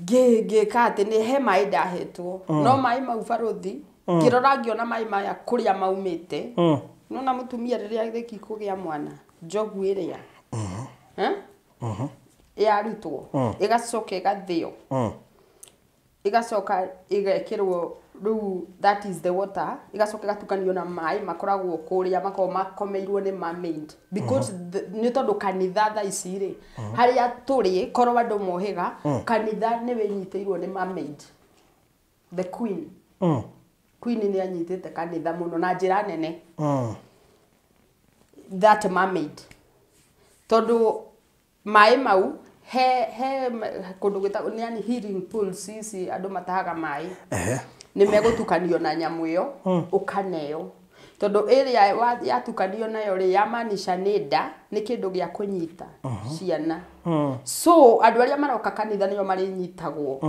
Ngĩka atĩ nĩ he maĩ ndahetwo no maĩ mau barothi ngĩrora ngĩona maĩ maya kũrĩa maumĩte. Nona mũtumia rĩrĩa arĩki kũgĩa mwana njogu ĩrĩa yarutwo ĩgacoka ĩgathĩo ĩgacoka ĩgekĩrwo rĩu, that is the water, ĩgacoka ĩgatukanio na maĩ makoragwo kũrĩa makoragwo makomeirwo nĩ mermaid because nĩ tondũ kanitha thaa ici rĩ harĩa tũrĩ korwo andũ mohĩga kanitha nĩ wĩnyitĩirwo nĩ mermaid, the queen. Queen nĩ anyitĩte kanitha mũno na njĩra nene. That mermaid, tondũ maĩ mau he kũndũ gwĩtagwo nĩ yani healing pools ici andũ matahaga maĩ nĩ megũtukanio na nyamũ ĩyo ũkaneo tondũ ĩrĩa yatukanio nayo rĩ yamaanisha nĩ nda nĩ kĩndũ gĩa kũnyita ciana. So andũ arĩa maroka kanitha nĩo marĩnyitagwo.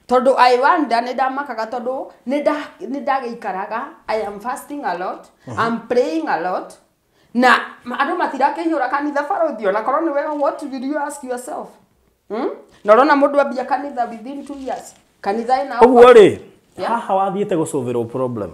Tondũ I wonder nĩ ndamakaga tondũ nĩ ndagĩikaraga, I am fasting a lot, I'm praying a lot na andũ matirakĩihũra kanitha barothi ona korwo nĩwe, what will you ask yourself? Na ũrona mũndũ ambia kanitha within 2 years kanitha ĩna Ũguo rĩ haha wathiĩte gũcũvĩrwo problem?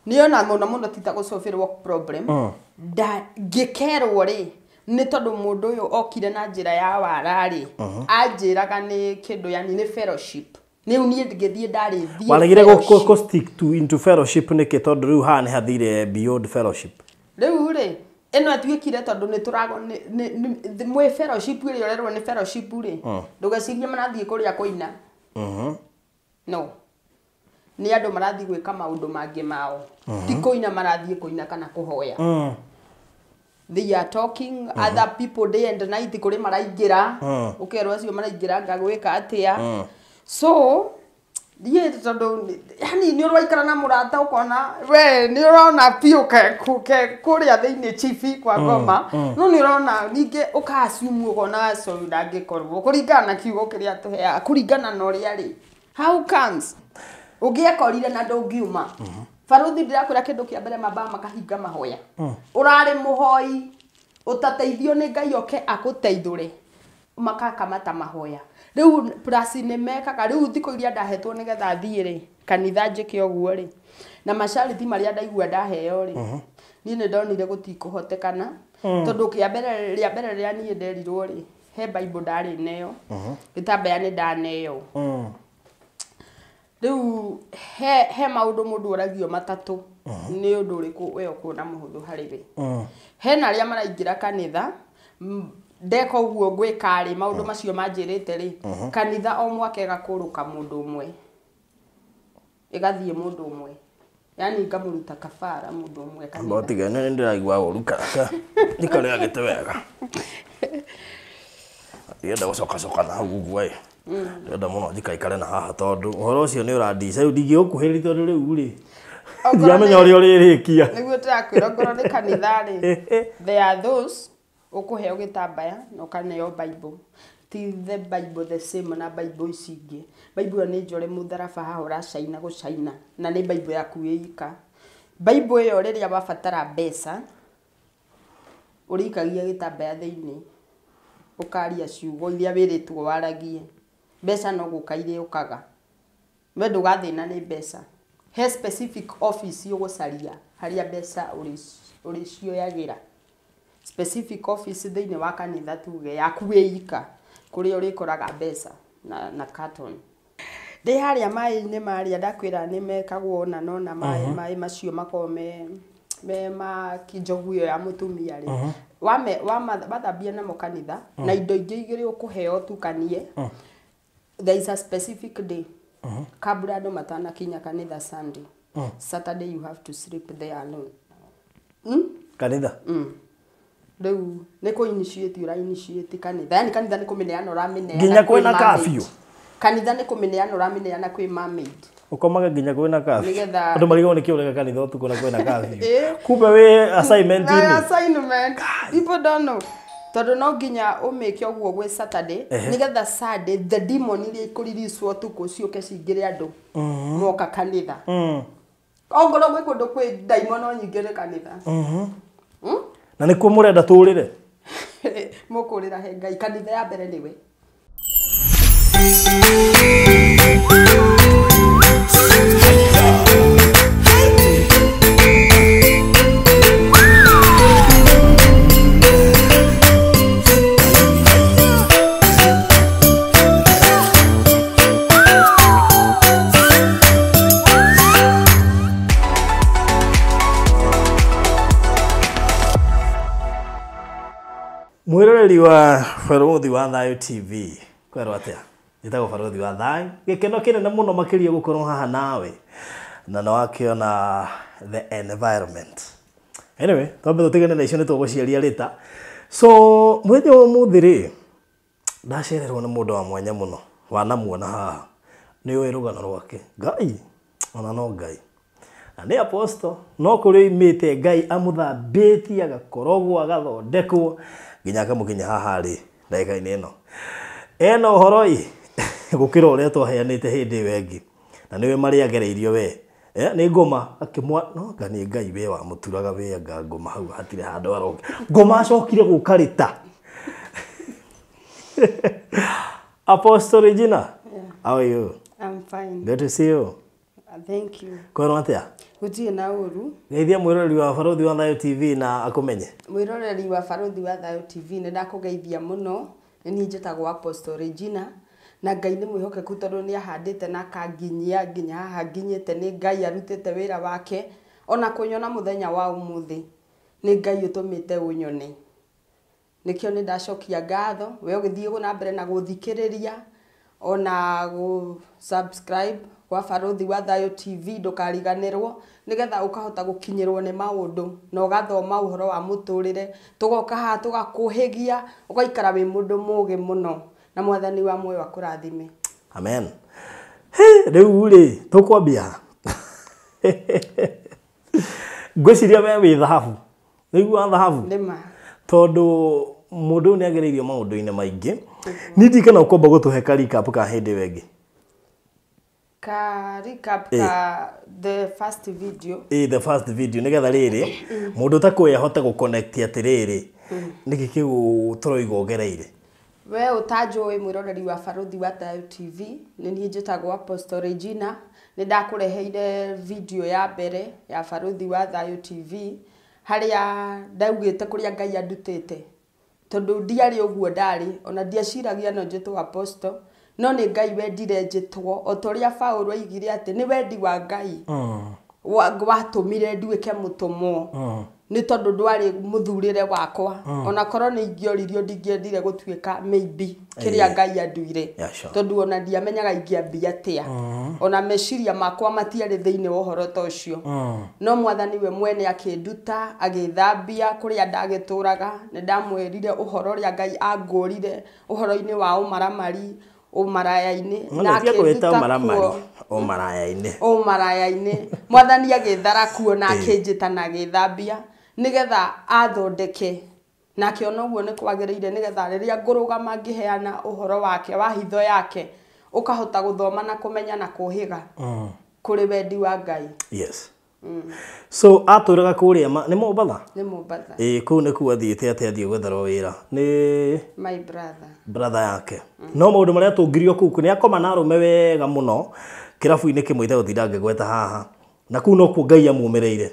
Nĩona mũno mũno tita gũcũbĩrwo problem nda ngĩkerwo rĩ nĩ tondũ mũndũ ũyũ okire na njĩra ya wara rĩ anjĩraga nĩ kĩndũ yani nĩ fellowship rĩu niĩ ngĩthiĩ ndarĩ thiĩ Waregire fellowship. gũ stick to into fellowship nĩkĩ tondũ rĩu haha nĩ hathire beyond fellowship? Rĩu rĩ ĩno ĩtuĩkire tondũ nĩ tũrago mwĩ fellowship ĩrĩa ũrerwo nĩ fellowship rĩ ndũgecirie marathiĩ kũrĩa kũina. No nĩ andũ marathiĩ gwĩka maũndũ mangĩ mao ti kũina marathiĩ kũina kana kũhoya. They are talking other people day and night kũrĩ maraingĩra ũkerwo acio maraingĩra ngagwĩka atĩa. So niĩ tondũ yani nĩ ũraikara na mũrata ũkona we nĩ ũrona biũ ke kũrĩa thĩinĩ chibi kwa ngoma no nĩ ũrona ningĩ ũka-assume ũkona aco ndangĩkorwo kũringana na kiugo kĩrĩa tũheaga kũringana na ũrĩa rĩ how comes ũngĩekorire na ndũngiuma baruthi ndĩrakwĩra kĩndũ kĩa mbere mambaga makahinga mahoya ũrarĩ mũhoi ũtateithio nĩ Ngai oke agũteithũre makakamata mahoya rĩu plus nĩ mekaga rĩu thikũ iria ndahetwo nĩgetha thiĩ rĩ kanitha njĩke ũguo rĩ na mashariti marĩa ndaigua ndaheo rĩ niĩ nĩ ndonire gũtikũhotekana tondũ kĩa mbere rĩa mbere rĩrĩa niĩ nderirwo rĩ he Bible ndarĩ neyo gĩtambaya nĩ ndaneo. Rĩu he maũndũ mũndũ oragio matatũ nĩ ũndũ ũrĩkũ we ũkuona mũhũthũ harĩ we. Hena arĩa maraingĩra kanitha ndeka ũguo ngwĩka rĩ maũndũ macio manjĩrĩte rĩ kanitha o mwaka ĩgakũrũka mũndũ ũmwe ĩgathiĩ mũndũ ũmwe yani ngamũruta kabara mũndũ ũmwe kanitha. Mbotiga nĩ ndĩraigua ũru kaka ndikarĩa gĩtĩ wega ndienda gũcokacoka na hau ũguo ĩ ndĩrenda mũno njikaikare na haha tondũ ũhoro ũcio nĩ ũrandica rĩu ndingĩũkuhĩrĩria tondũ rĩu rĩ Okorwo ndiramenya ũrĩa ũrĩrĩkia. Nĩguo ndĩrakwĩra ongorwo nĩ kanitha rĩ there are those ũkũheo gĩtambaya na ũkaneo Bible ti the Bible the same na Bible ici ingĩ. Bible ĩyo nĩ njore mũtharaba haha ũracaina gũcaina na nĩ Bible yaku ĩika. Bible ĩyo rĩrĩa wabatara mbeca ũrĩikagia gĩtambaya thĩinĩ ũkaria ciugo iria wĩrĩtwo waragie mbeca no gũka irĩũkaga we ndũgathĩna nĩ mbeca. He specific office ũgũcaria harĩa mbeca ũrĩcioyagĩra specific office thĩinĩ wa kanitha tuge yaku wĩika kũrĩa ũrĩkoraga mbeca na carton ndĩ harĩa maĩ-inĩ marĩa ndakwĩra nĩ mekagwo ona nona maĩ macio makoragwo me ma njogu ĩyo ya mũtumia rĩ wathambia namo kanitha na indo ingĩ igĩrĩ ũkũheo ũtukanie. There is a specific day kabla andũ matanakinya kanitha Sunday. Saturday you have to sleep there alone. Kanitha? Rĩu nĩ kũ initiate ũra initiate kanitha yani kanitha nĩ kũmĩneana ũramĩneana Nginya kwĩ kwĩna mermaid. curfew? Kanitha nĩ kũmĩneana ũramĩneana kwĩ mermaid. Ũkomaga nginya kwĩna curfew? Nĩgetha- Andũ marigagwo nĩkĩ ũreka kanitha ũtukũ na kwĩna curfew. Ĩ. Kumbe wĩ assignment-inĩ. Na assignment people don't know tondũ no nginya ũmĩke ũguo gwĩ Saturday nĩgetha Sunday the demon iria ikũriricwo ũtukũ ciũke cingĩre andũ moka kanitha. Ongorwo gwĩ kũndũ kwĩ ndaimono nyingĩ nĩ kanitha. Na nĩkuo mũrenda tũrĩre? Mũkũrĩra he Ngai kanitha ya mbere nĩwe. Mwiroreri wa Barũthi wa Thayũ TV kwerwo atia njĩtagwo Barũthi wa Thayũ gĩkeno kĩnene mũno makĩria gũkorwo haha nawe na nĩ wakĩona the environment. Anyway, twambe tũtigane na icio nĩ tũgũciaria rĩta. So mũthenya wa ũmũthĩ rĩ ndacererwo nĩ mũndũ wa mwanya mũno wanamuona haha nĩ ũĩ rũgano rwake Ngai ona no Ngai na nĩ apostle no kũrĩ oimĩte Ngai amũthambĩtie agakorogwo agathondekwo nginya akamũkinya haha rĩ ndagĩka-inĩ ĩno ena ũhoro ĩ gũkĩra ũrĩa twaheanĩte hĩndĩ ĩyo ĩngĩ na nĩwe marĩa agereirio we nĩ ngoma akĩmwa no nga nĩ Ngai we wamũturaga we anga ngoma hau hatirĩ handũ aroke ngoma acokire gũka rĩta. Apostle Regina, how are you? I'm fine. Good to see you. Thank you. Kwĩrwo atĩa? Gũtirĩ na ũru. Geithia mwĩroreri wa Barũthi wa Thayũ TV na akũmenye. Mwĩroreri wa Barũthi wa Thayũ TV nĩ ndakũgeithia mũno. Nĩ niĩ njĩtagwo Apostle Regina na Ngai nĩ mwĩhokeku tondũ nĩ ahandĩte na akanginyia nginya haha nginyĩte. Nĩ Ngai arutĩte wĩra wake ona kũnyona mũthenya wa ũmũthĩ nĩ Ngai ũtũmĩte ũnyone. Nĩkĩo nĩ ndacokia ngatho we ũgĩthiĩ na mbere na gũthikĩrĩria ona gũ subscribe kwa Barũthi wa Thayũ TV ndũkariganĩrwo nĩgetha ũkahota gũkinyĩrwo nĩ maũndũ na ũgathoma ũhoro wa mũtũrĩre tũgoka haha tũgakũhĩgia ũgaikara wĩ mũndũ mũgĩ mũno na mwathani wa muoyo akũrathime. Amen. Rĩu rĩ tũkwambia ngwĩciria we wĩ thahabu nĩigua thahabu nĩma tondũ mũndũ nĩ agereirio maũndũ-inĩ maingĩ. Niĩ ndikana ũkwamba gũtũhe ka recap ka hĩndĩ ĩyo ĩngĩ. Ka recap ka the first video. The first video nĩgetha rĩrĩ mũndũ ũtakũĩ ahote gũconnect atĩrĩrĩ nĩkĩ kĩu tũroiga ũgereire. We ũtanjũĩ mwĩroreri wa Barũthi wa Thayũ TV nĩ niĩ njĩtagwo Apostle Regina nĩ ndakũreheire video ya mbere ya Barũthi wa Thayũ TV harĩa ndaugĩte kũrĩa Ngai andutĩte tondũ ndiarĩ ũguo ndarĩ ona ndiaciragia no njĩtwo Apostle no nĩ Ngai wendire njĩtwo o ta ũrĩa Paũlũ aigire atĩ nĩ wendi wa Ngai watũmire nduĩke mũtũmwo nĩ tondũ ndwarĩ mũthurĩre wakwa ona korwo nĩ ingĩoririo ndingĩendire gũtuĩka maybe kĩrĩa Ngai anduire tondũ ona ndiamenyaga ingĩambia atĩa ona meciria makwa matiarĩ thĩinĩ wa ũhoro ta ũcio no mwathani we mwene akĩnduta agĩthambia kũrĩa ndagĩtũraga nĩ ndamwĩrire ũhoro ũrĩa Ngai angũrire ũhoro-inĩ wa ũmaramari ũmaraya-inĩ na akĩnduta ũmaraya-inĩ ũmaraya-inĩ mwathani agĩthara kuo na akĩnjĩta na agĩthambia nĩgetha athondeke na akĩona ũguo nĩ kwagĩrĩire nĩgetha rĩrĩa ngũrũgama ngĩheana ũhoro wake wa hitho yake ũkahota gũthoma na kũmenya na kũhĩga kũrĩ wendi wa Ngai. Yes. So atũraga kũrĩa nĩ Mombatha? Nĩ Mombatha. Ĩĩ kũu nĩkuo athiĩte atĩ athiĩ gwetherwo wĩra nĩ my brother. Brother yake. No maũndũ marĩa atũngirio kũu nĩ akoma na arũme wega mũno kĩrabu-inĩ kĩmwe itegũtinda ngĩgweta haha na kũu nokuo Ngai amumĩrĩire.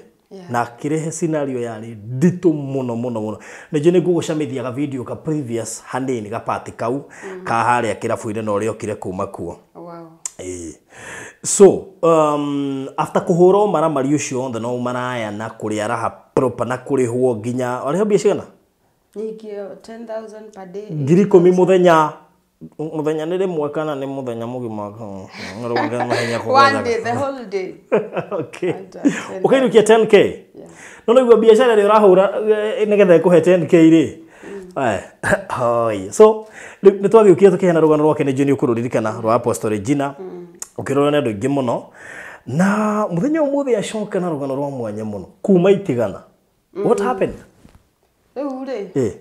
Na akĩrehe scenario yarĩ nditũ mũno mũno mũno. Nĩnjũĩ nĩ ngũgũcamithia ga video ka previous hanini ga part kau ka harĩa kĩrabu-inĩ na ũrĩa okire kuma kuo. Wow. So after kũhũra ũmaramari ũcio wothe na ũmaraya na kũrĩa raha proper na kũrĩhwo nginya warĩhwo mbia cigana? Nyingĩ 10,000 per day. 10,000 mũthenya. Mũthenya nĩ rĩmwe kana nĩ mũthenya mũgima? One day, the whole day. Okay. Ũkainũkia 10K? No nĩguo biacara ĩrĩa ũrahũra nĩgetha ĩkũhe 10K rĩ. Hoi. So nĩ twagĩũkire tũkĩheana rũgano rwake nĩ njũĩ nĩ ũkũrũririkana rwa Apostle Regina ũkĩrorwo nĩ andũ aingĩ mũno na mũthenya ũmũthĩ acoka na rũgano rwa mwanya mũno kuma itigana. What happened? Rĩu rĩ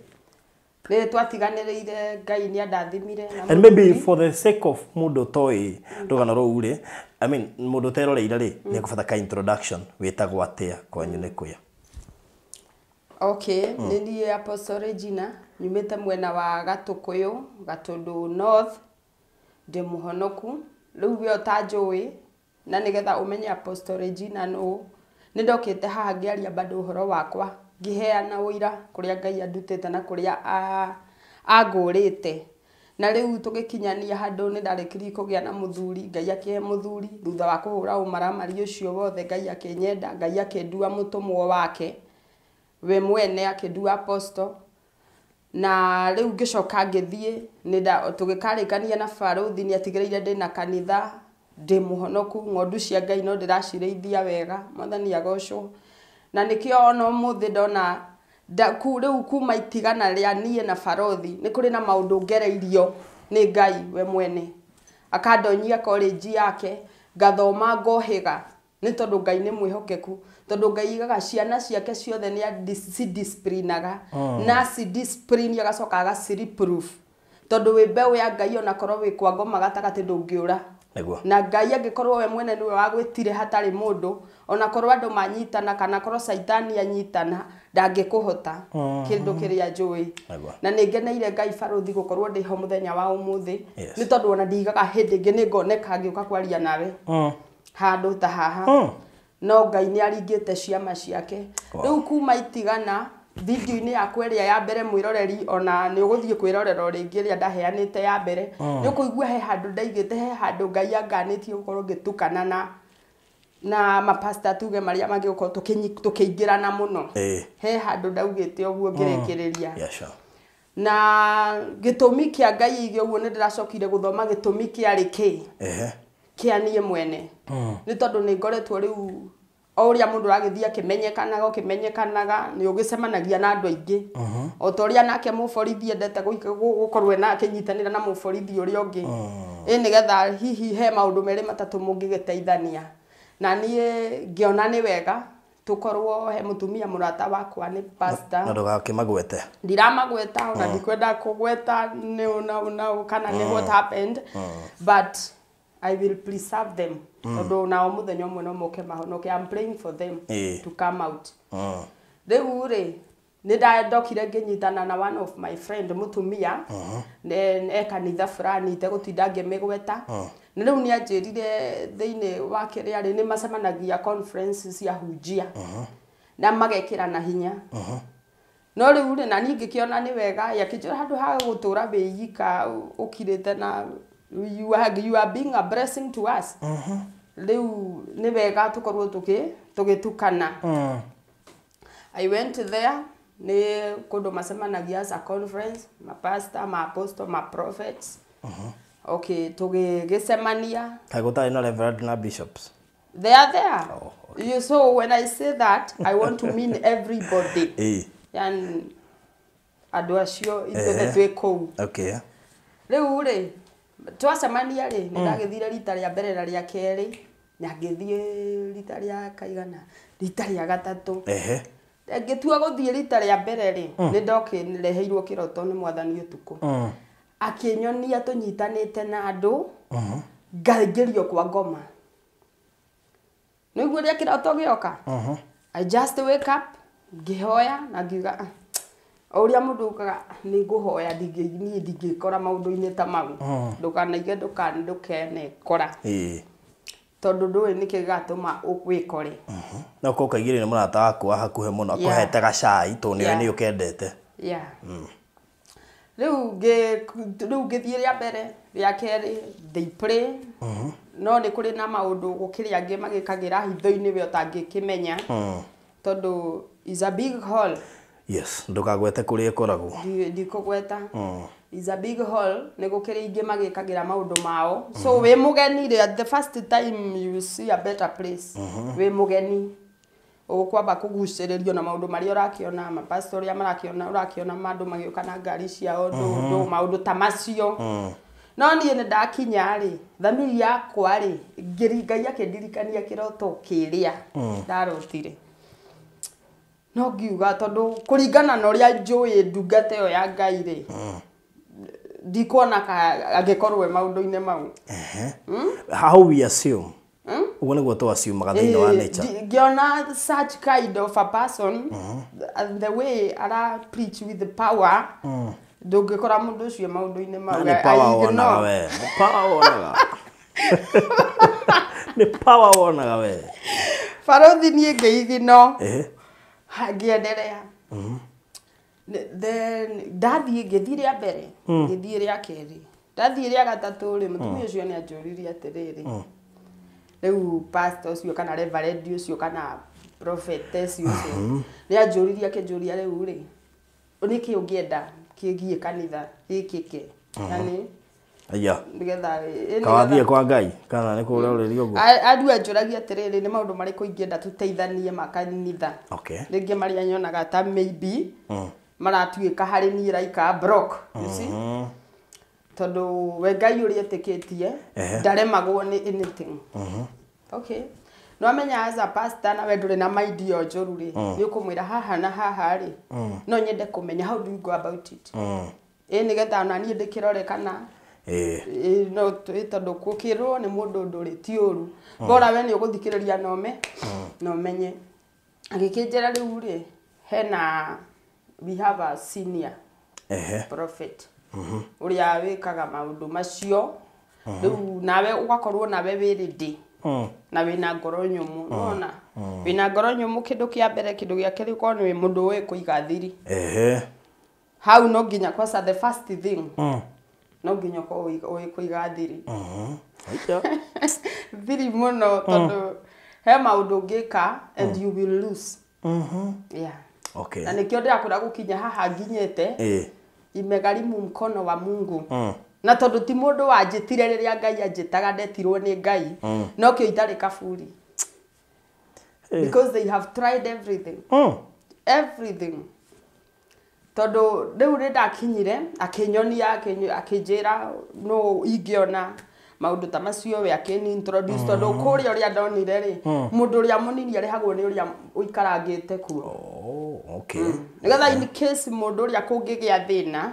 nĩ twatiganĩrĩire Ngai nĩ andathimire. And maybe for the sake of mũndũ ũtoĩ rũgano rũu rĩ, I mean mũndũ ũteroreire rĩ nĩ ekũbata ka introduction wĩtagwo atĩa kwanyu nĩ kũya? Okay, nĩ niĩ Apostle Regina nyumĩte mwena wa Gatũkũyũ, Gatũndũ North Ndĩ mũhonoku rĩu we ũtanjũĩ na nĩgetha ũmenye Apostle Regina nũ nĩ ndokĩte haha ngĩaria bado ũhoro wakwa ngĩheana ũira kũrĩa Ngai andutĩte na kũrĩa angũrĩte na rĩu tũgĩkinyania handũ nĩ ndarĩkirie kũgĩa na mũthuri Ngai akĩhe mũthuri thutha wa kũhũra ũmaramari ũcio wothe Ngai akĩnyenda Ngai akĩndua mũtũmwo wake we mwene akĩndua apostle na rĩu ngĩcoka ngĩthiĩ tũgĩkarĩkania na barũthi nĩ atigĩrĩire ndĩna kanitha ndĩ mũhonoku ng'ondu cia Ngai no ndĩracirĩithia wega Mwathani agocwo na nĩkĩo ona ũmũthĩ ndona rĩu kuma itigana rĩa niĩ na barũthi nĩ kũrĩ na maũndũ ngereirio nĩ Ngai we mwene akandonyia college yake ngathoma ngohĩga nĩ tondũ Ngai nĩ mwĩhokeku tondũ Ngai igaga ciana ciake ciothe nĩ adisciplinaga na acidiscipline agacoka agacireproof tondũ wĩ mbeũ ya Ngai ona korwo wĩ kwa ngoma gatagatĩ ndũngĩũra na Ngai angĩkorwo we mwene nĩwe wagwĩtire hatarĩ mũndũ ona korwo andũ manyitana kana korwo Caitani anyitana ndangĩkũhota kĩndũ kĩrĩa njũĩ na nĩ ngeneire Ngai barũthi gũkorwo ndĩ ho mũthenya wa ũmũthĩ nĩ tondũ ona ndigaga hĩndĩ ĩngĩ nĩ ngoneka ngĩũka kwaria nawe handũ ta haha no Ngai nĩ aringĩte ciama ciake rĩu kuma itigana video-inĩ yakwa ĩrĩa ya mbere mwĩroreri ona nĩ ũgũthiĩ kwĩrorera o rĩngĩ ĩrĩa ndaheanĩte ya mbere nĩ ũkũigua he handũ ndaigĩte he handũ Ngai anganĩtie gũkorwo ngĩtukana na mapasta tuge marĩa mangĩgũkorwo tũkĩingĩrana mũno he handũ ndaugĩte ũguo ngĩrĩkĩrĩria na gĩtũmi kĩa Ngai aige ũguo nĩ ndĩracokire gũthoma gĩtũmi kĩarĩ kĩ kĩa niĩ mwene nĩ tondũ nĩ ngoretwo rĩu o ũrĩa mũndũ aragĩthiĩ akĩmenyekanaga ũkĩmenyekanaga nĩ ũgĩcemanagia na andũ aingĩ o ta ũrĩa nake mũborithi endete gũkorwo na akĩnyitanĩra na mũborithi ũrĩa ũngĩ ĩ nĩgetha hihi he maũndũ merĩ matatũ mũngĩgĩteithania na niĩ ngĩona nĩ wega tũkorwo he mũtumia mũrata wakwa nĩ pastor na ndũgakĩmagwete ndiramagweta ona ndikwenda kũgweta nĩ kana nĩ what happened but I will preserve them. Although now mũthenya ũmwe no moke mahonoke I'm praying for them to come out. Rĩu rĩ nĩ ndokire ngĩnyitana na one of my friend mũtumia e kanitha fulani itegũtinda ngĩmĩgweta na rĩu nĩ anjĩrire thĩinĩ wa kĩrĩa rĩ nĩ macemanagia conference cia hunjia na magekĩrana hinya no rĩu rĩ na niĩ ngĩkĩona nĩ wega yakĩnjĩra handũ ha gũtũra wĩyika ũkirĩte na you are being a blessing to us. Rĩu nĩ wega tũkorwo tũgĩtukana. I went there nĩ kũndũ macemanagia as a conference ma pastor ma apostle ma prophets. Okay, tũgĩgĩcemania. Kaĩ gũtarĩ na reverend na bishops? They are there. Oh, okay. So when I say that I want to mean everybody. Yani andũ acio ithuothe twĩ kũu. Okay. Rĩu rĩ twacemania rĩ nĩ ndagĩthire rita rĩa mbere na rĩa kerĩ na ngĩthiĩ rita rĩa kaigana rita rĩa gatatũ ngĩtua gũthiĩ rita rĩa mbere rĩ nĩ ndokĩreheirwo kĩroto nĩ Mwathani ũtukũ akĩnyonia tũnyitanĩte na andũ ngaingĩrio kwa ngoma nĩguo rĩa kĩroto gĩoka I just wake up ngĩhoya na ngiuga o ũrĩa mũndũ ukaga nĩ ngũhoya niĩ ndingĩkora maũndũ-inĩ ta mau ndũkanaige ndũkenekora tondũ ndũĩ nĩkĩ gĩgatũma wĩkore na ũkorwo ũkaigĩrĩra nĩ mũrata waku wa hakuhĩ mũno akũhete gacai tondũ nĩwe nĩ ũkendete. Rĩu ngĩthiĩ rĩa mbere rĩa kerĩ they pray no nĩ kũrĩ na maũndũ gũkĩrĩ angĩ magĩkagĩra hitho-inĩ we ũtangĩkĩmenya tondũ is a big hall. Yes, ndũkagwete kũrĩa ĩkoragwo. Ndikũgweta. Is a big hall nĩ gũkĩrĩ ingĩ magĩkagĩra maũndũ mao. So wĩ mũgeni rĩ the first time you see a better place. Wĩ mũgeni ũkwamba kũgucĩrĩrio na maũndũ marĩa ũrakĩona mapastor ũrĩa marakĩona ũrakĩona andũ magĩũka na ngari ciao ndũ maũndũ ta macio. No niĩ nĩ ndakinya rĩ thamiri yakwa rĩ Ngai akĩndirikania kĩroto kĩrĩa ndarotire. No ngiuga tondũ kũringana na ũrĩa njũĩ ndungata ĩyo ya Ngai rĩ ndikuona angĩkorwo maũndũ-inĩ mau. How we assume ũguo nĩguo tũ assume thĩinĩ wa nature. Ngĩona such kind of a person and the way ara preach with the power Ndũngĩkora mũndũ ũcio maũndũ-inĩ mau. Nĩ power wonaga we. Nĩ power wonaga. Nĩ power wonaga we. Barothi niĩ ngĩigino. Ngĩenderea. Then ndathiĩ ngĩthiĩ rĩa mbere, ngĩthiĩ rĩa kerĩ. Ndathiĩ rĩa gatatũ rĩ, mũtumia ũcio nĩ anjũririe atĩrĩrĩ. Rĩu pastor ũcio kana reverend ũcio kana prophetess ũcio nĩ anjũririe akĩnjũria rĩu rĩ, nĩkĩ ũngĩenda kĩgiĩ kanitha gĩkĩke? Yani Aya. Nĩgetha Kawathiĩ kwa Ngai kana nĩ kũrĩa ũrĩrio ũguo? Andu anjũragia atĩrĩrĩ, nĩ maũndũ marĩkũ ingĩenda tũteithanie ma kanitha? Okay. Rĩngĩ marĩa nyonaga ta maybe maratuĩka harĩ niĩ like a block, you see? Tondũ we Ngai ũrĩa etĩkĩtie ndaremagwo nĩ anything. Okay. No amenya as a pastor na we ndũrĩ na mind ĩyo njũru rĩ, nĩ ũkũmwĩra haha na haha rĩ, no nyende kũmenya how do you go about it. Ĩ nĩgetha ona niĩ ndĩkĩrore kana no tondũ gũkĩrwo nĩ mũndũ ndũrĩ ti ũru. Bora we nĩ ũgũthikĩrĩria na ũmenye. Agĩkĩnjĩra rĩu rĩ, hena we have a senior prophet ũrĩa wĩkaga maũndũ macio. Rĩu nawe ũgakorwo nawe wĩ ready. Na wĩna ngoro nyũmũ, nĩwona? Wĩna ngoro nyũmũ kĩndũ kĩa mbere, kĩndũ gĩa kerĩ ũkorwo nĩ mũndũ ũĩ kũiga thiri. Hau no nginya kwanza the first thing. No nginya ũkorwo ũĩ kũiga thiri. Thiri mũno tondũ he maũndũ ũngĩka and you will lose. Yeah. Okay. Na nĩkĩo ndĩrakwĩra gũkinya haha nginyĩte. Imegharimu mkono wa Mungu. Na tondũ ti mũndũ wanjĩtire rĩrĩa Ngai anjĩtaga ndetirwo nĩ Ngai. No kĩo itarĩ kaburi. Because they have tried everything. Everything. Tondũ rĩu nĩ ndakinyire akĩnyonia akĩnjĩra no ingĩona maũndũ ta macio we akĩni introduce tondũ kũrĩa ũrĩa ndonire rĩ, mũndũ ũrĩa mũnini arĩhagwo nĩ ũrĩa ũikarangĩte kuo. Oh, okay. Nĩgetha in case mũndũ ũrĩa kũngĩgĩa thĩna,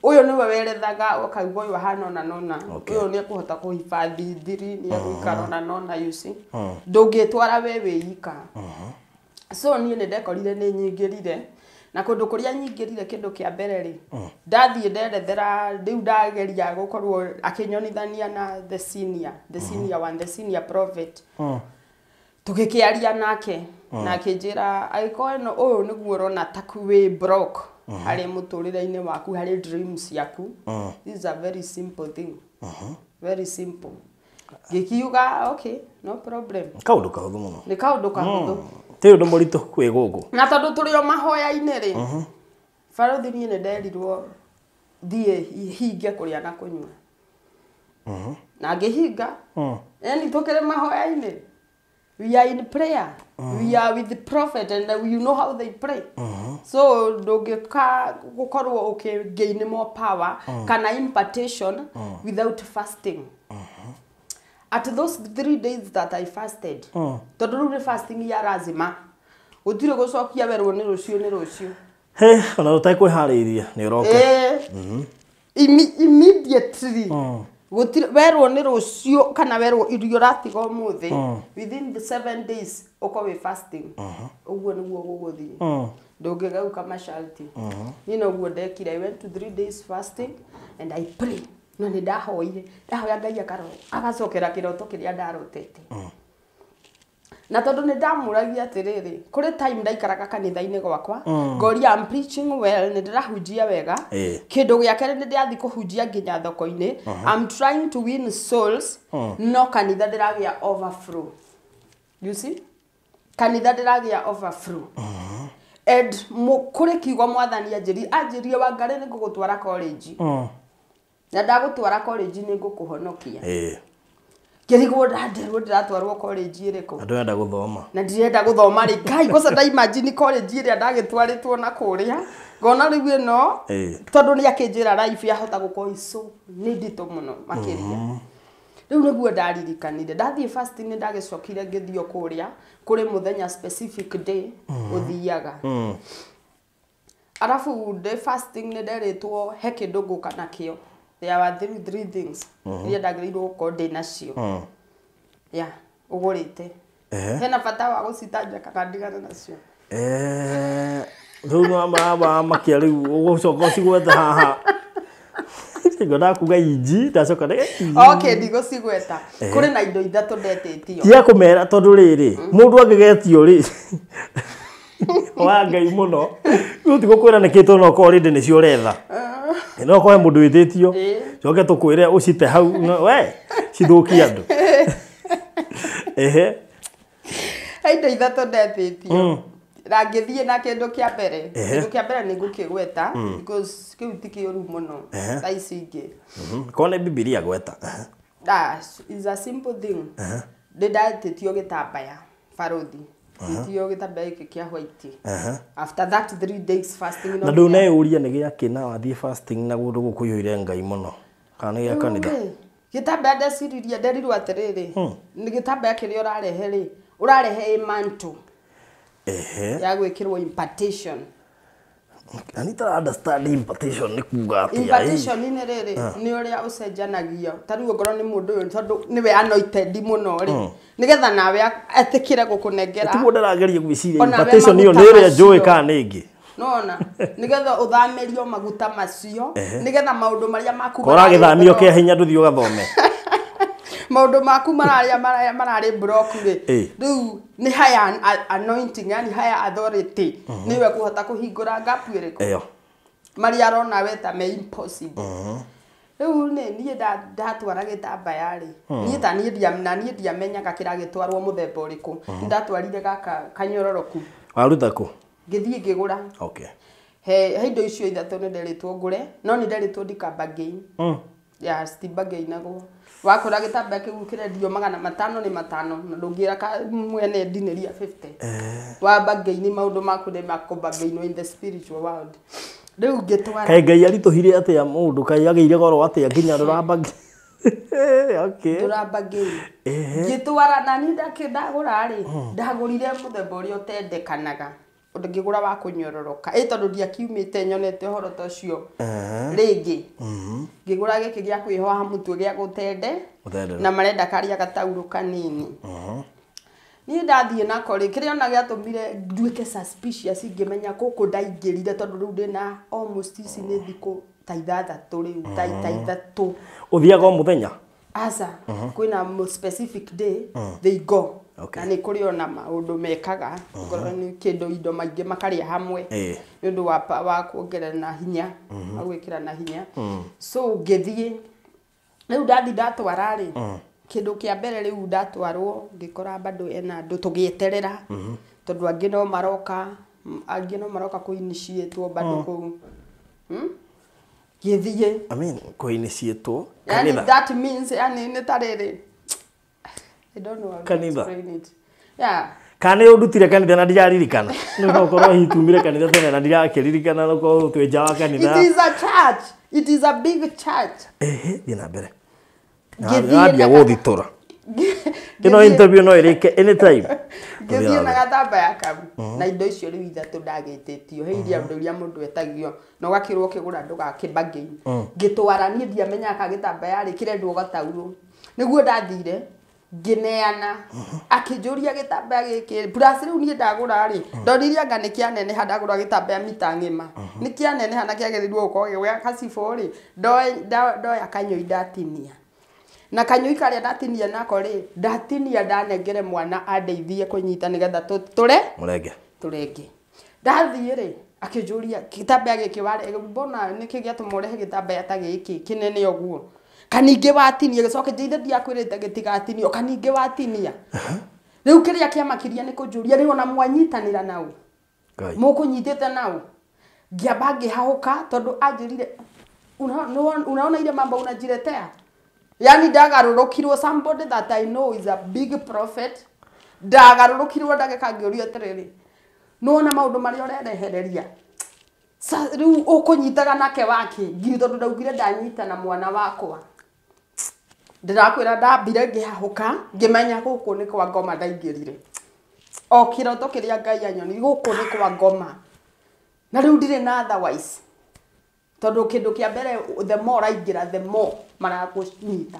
ũyũ nĩwe werethaga ũkauga ũyũ ahana ũna na ũna. Ũyũ nĩ ekũhota kũhifadhi thiri, nĩ egũikara ũna na ũna, you see. Ndũngĩtwara we wĩika. So niĩ nĩ ndekorire nĩ nyingĩrire. Na kũndũ kũrĩa nyingĩrire kĩndũ kĩa mbere rĩ, ndathiĩ nderethera rĩu ndageria gũkorwo akĩnyonithania na the senior one, the senior prophet. Tũgĩkĩaria nake, na akĩnjĩra angĩkorwo ĩno ũyũ nĩguo ũrona ta wĩ broke harĩ mũtũrĩre-inĩ waku, harĩ dreams ciaku. This is a very simple thing. Very simple. Ngĩkiuga okay, no problem. Kaũndũ kahũthũ mũno. Nĩ kaũndũ kahũthũ. Ti ũndũ mũritũ kwĩ gũkũ. Na tondũ tũrĩ o mahoya-inĩ rĩ, barothi niĩ nĩ nderirwo thiĩ hinge kũrĩa na kũnyua. Na ngĩhinga. Yani tũkĩrĩ mahoya-inĩ. We are in prayer. We are with the prophet and you know how they pray. So ndũngĩka gũkorwo ũkĩ gain more power kana impartation without fasting. At those 3 days that I fasted, tondũ rĩu nĩ fasting ya lazima. Gũtirĩ gũcokia werwo nĩ rũciũ nĩ rũciũ. He, ona ũtekwĩharĩirie nĩ ũroke. Immediately. Gũtirĩ werwo nĩ rũciũ kana werwo irio ũratiga ũmũthĩ, within the 7 days ũkorwo wĩ fasting. Ũguo nĩguo gũgũthiĩ. Ndũngĩgeuka masharti. Niĩ noguo ndekire. I went to 3 days fasting and I pray. No nĩ ndahoire, ndahoya Ngai agacokera kĩroto kĩrĩa ndarotete. Na tondũ nĩ ndamũragia atĩrĩrĩ, kũrĩ time ndaikaraga kanitha-inĩ gwakwa, ngoria I'm preaching well, nĩ ndĩrahunjia wega. Kĩndũ gĩa kerĩ nĩ ndĩrathiĩ kũhunjia nginya thoko-inĩ. I'm trying to win souls, no kanitha ndĩragĩa overflow. You see? Kanitha ndĩragĩa overflow. And kũrĩ kiugo mwathani anjĩrire Wangari nĩ ngũgũtwara college. Na ndagũtwara college nĩ ngũkũhonokia. Ngĩrigwo ndanderwo ndĩratwarwo college ĩrĩkũ. Na ndũrenda gũthoma. Na ndirenda gũthoma rĩ. Ngai kwanza nda imagine college ĩrĩa ndagĩtwarĩtwo na kũrĩa. Ngona rĩu ĩno tondũ nĩ akĩnjĩra life yahota gũkorwo ico nĩ nditũ mũno makĩria. Rĩu nĩguo ndaririkanire. Ndathiĩ fasting nĩ ndagĩcokire ngĩthiĩ o kũrĩa kũrĩ mũthenya specific day ũthiaga. Arabu ndĩ fasting nĩ nderĩtwo he kĩndũ ngũka nakĩo. There were three things. Iria ndagĩrĩirwo gũkorwo ndĩ nacio. Yeah, ũgũrĩte. Hena bata wa gũcitanja kana ndigane nacio. Rĩu no makia rĩu ũgũcoka ũcigwete haha. Ngona kuga inji ndacoka okay ndigũcigweta. Kũrĩ na indo ithatũ ndetĩtio. Tiga kũmera tondũ rĩrĩ mũndũ angĩgetio rĩ wa Ngai mũno rĩu tigũkwĩra nĩkĩ tondũ no korwo rĩndĩ nĩcio ũretha. No korwo he mũndũ wĩtĩtio coke tũkwĩre ũcite hau we cithũkie andũ. Ehe. He indo ithatũ ndetĩtio. Na ngĩthiĩ na kĩndũ kĩa mbere. Kĩndũ kĩa mbere nĩ ngũkĩgweta because kĩu ti kĩũru mũno ta ici ingĩ. Korwo nĩ Bibilia gweta. Is a simple thing. Ndĩ ndetĩtio gĩtambaya barothi. Gĩtio gĩtambaya gĩkĩ kĩa white. After that 3 days fasting na ndũneyũria nĩ gĩakĩ na wathiĩ fasting na kũndũ gũkũiyũire Ngai mũno kana nĩ gĩa kanitha. Gĩtambaya ndeciririe nderirwo atĩrĩrĩ nĩ gĩtambaya kĩrĩa ũrarehe rĩ ũrarehe ĩ mantle. Ehe. Ya gwĩkĩrwo impartation. Na nĩ understand impartation nĩ kuga atĩa. Impartation nĩ rĩrĩ nĩ ũrĩa ũcenjanagio. Ta rĩu ongorwo nĩ mũndũ ũyũ tondũ nĩwe anointed mũno rĩ nĩgetha nawe etĩkĩre gũkũnengera. Tiguo ndĩrageria gwĩciria impartation ĩyo nĩ ĩrĩa njũĩ kana nĩ ĩngĩ. Nona nĩgetha ũthamĩrio maguta macio nĩgetha maũndũ marĩa maku kora gĩthamio kĩa hinya ndũthiĩ ũgathome. Maũndũ maku mararĩa mararĩ block rĩ rĩu nĩ higher anointing yani higher authority nĩwe kũhota kũhingũra gap ĩrĩkũ ĩyo marĩa arona we ta me impossible. Rĩu nĩ niĩ ndatwara gĩtambaya rĩ niĩ ta niĩ ndiamenyaga kĩragĩtwarwo mũthemba ũrĩkũ. Ndatwarire gaka kanyororoku. Waruta kũ? Ngĩthiĩ ngĩgũra. Okay. He indo icio ithatũ nĩ nderĩtwo ngũre no nĩ nderĩtwo ndikambagain. Ya citibagainagwo. Wakora gĩtambaya kĩu kĩrendio 500 nĩ 500 na ndũngĩra mwene ndinĩria 50. Wa bagaini maũndũ maku nĩ makũbagainwo in the spiritual world. Rĩu ngĩtwara. Kaĩ Ngai aritũhire atĩa mũndũ kaĩ agĩire goro atĩa nginya ndũrabagain. Okay. Ndũrabagain. Ngĩtwara na niĩ ndagũra rĩ ndagũrire mũthemba ũrĩa ũtendekanaga. Ngĩgũra wa kũnyororoka ĩ tondũ ndiakiumĩte nyonete ũhoro ta ũcio rĩngĩ. Ngĩgũra gĩkĩ gĩa kwĩhoha mũtwe gĩa gũtende na marenda karĩa gataurũ kanini. Niĩ ndathiĩ nako rĩ kĩrĩa ona gĩatũmire nduĩke suspicious ngĩmenya gũkũ ndaingĩrire tondũ rĩu ndĩna almost ici nĩ thikũ ta ithathatũ rĩu ta ithatũ. Ũthiaga o mũthenya? Aca, kwĩna specific day they go. Okay. Na nĩ kũrĩ ona maũndũ mekaga ngorwo nĩ kĩndũ indo maingĩ makarĩa hamwe nĩ ũndũ wa kuongerera na hinya wa gwĩkĩra na hinya. So ngĩthiĩ rĩu ndathi ndatwara rĩ kĩndũ kĩa mbere rĩu ndatwarwo ngĩkora bado ena andũ tũgĩeterera tondũ angĩ no maroka kũ-initiatwo bado kũu. Ngĩthiĩ I mean kũ-initiatwo kanitha. That means yani nĩ ta rĩrĩ I don't know how to explain it. Yeah. Kana ũndutire kanitha na ndiraririkana. No ũkorwo hitumire kanitha tene na ndirakĩririkana no ũkorwo twĩ nja wa kanitha. It is a church. It is a big church. Ehe, thiĩ na mbere. Ngĩthiĩ gũthitũra. Ĩno interview no ĩrĩke anytime. Ngĩthiĩ na gatambaya kau na indo icio rĩu ithatũ ndagĩtĩtio. He iria indo iria mũndũ etagio na ũgakĩrwo ũkĩgũra ndũgakĩbagain. Ngĩtwara niĩ ndiamenyaga gĩtambaya rĩ kĩrendwo gataurũ. Nĩguo ndathire ngĩneana akĩnjũria gĩtambaya gĩkĩ plus rĩu niĩ ndagũra rĩ ndonirie anga nĩ kĩaneneha ndagũra gĩtambaya mita ng'ima nĩ kĩaneneha na kĩagĩrĩirwo gũkorwo gĩa gacibũ rĩ ndoya kanyũi ndatinia na kanyũi karĩa ndatinia nako rĩ ndatinia ndanengere mwana andeithie kũnyita nĩgetha tũre mũrenge tũrenge ndathiĩ rĩ akĩnjũria gĩtambaya gĩkĩ ware mbona nĩkĩ gĩatũma ũrehe gĩtambaya ta gĩkĩ kĩnene ũguo kaningĩ watinia gĩcoke njĩire ndiakwĩrĩte gĩtigatinio kaningĩ watinia rĩu kĩrĩa kĩamakiria nĩ kũnjũria rĩu ona mwanyitanĩra nau mũkũnyitĩte nau ngĩamba ngĩhahũka tondũ anjĩrire unaona ile mambo unajiletea yani ndagarũrũkirwo somebody that I know is a big prophet ndagarũrũkirwo ndagĩka ngĩũrio atĩrĩrĩ nĩwona maũndũ marĩa ũrerehereria rĩu ũkũnyitaga nake wake nginya tondũ ndaugire ndanyita na mwana wakwa ndĩrakwĩra ndambire ngĩhahũka ngĩmenya gũkũ nĩ kwa ngoma ndaingĩrire o kĩroto kĩrĩa Ngai anyoni gũkũ nĩ kwa ngoma na rĩu ndirĩ na otherwise tondũ kĩndũ kĩa mbere the more raingĩra the more marakũnyita.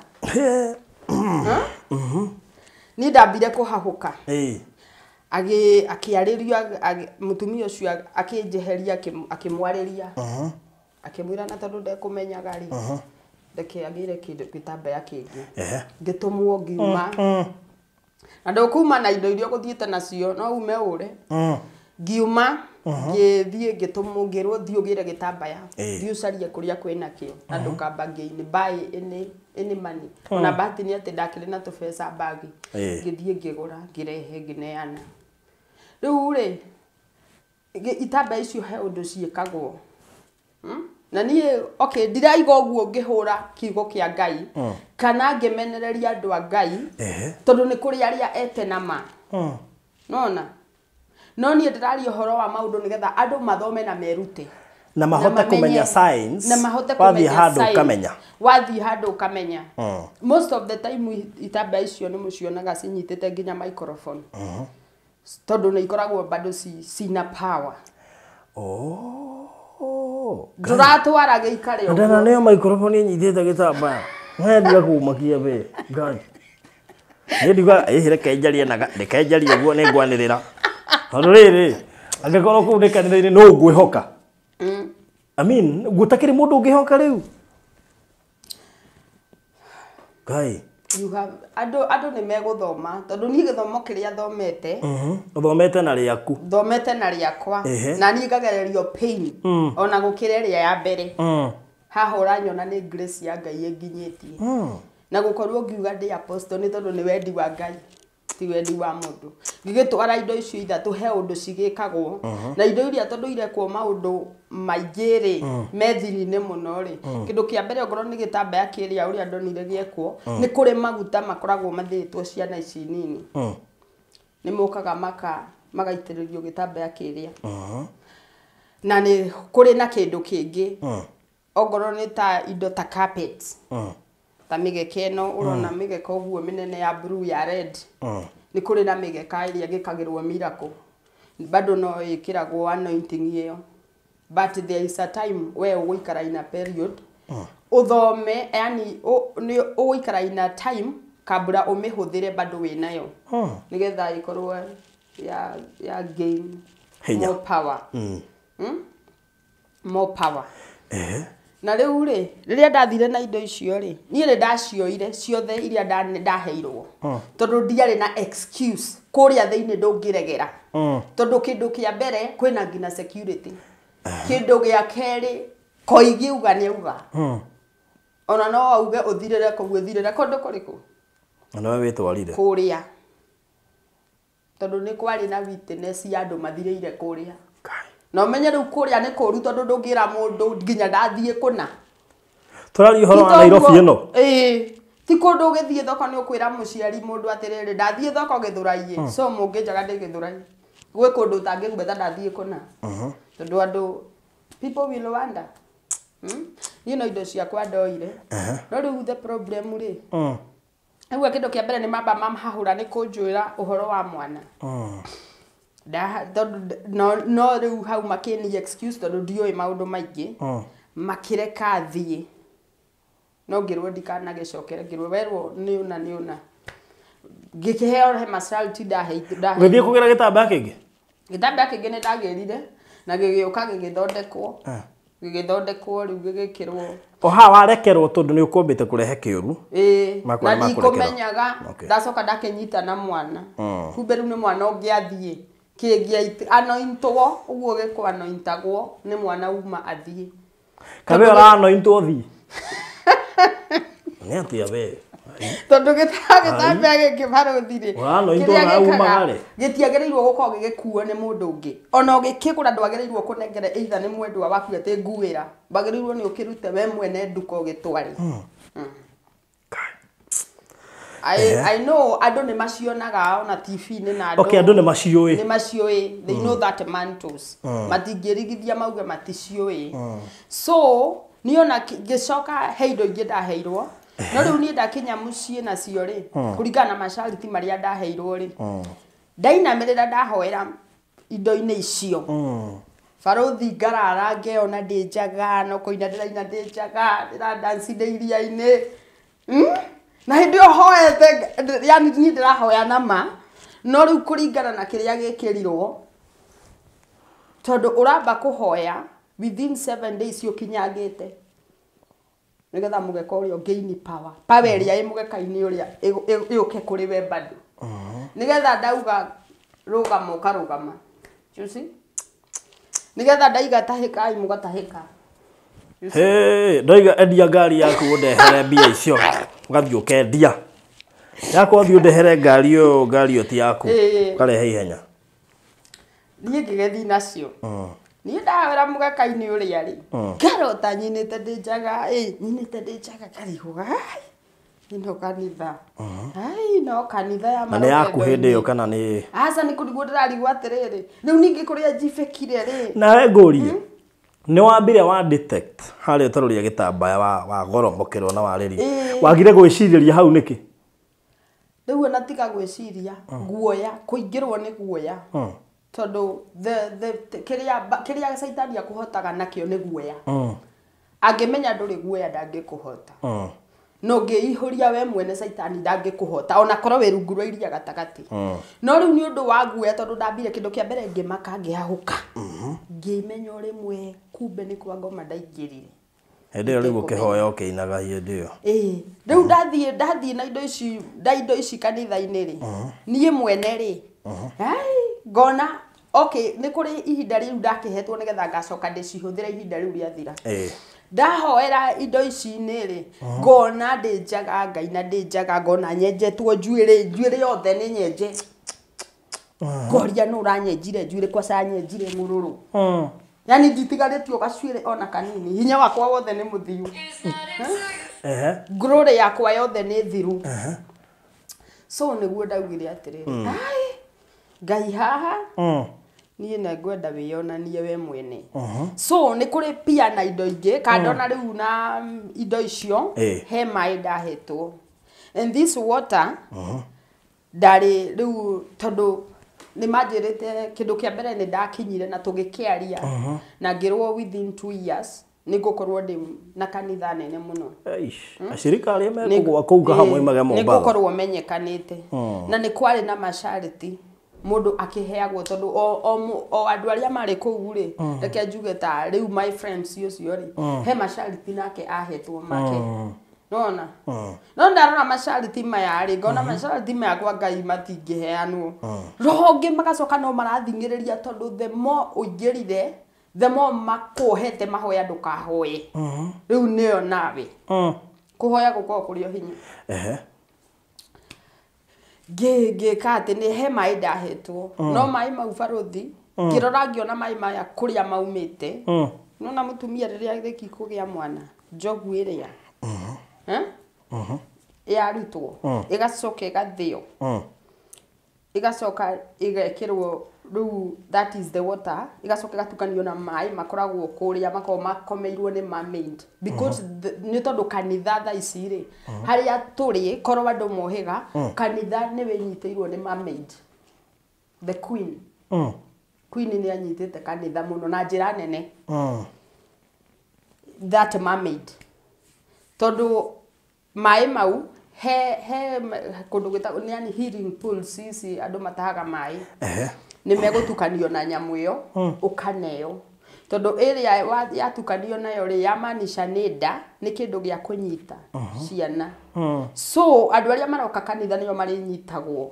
Niĩ ndambire kũhahũka. Akĩarĩrio mũtumia ũcio akĩnjeheria akĩmwarĩria. Akĩmwĩra na tondũ ndekũmenyaga rĩ. Reke agĩre kĩndũ gĩtambaya kĩngĩ. Ngĩtũmwo ngiuma. Na ndũkuma na indo iria ũgũthiĩte nacio no ume ũre. Ngiuma ngĩthiĩ ngĩtũmwo ngĩrwo thiĩ ũgĩre gĩtambaya. Thiĩ ũcarie kũrĩa kwĩna kĩo na ndũkamba ngĩinĩ buy any money. Ona bahati nĩ atĩ ndakĩrĩ na tũbeca mbagi. Ngĩthiĩ ngĩgũra ngĩrehe ngĩneana. Rĩu rĩ itambaya icio he ũndũ ciĩkagwo. Na niĩ okay ndiraiga ũguo ngĩhũra kiugo kĩa Ngai kana ngĩmenereria andũ a Ngai tondũ nĩ kũrĩ arĩa ete na ma. Nona no niĩ ndĩraria ũhoro wa maũndũ nĩgetha andũ mathome na merute na mahote kũmenya signs. Na mahote kũmenya wathiĩ handũ ũkamenya. Wathiĩ handũ ũkamenya. Most of the time itambaya icio nĩ mũcionaga cinyitĩte nginya microphone. Tondũ nĩ ikoragwo bado cina power. Ndũratwara gĩikare ũguo. Ndana nĩyo microphone ĩnyitĩte gĩtambaya. Ngendiga kũmakia be. Ngai. Niĩ ndiuga reke njarie na reke njarie ũguo nĩ ngwanĩrĩra. Tondũ rĩrĩ angĩkorwo kũu nĩ kanitha-inĩ no ngwĩhoka. I mean gũtakĩrĩ mũndũ ũngĩhoka rĩu. Ngai. You have andũ nĩ megũthoma tondũ niĩ gĩthomo kĩrĩa thomete. Ũthomete na rĩaku. Thomete na rĩakwa. Na niĩ ngagererio pain ona gũkĩra ĩrĩa ya mbere. Haha ũranyona nĩ grace ya Ngai ĩnginyĩtie. Na gũkorwo ngiuga ndĩ apostle nĩ tondũ nĩ wendi wa Ngai ti wendi wa mũndũ. Ngĩgĩtwara indo icio ithatũ he ũndũ cigĩkagwo. Na indo iria tondũ irekwo maũndũ maingĩ rĩ methiri-inĩ mũno rĩ. Kĩndũ kĩa mbere ongorwo nĩ gĩtambaya kĩrĩa ũrĩa ndonire gĩekwo nĩ kũrĩ maguta makoragwo mathĩĩtwo ciana ici nini. Nĩ mokaga magaitĩrĩrio gĩtambaya kĩrĩa. Na nĩ kũrĩ na kĩndũ kĩngĩ. Ongorwo nĩ ta indo ta carpet. Ta mĩgeka ĩno ũrona mĩgeka ũguo mĩnene ya blue ya red. Nĩ kũrĩ na mĩgeka ĩrĩa ĩgĩkagĩrwo miracle. Bado no ĩkĩragwo anointing ĩyo. But there is a time where ũgũikara in a period. Ũthome yani nĩ ũgũikara in a time kabla ũmĩhũthĩre bado wĩnayo. Nĩgetha ĩkorwo ya gain more power. More power. Na rĩu rĩ rĩrĩa ndathire na indo icio rĩ niĩ nĩ ndacioire ciothe iria ndaheirwo. Tondũ ndiarĩ na excuse kũrĩa thĩinĩ ndũngĩregera. Tondũ kĩndũ kĩa mbere kwĩna nginya security. Kĩndũ gĩa kerĩ koigi uga nĩ auga. Ona no auge ũthirĩre kũu ũthirĩre kũndũ kũrĩkũ. Na nowe wĩtwarire kũrĩa. Tondũ nĩ kwarĩ na witness ya andũ mathirĩire kũrĩa. Na ũmenye rĩu kũrĩa nĩ kũũru tondũ ndũngĩra mũndũ nginya ndathiĩ kũna. Tũraria ũhoro wa Nairobi ĩno. Ti kũndũ ũgĩthiĩ thoko nĩ ũkwĩra mũciari mũndũ atĩrĩrĩ ndathiĩ thoko Gĩthũrai. So mũngĩnjaga ndĩ Gĩthũrai. Gwĩ kũndũ ũtangĩgwetha ndathiĩ kũna. Tondũ andũ people will wonder. Niĩ no indo ciakwa ndoire. No rĩu the problem rĩ. Rĩu kĩndũ kĩa mbere nĩ mamba mamahahũra nĩ kũnjũĩra ũhoro wa mwana. No rĩu hau makĩni excuse tondũ ndiũĩ maũndũ maingĩ. Makĩreka thiĩ. No ngĩrwo ndikanagĩcokere ngĩrwo werwo nĩ ũna nĩ ũna. Ngĩkĩheo he masalti ndaheirwo. Ũgĩthiĩ kũgĩra gĩtambaya kĩngĩ? Gĩtambaya kĩngĩ nĩ ndagĩrire na gĩgĩũka gĩgĩthondekwo. Gĩgĩthondekwo rĩu gĩgĩkĩrwo. O haha warekerwo tondũ nĩ ũkũmbĩte kũrehe kĩũru. Na ndikũmenyaga ndacoka ndakĩnyita na mwana. Kumbe rĩu nĩ mwana ũngĩ athiĩ. Kĩngĩ anointwo ũguo gĩkũ anointagwo nĩ mwana uma athiĩ. Kabe ũranointwo thiĩ. Nĩ atĩa we? Tondũ gĩtambaya gĩkĩ barũthi rĩ kĩrĩa gĩtiagĩrĩirwo gũkorwo gĩgĩkuo nĩ mũndũ ũngĩ. Ona ũgĩkĩgũra ndwagĩrĩirwo kũnengera either nĩ mwendwa waku atĩ nguĩra. Wagĩrĩirwo nĩ ũkĩrute we mwene nduka ũgĩtware. I know andũ nĩ macionaga ona TV-inĩ na andũ. Okay, andũ nĩ maciũĩ. Nĩ maciũĩ. They know that mantles. Matingĩrigithia mauge maticiũĩ. So niĩ ona ngĩcoka he indo ingĩ ndaheirwo. No rĩu niĩ ndakinya mũciĩ nacio rĩ kũringana na masharti marĩa ndaheirwo rĩ ndainamĩrĩra ndahoera indo-inĩ icio. Barũthi ngarara ngeona ndĩ njaga no kũina ndĩraina ndĩ njaga ndĩra dance ndĩ iria-inĩ. Na hĩndĩ ĩyo hoete yani niĩ ndĩrahoya na ma No rĩu kũringana na kĩrĩa gĩkĩrirwo tondũ ũramba kũhoya within 7 days ũkinyangĩte nĩgetha mũgeka ũrĩa ũngĩini power power ĩrĩa ĩ mũgeka-inĩ ũrĩa ĩũke kũrĩ we bado nĩgetha ndauga rũgama ũkarũgama, you see, nĩgetha ndaiga tahĩkai mũgatahĩka. Hey, ndoiga endia ngari yaku ũndehere mbia icio ũgathiĩ ũkendia yakwa thiĩ ũndehere ngari ĩyo ngari ĩyo ti yaku ũkarehe ihenya. Niĩ ngĩgethi nacio niĩ ndawĩra mũgeka-inĩ ũrĩa rĩ ngarota nyinĩte ndĩ njaga nyinĩte ndĩ njaga ngarigwo ai ĩno kanitha ai no kanitha ya na nĩ yaku hĩndĩ ĩyo kana nĩ aca nĩ kũrigwo ndĩrarigwo atĩrĩrĩ rĩu ningĩ kũrĩa njibĩkire rĩ nawe ngũrie nĩ wambire wa detect harĩa ũtarũria gĩtambaya wa gorombokerwo na warĩria wagire gwĩcirĩria hau nĩkĩ? Rĩu ona tiga gwĩciria guoya kũingĩrwo nĩ guoya tondũ the kĩrĩa caitani akũhotaga nakĩo nĩ guoya. Angĩmenya ndũrĩ guoya ndangĩkũhota. No ngĩihũria we mwene caitani ndangĩkũhota ona korwo wĩ rungu rwa iria gatagatĩ. No rĩu nĩ ũndũ wa guoya tondũ ndambire kĩndũ kĩa mbere ngĩmaka ngĩhahũka ngĩmenya o rĩmwe kumbe nĩ kwa ngoma ndaingĩrire. Hĩndĩ ĩyo rĩu ũkĩhoya ũkĩinaga hĩndĩ ĩyo. Rĩu ndathiĩ na indo ici nda indo ici kanitha-inĩ rĩ niĩ mwene rĩ ngona okay nĩ kũrĩ ihinda rĩu ndakĩhetwo nĩgetha ngacoka ndĩcihũthĩre ihinda rĩu rĩathira. Ndahoera indo ici nĩ rĩ ngona ndĩ njaga Ngai na ndĩ njaga ngona nyenjetwo njuĩrĩ njuĩrĩ yothe nĩ nyenje ngoria nũ ũranyenjire njuĩrĩ kwaca nyenjire ng'ũrũrũ yani nditigarĩtio gacuĩrĩ ona kanini hinya wakwa wothe nĩ mũthiu glory yakwa yothe nĩ thiru. So nĩguo ndaugire atĩrĩrĩ ai Ngai haha niĩ na ngwenda wĩyonanie we mwene. So nĩ kũrĩ pia na indo ingĩ kandona rĩu na indo icio he maĩ ndahetwo and this water ndarĩ rĩu tondũ nĩ manjĩrĩte kĩndũ kĩa mbere nĩ ndakinyire na tũgĩkĩaria na ngĩrwo within 2 years nĩ ngũkorwo ndĩ na kanitha nene mũno. Ashirika arĩa mekũgwa kũu kahamwe mage Mombatha nĩ ngũkorwo menyekanĩte na nĩ kwarĩ na mashariti mũndũ akĩheagwo tondũ o andũ arĩa marĩ kũu rĩ reke njuge ta rĩu my friends ũcio rĩ he mashariti nake ahetwo make nona no ndarora mashariti maya rĩ ngona mashariti maya kwa Ngai matingĩheanwo roho ngĩ magacoka no marathing'ĩrĩria tondũ the more ũingĩrire the more makuohete mahoya ndũkahoye rĩu nĩyo nawe kũhoya gũkorwo kũrĩ o hinya. Ngĩka atĩ nĩ he maĩ ndahetwo no maĩ mau barũthi ngĩrora ngĩona maĩ maya kũrĩa maumĩte nona mũtumia rĩrĩa arĩki kũgĩa mwana njogu ĩrĩa yarutwo ĩgacoka ĩgathĩo ĩgacoka ĩgekĩrwo rĩu that is the water ĩgacoka ĩgatukanio na maĩ makoragwo kũrĩa makoragwo makomeirwo nĩ mermaid because nĩ tondũ kanitha thaa ici rĩ harĩa tũrĩ korwo andũ mohĩga kanitha nĩ wĩnyitĩirwo nĩ mermaid the queen. Queen nĩ anyitĩte kanitha mũno na njĩra nene that mermaid tondũ maĩ mau he kũndũ gwĩtagwo yani healing pools ici andũ matahaga maĩ nĩ megũtukanio na nyamũ ĩyo ũkaneo tondũ ĩrĩa yatukanio nayo rĩ yamaanisha nĩ nda nĩ kĩndũ gĩa kũnyita ciana. So andũ arĩa maroka kanitha nĩo marĩnyitagwo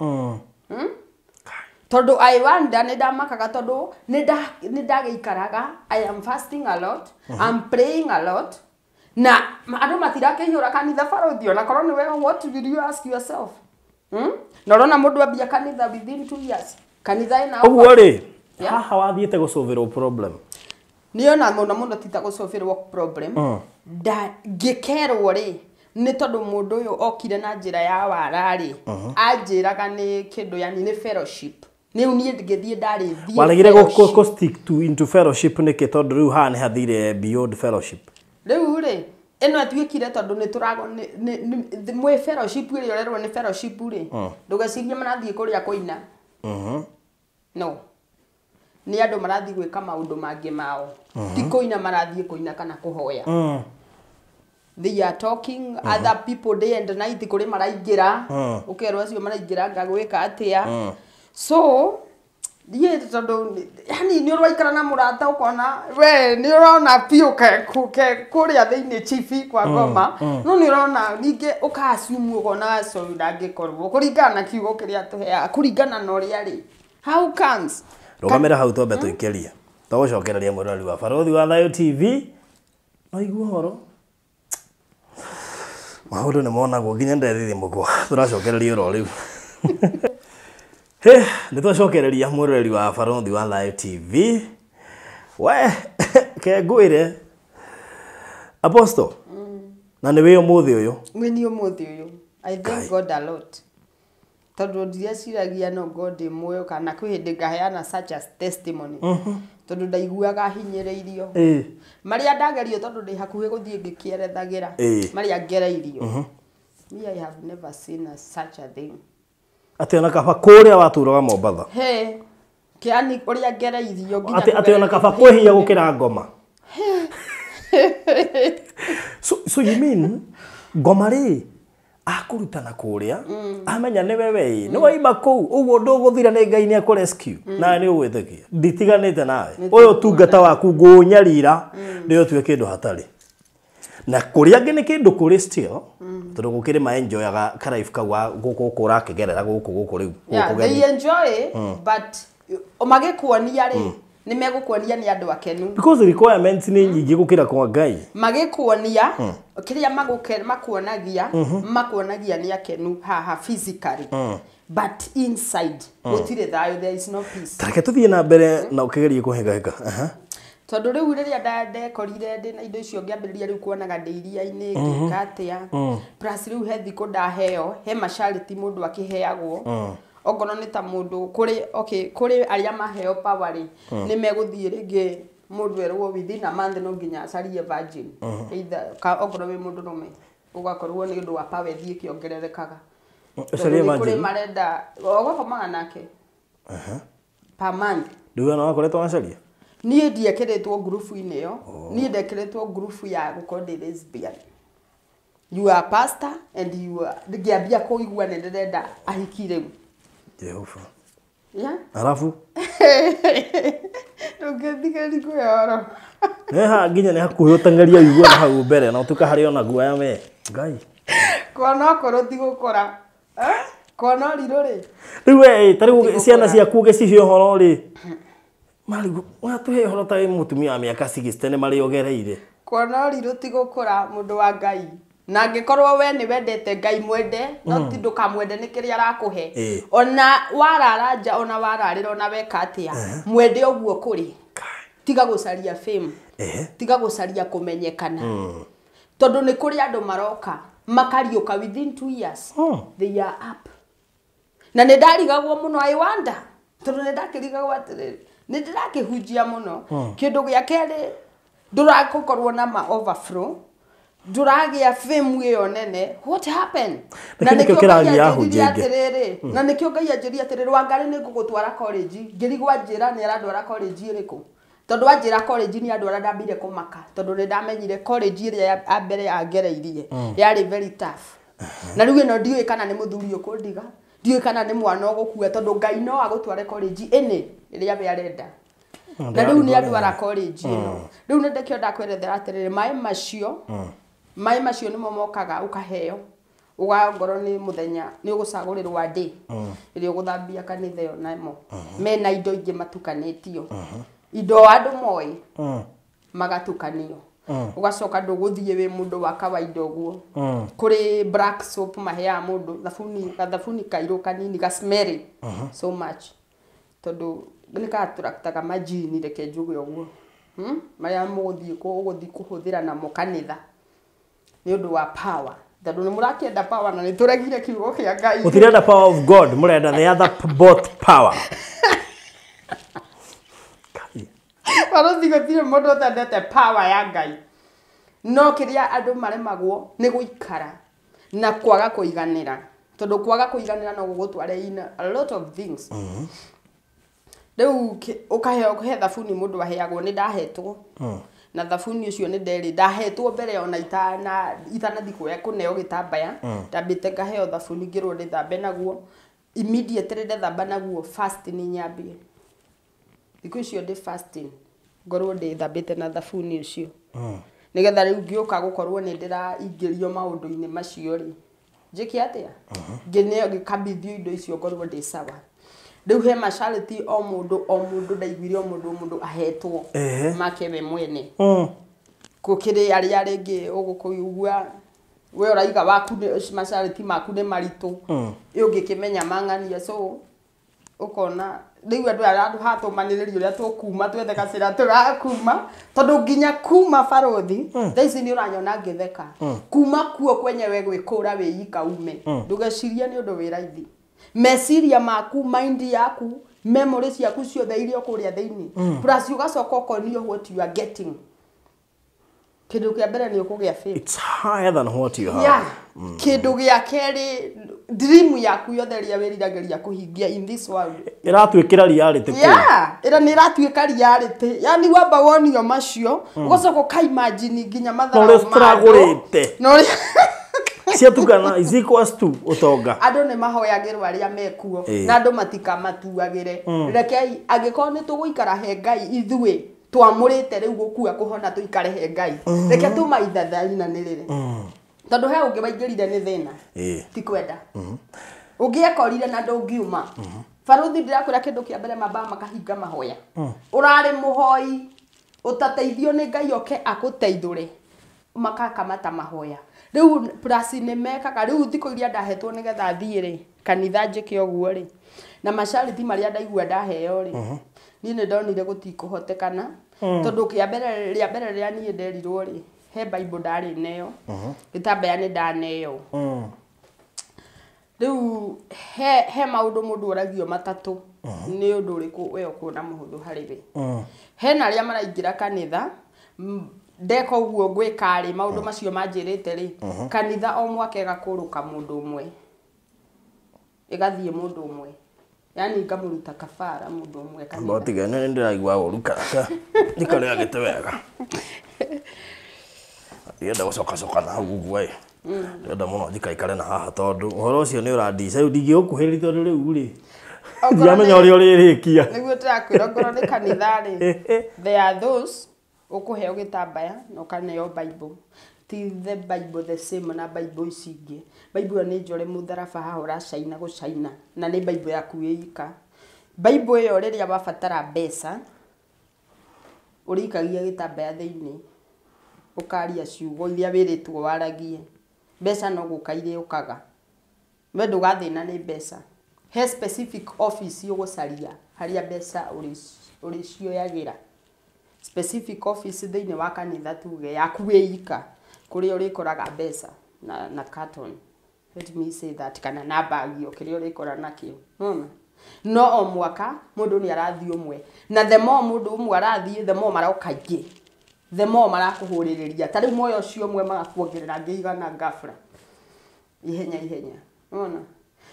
tondũ I wonder nĩ ndamakaga tondũ nĩ ndagĩikaraga I am fasting a lot, I'm praying a lot na andũ matirakĩihũra kanitha barũthi ona korwo nĩwe what will you ask yourself? Na ũrona mũndũ ambia kanitha within 2 years kanitha ĩna ũguo rĩ haha wathiĩte gũcũvĩrwo problem niĩ ona mũno mũno ti ta gũcũvĩrwo problem ngĩkerwo rĩ nĩ tondũ mũndũ ũyũ okire na njĩra ya wara rĩ anjĩraga nĩ kĩndũ yani nĩ fellowship Rĩu niĩ ngĩthiĩ ndarĩ thiĩ waregire gũ stick to into fellowship nĩkĩ tondũ rĩu haha nĩ hathire beyond fellowship. Rĩu rĩ ĩno ĩtuĩkire tondũ nĩ tũrago mwĩ fellowship ĩrĩa ũrerwo nĩ fellowship rĩ ndũgecirie marathiĩ kũrĩa kũina. No nĩ andũ marathiĩ gwĩka maũndũ mangĩ mao ti kũina marathiĩ kũina kana kũhoya. They are talking other people day and night kũrĩ maraingĩra ũkerwo acio maraingĩra ngagwĩka atĩa. So niĩ tondũ yani nĩ ũraikara na mũrata ũkona we nĩ ũrona biũ ke kũrĩa thĩinĩ chibi kwa ngoma no nĩ ũrona ningĩ ũka-assume ũkona aco ndangĩkorwo kũringana na kiugo kĩrĩa tũheaga kũringana na ũrĩa rĩ how comes Rũgamĩra hau twambe tũikĩrie. Tũgũcokereria mwĩroreri wa Barũthi wa Thayũ TV. No igua ũhoro. Maũndũ nĩ monagwo nginya ndethithimũkwo. Tũracokereria oro rĩu. He, nĩ twacokereria mwĩroreri wa Barũthi wa Thayũ TV. We, ke ngwĩre. Apostle. Na nĩ wĩ ũmũthĩ ũyũ. Nĩ ũmũthĩ ũyũ. I thank God a lot. Tondũ ndireciiragia no God ndĩ muoyo kana kwĩ hĩndĩ ngaheana such as testimony. Tondũ ndaiguaga hinyĩrĩirio. Marĩa ndagerio tondũ ndĩ hakuhĩ gũthiĩ ngĩkĩerethagĩra. Marĩa ngereirio. Me, I have never seen such a thing. Atĩ ona kaba kũrĩa watũraga Mombatha. He. Kĩani ũrĩa ngereirio nginya Atĩ ona kaba kwĩ hinya gũkĩra ngoma. So you mean ngoma rĩ akũrutana kũrĩa amenya nĩwe we nĩ waima kũu ũguo ndũgũthira nĩ Ngai nĩ akũ-rescue nawe nĩ ũgwĩtĩkia nditiganĩte nawe ũyũ ũtungata waku ngũũnyarira nĩ ũtue kĩndũ hatarĩ na kũrĩa angĩ nĩ kĩndũ kũrĩ still tondũ gũkĩrĩ ma enjoyaga ka life kau gũkũ ũrakĩgerera gũkũ gũkũ rĩu. Yeah, they enjoy but magĩkuonia rĩ nĩ megũkuonia nĩ andũ akenu. Because requirements nĩ nyingĩ gũkĩra kwa Ngai. Magĩkuonia kĩrĩa makuonagia makuonagia nĩ akenu haha physically but inside gũtirĩ thayũ, there is no peace. Tareke tũthiĩ na mbere na ũkĩgerie kũhĩngahĩnga. Tondũ rĩu rĩrĩa ndekorire ndĩ na indo icio ngĩambĩrĩria rĩu kuonaga ndĩ iria-inĩ ngĩka atĩa plus rĩu he thikũ ndaheo he macarĩti mũndũ akĩheagwo okorwo nĩ ta mũndũ kũrĩ okay kũrĩ arĩa maheo power rĩ nĩ megũthiĩ rĩngĩ mũndũ erwo within a month no nginya acarie virgin either okorwo wĩ mũndũ rũme ũgakorwo nĩ ũndũ wa power ĩthiĩ ĩkĩongererekaga. Ũcarie virgin kũrĩ marenda ũgakomaga nake per month. Ndũĩ ona wakoretwo wacaria? Niĩ ndiekĩrĩtwo ngurubu-inĩ ĩyo. Niĩ ndekĩrĩtwo ngurubu ya gũkorwo ndĩ lesbian. You are pastor and you are ngĩambia kũigua nĩ ndĩrenda ahiki rĩu. Jehova. Yeah. Alafu ndũngĩthikĩrĩria kwĩhoro. Nĩ nginya nĩ hakuhĩ ũteng'eria ũigue na hau mbere na ũtuĩka harĩ ona guoya we. Ngai. Kuona okorwo ti gũkũra. Kuona ũrirũ rĩ. Rĩu we ta rĩu ciana ciaku ũgĩcihe ũhoro rĩ. Marigũ, watũhe ũhoro ta wĩ mũtumia wa mĩaka 60 nĩ marĩa ũgereire. Kuona ũrirũ ti gũkũra mũndũ wa Ngai. Na angĩkorwo we nĩ wendete Ngai mwende, no ti ndũkamwende nĩ kĩrĩa arakũhe. Ona warara nja, ona wararĩra, ona weka atĩa, mwende ũguo kũrĩ. Tiga gũcaria fame. Tiga gũcaria kũmenyekana. Tondũ nĩ kũrĩ andũ maroka makariũka within 2 years. They are up. Na nĩ ndarigagwo mũno, I wonder. Tondũ nĩ ndakĩrigagwo atĩrĩrĩ, nĩ ndĩrakĩhunjia mũno. Kĩndũ gĩa kerĩ ndũrakorwo na ma overflow. Ndũragĩa fame ĩyo nene. What happened? Na nĩkĩo kĩragia ahunjia aingĩ. Na nĩkĩo Ngai anjĩrire atĩrĩrĩ, Wangari nĩ ngũgũtwara college. Ngĩrigwo anjĩra nĩ arandwara college ĩrĩkũ. Tondũ anjĩra college nĩ andwara ndambire kũmaka. Tondũ nĩ ndamenyire college ĩrĩa ya mbere angereirie yarĩ very tough. Na rĩu ĩno ndiũĩ kana nĩ mũthuri ũkũndiga, ndiũĩ kana nĩ mwana ũgũkua, tondũ Ngai no agũtware college ĩnĩ ĩrĩa we arenda. Na rĩu nĩ andwara college ĩno. Rĩu nĩ ndĩkĩo ndakwerethera atĩrĩrĩ, maĩ macio nĩmo mokaga ũkaheo ũgangorwo nĩ mũthenya nĩ ũgũcagũrĩrwo ndĩ ĩrĩa ũgũthambia kanitha ĩyo namo mena indo ingĩ matukanĩtio indo andũ moĩ magatukanio ũgacoka ndũgũthiĩ wĩ mũndũ wa kawaida ũguo. Kũrĩ black soap maheaga mũndũ thabuni gathabuni kairũ kanini ga smell so much tondũ nĩ ka-attractaga majini, reke njuge ũguo, marĩa mũgũthiĩ ũgũthiĩ kũhũthĩra namo kanitha nĩ ũndũ wa power. Tondũ nĩ mũrakĩenda power na nĩ tũregire kiugo kĩa Ngai. Mũtirenda power of God, mũrenda the other both power. Barũthi gũtirĩ mũndũ ũtendete power ya Ngai. No kĩrĩa andũ maremagwo nĩ gũikara na kwaga kũiganĩra. Tondũ kwaga kũiganĩra no gũgũtware in a lot of things. Rĩu ũkaheo he thabuni mũndũ aheagwo, nĩ ndahetwo. Na thabuni ũcio nĩ nderĩ ndahetwo mbere ona itanathiĩ kuoya kũneo gĩtambaya. Ndambĩte ngaheo thabuni ngĩrwo ndĩthambe naguo. Immediately ndethamba naguo fasting nyambie. Thikũ icio ndĩ fasting ngorwo ndĩthambĩte na thabuni ũcio. Nĩgetha rĩu ngĩũka gũkorwo nĩ ndĩraingĩrio maũndũ-inĩ macio rĩ, njĩke atĩa? Ngĩneo ngĩkabithio indo icio ngorwo ndĩ sawa. Rĩu he masharti o mũndũ ndaiguire o mũndũ ahetwo make we mwene. Gũkĩrĩ arĩa rĩngĩ ũgũkũigua we ũraiga waku nĩ masharti maku nĩ maritũ. Ũngĩkĩmenya mang'ania so ũkona rĩu andũ aya hatũmanĩrĩria ũrĩa tũkuma twethe gacĩra tũrakuma tondũ nginya kuma barothi thaa ici nĩ ũranyona ngĩtheka kuma kuo kwenyewe gwĩkũra wĩika ume ndũgecirie nĩ ũndũ wĩ raithi. Meciria maku, mind yaku, memory ciaku ciothe iria kũrĩa thĩinĩ plus ũgacoka ũkonio what you are getting. Kĩndũ kĩa mbere nĩ ũkũgĩa faith. It's higher than what you have. Yeah. Kĩndũ gĩa kerĩ, dream yaku yothe ĩrĩa wĩriragĩria kũhingia in this world Ĩratuĩkĩra reality kũu. Yeah, ĩra nĩ ĩratuĩka reality. Yani wamba wonio macio, ũgacoka ũka-imagine nginya matharau Na ũrĩa tũragũrĩte. Na ũrĩa Ciatukana is equals to ũtonga. Andũ nĩ mahoyagĩrwo arĩa mekuo na andũ matikamatuagĩre. Rekei angĩkorwo nĩ tũgũikara he Ngai ithuĩ twamũrĩte rĩu gũkua kũhona tũikare he Ngai. Reke tũmaithathainanĩrĩre. Tondũ he ũngĩ waingĩrire nĩ thĩna. Ti kwenda. Ũngĩekorire na ndũngiuma. Baruthi ndĩrakwĩra kĩndũ kĩa mbere mambaga makahinga mahoya. Ũrarĩ mũhoi ũtateithio nĩ Ngai oke agũteithũre makakamata mahoya. Rĩu plus nĩ mekaga rĩu thikũ iria ndahetwo nĩgetha thiĩ rĩ kanitha njĩke ũguo rĩ na mashariti marĩa ndaigua ndaheo rĩ niĩ nĩ ndonire gũtikũhotekana tondũ kĩa mbere rĩa mbere rĩrĩa niĩ nderirwo rĩ he Bible ndarĩ neo gĩtambaya nĩ ndaneo. Rĩu he maũndũ mũndũ oragio matatũ nĩ ũndũ ũrĩkũ we ũkuona mũhũthũ harĩ we. Hena arĩa maraingĩra kanitha ndeka ũguo ngwĩka rĩ maũndũ macio manjĩrĩte rĩ kanitha o mwaka ĩgakũrũka mũndũ ũmwe ĩgathiĩ mũndũ ũmwe yani ngamũruta kabara mũndũ ũmwe kanitha. Mbotiga nĩ ndĩraigua ũru karaka ndikarĩa gĩtĩ wega. Ndĩrenda gũcokacoka na hau ũguo ĩ. Ndĩrenda mũno njikaikare na haha tondũ ũhoro ũcio nĩ ũrandica rĩu ndingĩũkuhĩrĩria tondũ rĩu rĩ ndiramenya ũrĩa ũrĩrĩkia. Nĩguo ndĩrakwĩra okorwo nĩ kanitha rĩ there are those ũkũheo gĩtambaya na ũkaneo Bible. Ti the Bible the same na Bible ici ingĩ. Bible ĩyo nĩ njore mũtharaba haha ũracaina gũcaina na nĩ Bible yaku ĩika. Bible ĩyo rĩrĩa wabatara mbeca ũrĩikagia gĩtambaya thĩinĩ ũkaria ciugo iria wĩrĩtwo waragie. Mbeca no gũka irĩũkaga. We ndũgathĩna nĩ mbeca. He specific office ũgũcaria harĩa mbeca ũrĩcioyagĩra. Specific office thĩinĩ wa kanitha tuge yaku wĩika kũrĩa ũrĩkoraga mbeca na carton. Let me say that kana na bag o kĩrĩa ũrĩkora nakĩo. Unaona? No o mwaka mũndũ nĩ arathiĩ ũmwe na the more mũndũ ũmwe arathiĩ the more maroka aingĩ the more marakũhũrĩrĩria ta rĩu moyo ũcio ũmwe magakuongerera angĩ igana ghafla ihenya ihenya. Unaona?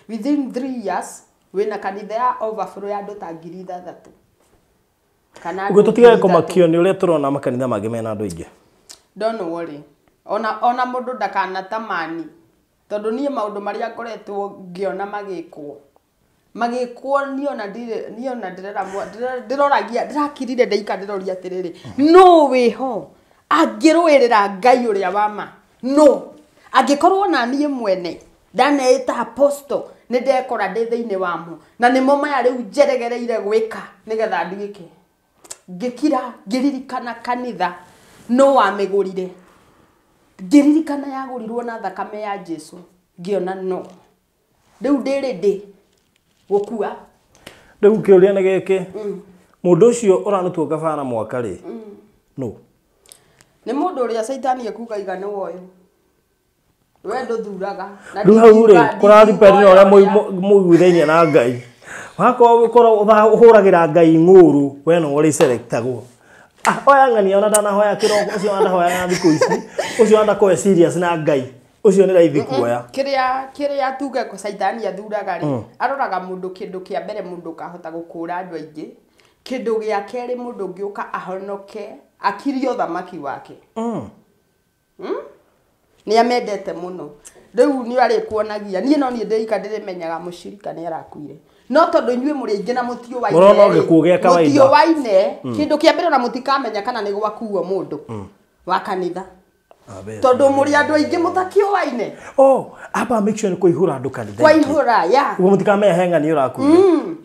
Within 3 years wĩna kanitha ya overflow ya andũ ta 6,000. Kana ũguo tũtigage kũmakio nĩ ũrĩa tũrona makanitha mangĩ mena andũ aingĩ. Don't worry. Ona mũndũ ndakanatamani tondũ niĩ maũndũ marĩa ngoretwo ngĩona magĩkwo niĩ ona ndĩroragia ndĩrakirire ndaika ndĩroria atĩrĩrĩ no wĩho angĩrũĩrĩra Ngai ũrĩa wa ma no angĩkorwo na niĩ mwene ndaneĩta apostle nĩ ndekora ndĩ thĩinĩ wamo na nĩmo maya rĩu njeregereire gwĩka nĩgetha nduĩke ngĩkira ngĩririkana kanitha no wamĩgũrire ngĩririkana yagũrirwo na thakame ya Jesu ngĩona no rĩu ndĩrĩ ndĩ gũkua. Rĩu kĩũria nĩ gĩkĩ mũndũ ũcio ũranutua kabara mwaka rĩ no nĩ mũndũ ũrĩa caitani ekuga iga nĩ woyo we ndũthuraga. Rĩu hau rĩ kũraripend na ũrĩa mũiguithainie na Ngai wakorwo ũkorwo ũhũragĩra Ngai ng'ũrũ we no ũrĩselectagwo. Oya ng'ania ona ndanahoya kĩroko ũcio ona ndahoyaga thikũ ici ũcio ona ndakorwo serious na Ngai ũcio nĩ raithi kuoya. Kĩrĩa tuge caitani athuraga rĩ aroraga mũndũ kĩndũ kĩa mbere mũndũ ũkahota gũkũra andũ aingĩ kĩndũ gĩa kerĩ mũndũ ũngĩũka ahonoke akirie ũthamaki wake. Nĩ amendete mũno. Rĩu nĩ arĩkuonagia niĩ no niĩ ndĩika ndĩrĩmenyaga mũcirika nĩ arakuire. No tondũ inyuĩ mũrĩ aingĩ na mũtio wa Mũrona gĩkuũ gĩa kawaida. Mũtio wa ine kĩndũ kĩa mbere ona mũtikamenya kana nĩ gwakuo mũndũ wa kanitha. Tondũ mũrĩ andũ aingĩ mũtakio wa ine. Oh, aba make sure nĩ kũihũra andũ kanitha. Kwaihũra ya. Ũguo mũtikamenya he ng'ani ũrakuire.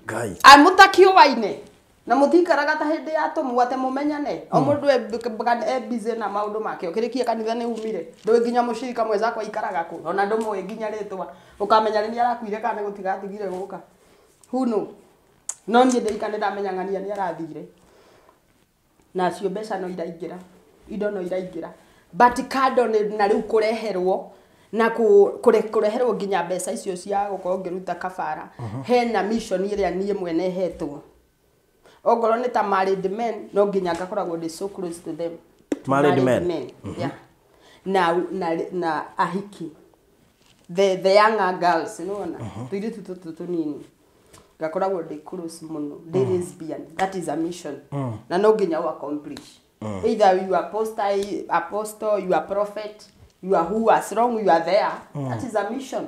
Ngai. A mũtakio wa ine. Na mũtikaraga ta hĩndĩ ya tũmũ atĩ mũmenyane. O mũndũ e busy na maũndũ make. Ũkĩrĩkia kanitha nĩ umire. Ndũĩ nginya mũcirika mwenzako aikaraga kũ. Ona ndũmũĩ nginya rĩtwa. Ũkamenya rĩ nĩ arakuire kana nĩ gũtiga atigire gũka. Who know? No niĩ ndĩika nĩ ndamenya ng'ania nĩ arathire. Na acio mbeca no iraingĩra. Indo no iraingĩra. But kando na rĩu kũreherwo na kũreherwo nginya mbeca icio cia gũkorwo ngĩruta kabara. Hena mission ĩrĩa niĩ mwene hetwo. Ongorwo nĩ ta married men no nginya ngakoragwo ndĩ so close to them. Married men. Yeah. Na ahiki. The younger girls, nĩwona? Tũirĩtu tũtũ tũnini. Ngakoragwo ndĩ close mũno. Ndĩ lesbian. That is a mission. Na no nginya ũ accomplish. Either you are apostle, you are prophet, you are who, as long you are there. That is a mission.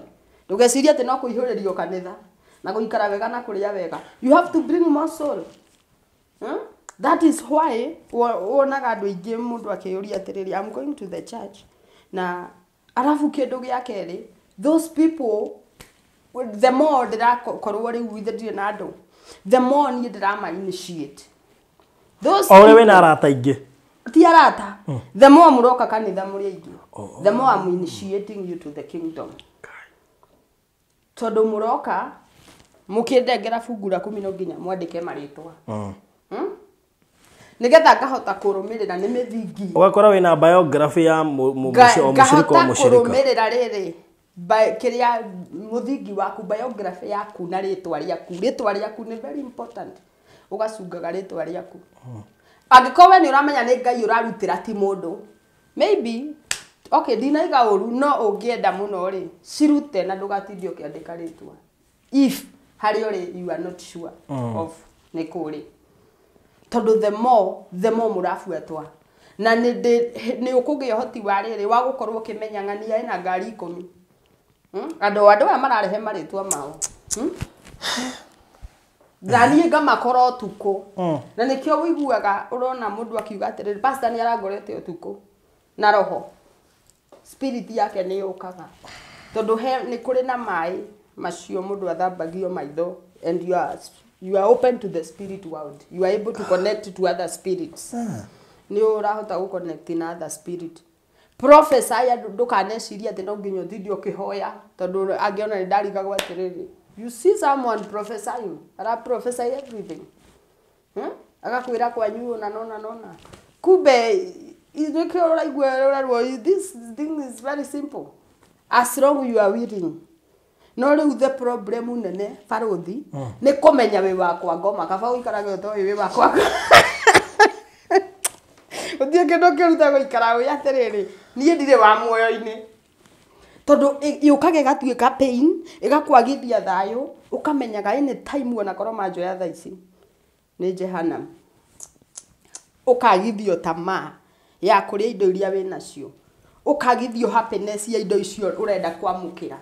Ndũgecirie atĩ no kũihũrĩrio kanitha na gũikara wega na kũrĩa wega. You have to bring more soul. That is why wonaga andũ aingĩ mũndũ akĩyũria atĩrĩrĩ, I'm going to the church. Na arabu kĩndũ gĩa kerĩ, those people, the more ndĩrakorwo rĩu ithe ndirĩ na andũ, the more niĩ ndĩrama initiate. Those o ũrĩa wĩna arata aingĩ. Ti arata. The more mũroka kanitha mũrĩ aingĩ, the more I'm initiating you to the kingdom. Tondũ mũroka mũkĩndengera fungu la 10 no nginya mwandĩke marĩtwa. Nĩgetha ngahota kũrũmĩrĩra nĩ mĩthingi. Ũgakora wĩna biography ya mũcirika o mũcirika. Ngahota kũrũmĩrĩra rĩrĩ kĩrĩa mũthingi waku, biography yaku na rĩtwa rĩaku. Rĩtwa rĩaku nĩ very important. Ũgacungaga rĩtwa rĩaku. Angĩkorwo we nĩ ũramenya nĩ Ngai ũrarutĩra ti mũndũ, maybe okay, ndinaiga ũru, no ũngĩenda mũno rĩ, cirute na ndũgatinde ũkĩandĩka rĩtwa. If harĩa ũrĩ you are not sure of nĩ kũ rĩ. Tondũ the more mũrabuatwa. Na nĩ ũkũgĩa ũhoti wa rĩrĩ wa gũkorwo ũkĩmenya ng'ania ĩna ngari 10. Andũ aya mararehe marĩtwa mao. Na niĩ ngamakora ũtukũ. Na nĩkĩo ũiguaga ũrona mũndũ akiuga atĩrĩrĩ, pastor nĩ arangorete ũtukũ na roho. Spirit yake nĩ yũkaga. Tondũ nĩ kũrĩ na maĩ macio mũndũ athambagio maitho and you are open to the spirit world. You are able to connect to other spirits. Nĩ ũrahota gũ connect na other spirit. Prophesy ndũkanecirie atĩ no nginya ũtinde ũkĩhoya tondũ angĩona nĩ ndarigagwo atĩrĩrĩ. You see someone prophesying, ara prophesy everything. Agakwĩra kwanyu ona nona nona. Kumbe nĩkĩo ũraigua ũrerwo this thing is very simple. As long you are willing. No rĩu the problem nene barothi nĩ kũmenya wĩ wakwa ngoma kaba ũikarage ũtoĩ wĩ wakwa. Ũthiĩ kĩndũ kĩruta gũikara wĩ atĩrĩrĩ niĩ ndirĩ wa muoyo-inĩ. Tondũ yũkaga ĩgatuĩka pain, ĩgakwagithia thayũ, ũkamenyaga any time ona korwo manjoya thaa ici nĩ Jehanam. Ũkagithio tamaa ya kũrĩa indo iria wĩnacio. Ũkagithio happiness ya indo icio ũrenda kwamũkĩra.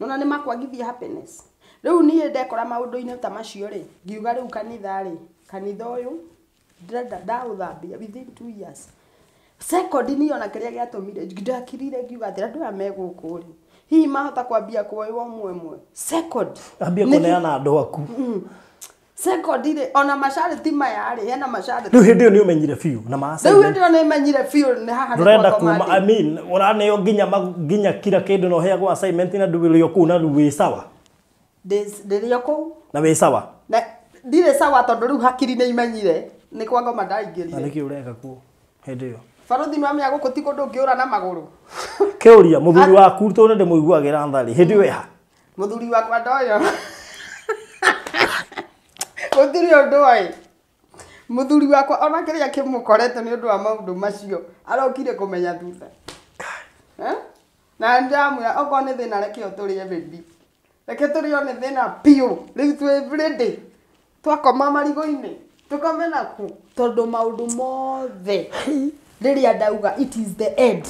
Nona nĩ makwagithia happiness. Rĩu niĩ ndekora maũndũ-inĩ ta macio rĩ, ngiuga rĩu kanitha rĩ, kanitha ũyũ ndĩrenda ndaũthambia within 2 years. Second niĩ ona kĩrĩa gĩatũmire ndakirire ngiuga atĩrĩ andũ aya me gũkũ rĩ, hihi mahota kwambia kuoywo ũmwe ũmwe. Second, ambia kũneana andũ aku. Second rĩ, ona macarĩti maya rĩ, hena macarĩti. Rĩu hĩndĩ ĩyo nĩ ũmenyire biũ na ma Rĩu hĩndĩ ĩyo nĩ menyire biũ nĩ haha nĩ ndũrenda kwa kuma, I mean, ũraneo nginya kila kĩndũ na ũheagwo assignment na ndũrĩ o kũu na wĩ sawa. Ndĩrĩ o kũu. Na wĩ sawa. Na ndirĩ sawa tondũ rĩu hakiri nĩ imenyire nĩ kwa ngoma ndaingĩrire. Na nĩkĩ ũreka kuo hĩndĩ ĩyo? Barothi nĩ wamenya gũkũ ti kũndũ ũngĩũra na magũrũ. Kĩũria mũthuri waku tondũ ndĩmũiguagĩra tha rĩ, hĩndĩ ĩyo ĩha? Mũthuri wakwa ndoyo. Gũtirĩ ũndũ oĩ. Mũthuri wakwa ona kĩrĩa kĩmũkorete nĩ ũndũ wa maũndũ macio arokire kũmenya thutha. Na ndamwĩra okorwo nĩ thĩna reke ũtũrĩe baby. Reke tũrĩo nĩ thĩna biũ. Rĩu twĩ ready. Twakoma marigũ-inĩ. Tũkome naku. Tondũ maũndũ mothe Rĩrĩa ndauga it is the end.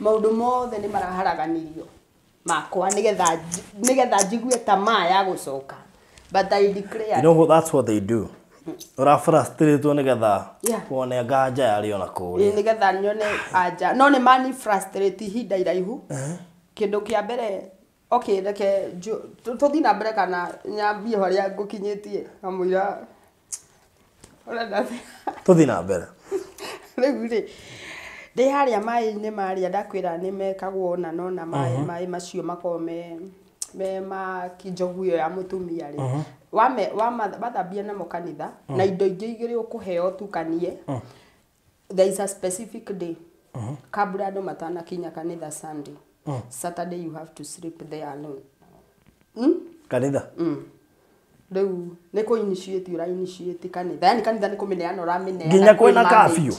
Maũndũ mothe nĩ maraharaganirio makwa nĩgetha njigue tamaa ya gũcoka. But I declare. You know what, that's what they do. Ura frustrate nĩgetha wone nganja yarĩ ona kũrĩa. Nĩgetha nyone anja. No nĩ mani frustrate ihinda iraihu. Kĩndũ kĩa mbere, okay, reke tũthiĩ na mbere kana nyambie harĩa ngũkinyĩtie kamũira ũrenda tũthiĩ na mbere. Rĩu rĩ ndĩ harĩa maĩ-inĩ marĩa ndakwĩra nĩ mekagwo na nona maĩ macio makoragwo me ma njogu ĩyo ya mũtumia rĩ. Wathambia namo kanitha na indo ingĩ igĩrĩ ũkũheo ũtukanie. There is a specific day. Kabla andũ matanakinya kanitha Sunday. Saturday you have to sleep there alone. Kanitha? Rĩu nĩ kũ initiate ũra initiate kanitha. Yani kanitha nĩ kũmĩneana ũramĩneana. Nginya kwĩna curfew.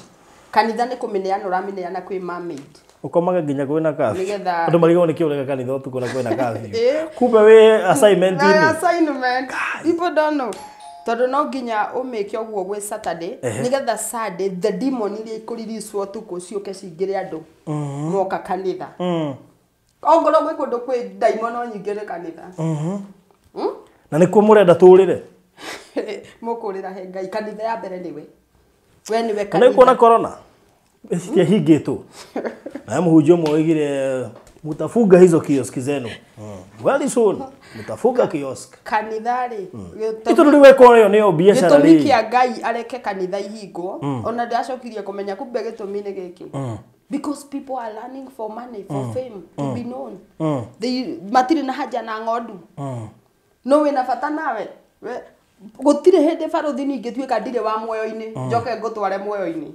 Kanitha nĩ kũmĩneana ũramĩneana kwĩ mermaid. Ũkomaga nginya kwĩna curfew. Andũ marigagwo nĩkĩ ũreka kanitha ũtukũ na kwĩna curfew. Kumbe wĩ assignment-inĩ. Assignment. People don't know. Tondũ no nginya ũmĩke ũguo gwĩ Saturday nĩgetha Sunday the demon iria ikũriricwo ũtukũ ciũke cingĩre andũ moka kanitha. Ongorwo gwĩ kũndũ kwĩ ndaimono nyingĩ nĩ kanitha. Na nĩkuo mũrenda tũrĩre? Mũkũrĩra he Ngai. Kanitha ya mbere nĩwe. We nĩwe kanitha. Na nĩkuona corona citiahingĩtwo. Na mũhunjia ũmwe oigire mutafunga hizo kioski zenu. Very soon mutafunga kiosk. Kanitha rĩ itũ rĩu weko ĩyo nĩyo biacara rĩ. Gĩtũmi kĩa Ngai areke kanitha ihingwo ona ndacokirie kũmenya kumbe gĩtũmi nĩ gĩkĩ. Because people are learning for money, for fame, to be known. They matirĩ na haja na ng'ondu. No wĩna bata nawe. Gũtirĩ hĩndĩ barothi ningĩtuĩka ndirĩ wa muoyo-inĩ njoke ngũtware muoyo-inĩ.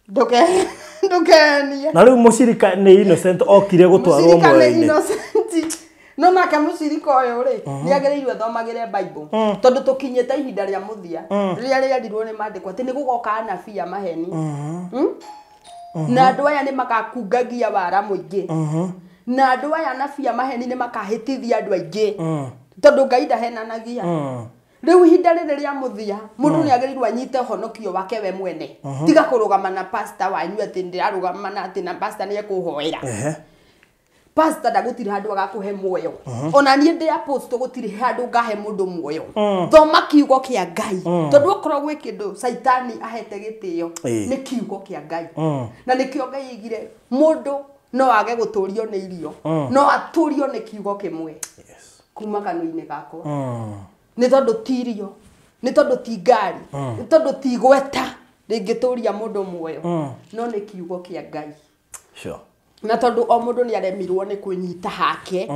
Ndũkenie. Na rĩu mũcirika nĩ innocent okire gũtwarwo muoyo-inĩ. Innocent. No nake mũcirika ũyũ rĩ nĩagĩrĩirwo athomagĩre Bible tondũ tũkinyĩte ihinda rĩa mũthia rĩrĩa rĩerirwo nĩ maandĩko atĩ nĩ gũgoka anabii a maheni. Na andũ aya nĩ makakungagia wara mũingĩ. Na andũ aya anabii a maheni nĩ makahĩtithia andũ aingĩ tondũ Ngai ndahenanagia. Rĩu ihinda rĩrĩ rĩa mũthia mũndũ nĩ agĩrĩirwo anyite ũhonokio wake we mwene. Tiga kũrũgama na pastor wanyu atĩ ndĩrarũgama na atĩ na pastor nĩ ekũhoera. Pastor ndagũtirĩ handũ agakũhe muoyo. Ona niĩ ndĩ apostle gũtirĩ handũ ngahe mũndũ muoyo. Thoma kiugo kĩa Ngai. Tondũ okorwo gwĩ kĩndũ Saitani ahete gĩtĩo nĩ kiugo kĩa Ngai. Na nĩkĩo Ngai aigire mũndũ no age gũtũrio nĩ irio no atũrio nĩ kiugo kĩmwe kuma kanua-inĩ gakwa. Nĩ tondũ ti irio, nĩ tondũ ti ngari, nĩ tondũ ti gweta rĩngĩtũria mũndũ muoyo no nĩ kiugo kĩa Ngai. Sure. Na tondũ o mũndũ nĩ aremirwo nĩ kwĩnyita hake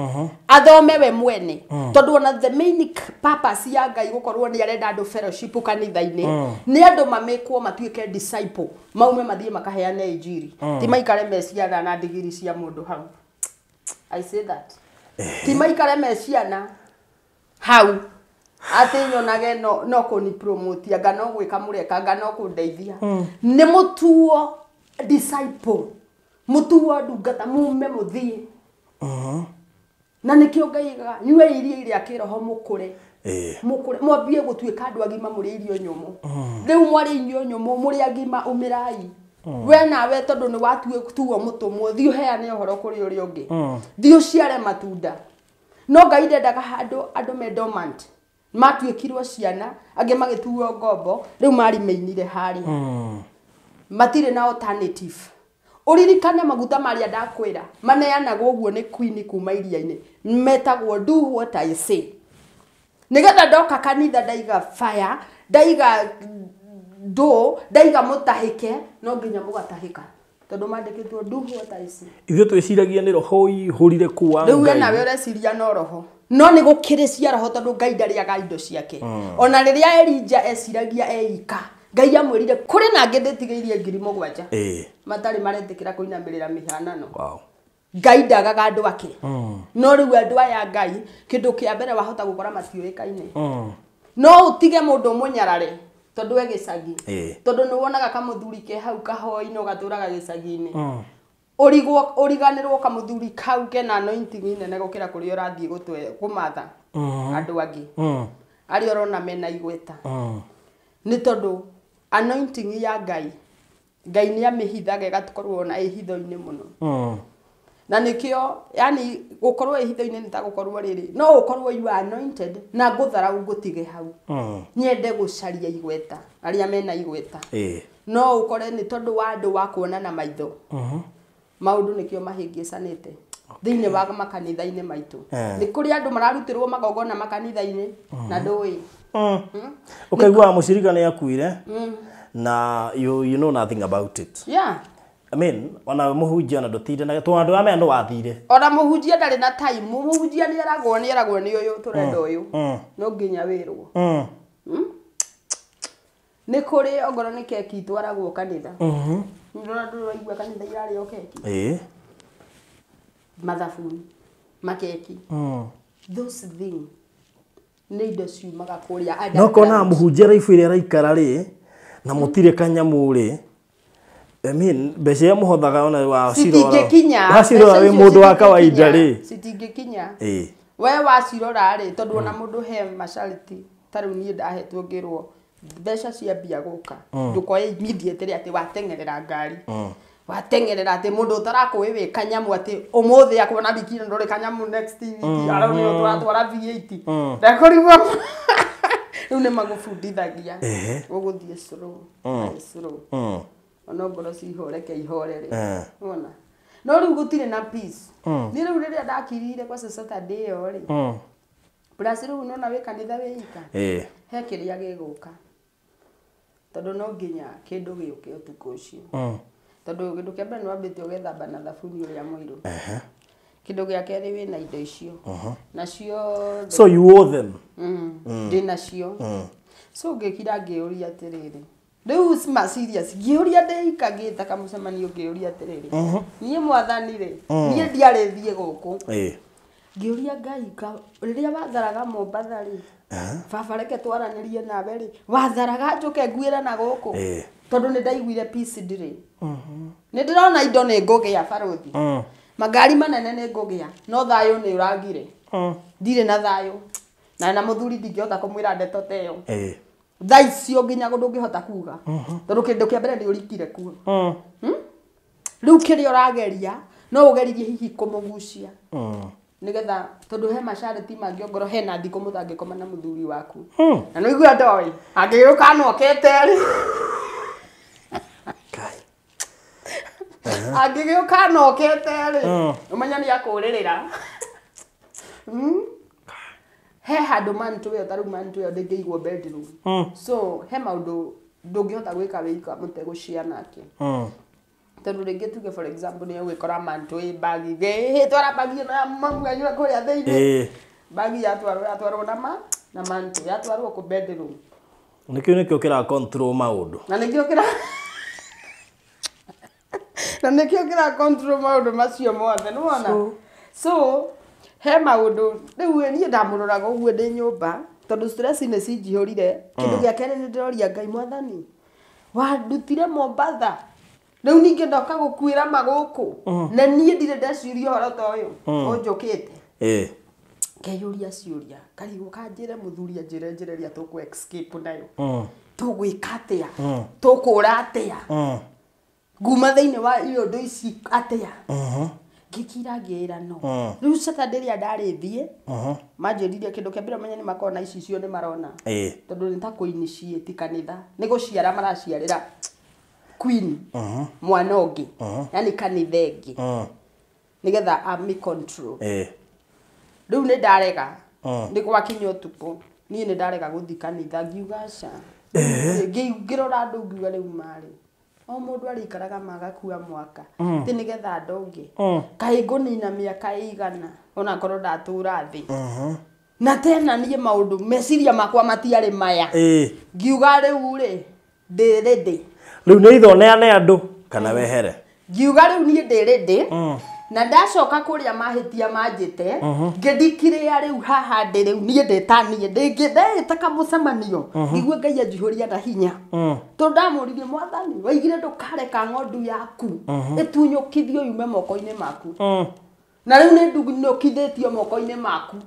athome we mwene tondũ ona the main purpose ya Ngai gũkorwo nĩ arenda andũ fellowship kanitha-inĩ nĩ andũ mamĩkwo matuĩke disciple maume mathiĩ makaheane injiri ti maikare meciana na ndigiri cia mũndũ hau. I say that. Ti maikare meciana hau atĩ nyonage no kũni promote anga no gwĩka mũreka anga no kũndeithia. Nĩ mũtuo disciple mutuo ndungata mume muthie. Na nikio Ngai aigaga nyue irio iria kĩroho mũkũre. Mũkũre mwambie gũtuĩka andũ agima mũrĩ irio nyũmũ. Rĩu mwarĩ irio nyũmũ mũrĩ agima ũmĩrai. We nawe tondũ nĩ watuo mũtũmwo thiĩ ũheane ũhoro kũrĩ ũrĩa ũngĩ. Thiĩ ũciare matunda. No Ngai ndendaga handũ andũ me dormant. Matuĩkirwo ciana angĩ magĩtuo ngombo rĩu marimeinire harĩa. Matirĩ na alternative. Ũririkane maguta marĩa ndakwĩra maneanagwo ũguo nĩ queen kuma iria-inĩ metagwo do what I say. Nĩgetha ndoka kanitha ndaiga fire ndaiga do ndaiga mũtahĩke no nginya mũgatahĩka tondũ mandĩkĩtwo do what I say. Ithuĩ twĩciragia nĩ roho ũihũrire kũu wa Ngai. Rĩu we nawe ũreciria no roho no nĩ gũkĩrĩ cia roho tondũ Ngai ndarĩaga indo ciake. Ona rĩrĩa Elijah eciragia eika Ngai amwĩrire kũrĩ na angĩ ndĩtigĩirie 7,000 matarĩ maretĩkĩra kũinamĩrĩra mĩhianano. Wow. Ngai ndagaga andũ ake. No rĩu andũ aya Ngai kĩndũ kĩa mbere wahota gũkora matiũĩkaine. No ũtige mũndũ mũnyarare tondũ e gĩcagi. Tondũ nĩ wonaga kamũthuri ke hau kahoi-inĩ ũgatũraga gĩcagi-inĩ. Ũrigwo ũriganĩrwo kamũthuri kau kena anointing nene gũkĩra kũrĩa ũrathiĩ kũmatha andũ angĩ. Arĩa ũrona mena igweta. Nĩ tondũ anointing ya Ngai Ngai nĩ amĩhithaga ĩgakorwo na ĩhitho-inĩ mũno. Na nĩkĩo yani gũkorwo ĩhitho-inĩ nĩ ta gũkorwo rĩrĩ no ũkorwo you are anointed na ngũtharau ngũtige hau. Nyende gũcaria igweta arĩa mena igweta. No ũkore nĩ tondũ wa andũ wa kuona na maitho. Maũndũ nĩkĩo mahĩngĩcanĩte thĩinĩ wa makanitha-inĩ maitũ. Nĩ kũrĩ andũ mararutĩrwo magongona makanitha-inĩ na ndũĩ. Ũkaigua mũcirika nĩ akuire na you know nothing about it. Yeah. I mean, ona mũhunjia ona ndũtinde na tondũ andũ amenya ndũwathire. Ona mũhunjia ndarĩ na time. Mũhunjia nĩ eragwo nĩ ũyũ tũrenda ũyũ. No nginya wĩrwo. Nĩ kũrĩ ongorwo nĩ keki itwaragwo kanitha. Ndũraigua kanitha irarĩo keki. Mathabuni, makeki. Those things nĩ indo ciumaga kũrĩa. No kona mũhunjia raibu ĩrĩa araikara rĩ na mũtirĩ kanyamũ rĩ. I mean, mbeca iria mũhothaga ona wa citingĩkinya. Wacirora wĩ mũndũ wa kawaida rĩ. Citingĩkinya. We wacirora rĩ tondũ ona mũndũ he masharti ta rĩu niĩ ndahetwo ngĩrwo mbeca ciambia gũka ndũkoe immediately atĩ wateng'erera ngari. Wateng'erera atĩ mũndũ ũtarakũĩ wĩ kanyamũ atĩ ũmũthĩ akuona wiki ĩno ndũrĩ kanyamũ next week arauga tũratwara V8. Ndakũrigwo. Rĩu nĩ magũbundithagia ũgũthiĩ slow slow. Ona ngoro cihoreke ihorere. Wona. No rĩu gũtirĩ na peace. Niĩ rĩu rĩrĩa ndakirire kwa Saturday ĩyo rĩ. Plus rĩu nona wĩ kanitha wĩ ika. He kĩrĩa gĩgũka. Tondũ no nginya kĩndũ gĩũke ũtukũ ũcio. Tondũ kĩndũ kĩa mbere nĩ wambĩte ũgethamba na thabuni ũrĩa mũirũ. Kĩndũ gĩa kerĩ wĩna indo icio. Nacio. So you owe them. Ndĩ nacio. So ngĩkira ngĩũria atĩrĩrĩ. Rĩu ma serious ngĩũria ndĩika ngĩta kamũcemanio ngĩũria atĩrĩrĩ. Niĩ mwathani rĩ, niĩ ndiarĩ thiĩ gũkũ. Ngĩũria Ngai rĩrĩa watharaga Mombatha rĩ, baba reke twaranĩrie nawe rĩ, watharaga njũke nguĩre na gũkũ. Tondũ nĩ ndaiguire peace ndirĩ. Nĩ ndĩrona indo nĩ ngũgĩa barũthi. Magari manene nĩ ngũgĩa, no thayũ nĩ ũragire. Ndirĩ na thayũ. Na mũthuri ndingĩhota kũmwĩra ndeto ta ĩyo. Thaa icio nginya ndũngĩhota kuga. Tondũ kĩndũ kĩa mbere nĩ ũrikire kuo. Rĩu kĩrĩa ũrageria no ũgeririe hihi kũmũgucia. Nĩgetha tondũ he masharti mangĩ ongorwo hena thikũ mũtangĩkoma na mũthuri waku. Na nĩ ũigua ndoĩ angĩgĩũka anokete rĩ. Angĩgĩũka anokete rĩ ũmenya nĩ akũrĩrĩra. He handũ mantu ĩyo ta rĩu mantu ĩyo ndĩngĩigwo bedroom. So he maũndũ ndũngĩhota gwĩka wĩika mũtegũcia nake. Tondũ rĩngĩ tuge for example nĩ ũgĩkora mantu ĩ bagi ĩ twara bagi ĩno ya mamu anyua kũrĩa thĩinĩ. Bagi yatwarwo na mantu yatwarwo kũ bedroom. Nĩkĩo nĩkĩo kĩra control maũndũ. Na nĩkĩo kĩra na nĩkĩo kĩra control maũndũ macio mothe nĩwona. So he maũndũ rĩu niĩ ndamũroraga ũguo ndĩ nyũmba tondũ stress nĩ cinjihũrire. Kĩndũ gĩa kerĩ nĩ ndĩroria Ngai mwathani wandutire Mombatha rĩu ningĩ ndoka gũkuĩra magũkũ na niĩ ndirĩ ndeciria ũhoro ta ũyũ ũnjũkĩte. Ngeyũria ciũria karigwo kanjĩre mũthuri anjĩre njĩra ĩrĩa tũkũ escape nayo. Tũgwĩka atĩa? Tũkũra atĩa? Nguma thĩinĩ wa iũndũ ici atĩa? Ngĩkira ngĩĩra no. Rĩu Saturday rĩrĩa ndarĩ thiĩ, manjĩrire kĩndũ kĩa mbere ũmenye nĩ makona ici icio nĩ marona. Tondũ nĩ ta kũ-initiate kanitha. Nĩ gũciara maraciarĩra queen mwana ũngĩ. Yani kanitha ĩngĩ. Nĩgetha amĩ control. Rĩu nĩ ndarega. Nĩ gwakinya ũtukũ. Niĩ nĩ ndarega gũthiĩ kanitha ngiuga aca. Ngĩrora andũ ngiuga rĩu marĩ. O mũndũ arĩikaraga magakua mwaka. Ti nĩgetha ndonge. Kaĩ ngũnina mĩaka ĩigana ona korwo ndatũra thĩ. Na tena niĩ maũndũ meciria makwa matiarĩ maya. Ngiuga rĩu rĩ ndĩ ready. Rĩu nĩ itho neane andũ kana wehere. Ngiuga rĩu niĩ ndĩ ready. Na ndacoka kũrĩa mahĩtia manjĩte ngĩndikirĩa rĩu haha ndĩ rĩu niĩ ndĩ ta niĩ ndĩngĩ kamũcemanio ngigue Ngai anjihũria na hinya. Tondũ ndamũririe mwathani waigire ndũkareka ng'ondu yaku ĩtunyũkithio yume moko-inĩ maku. Na rĩu nĩ ndunyũkithĩtio moko-inĩ maku.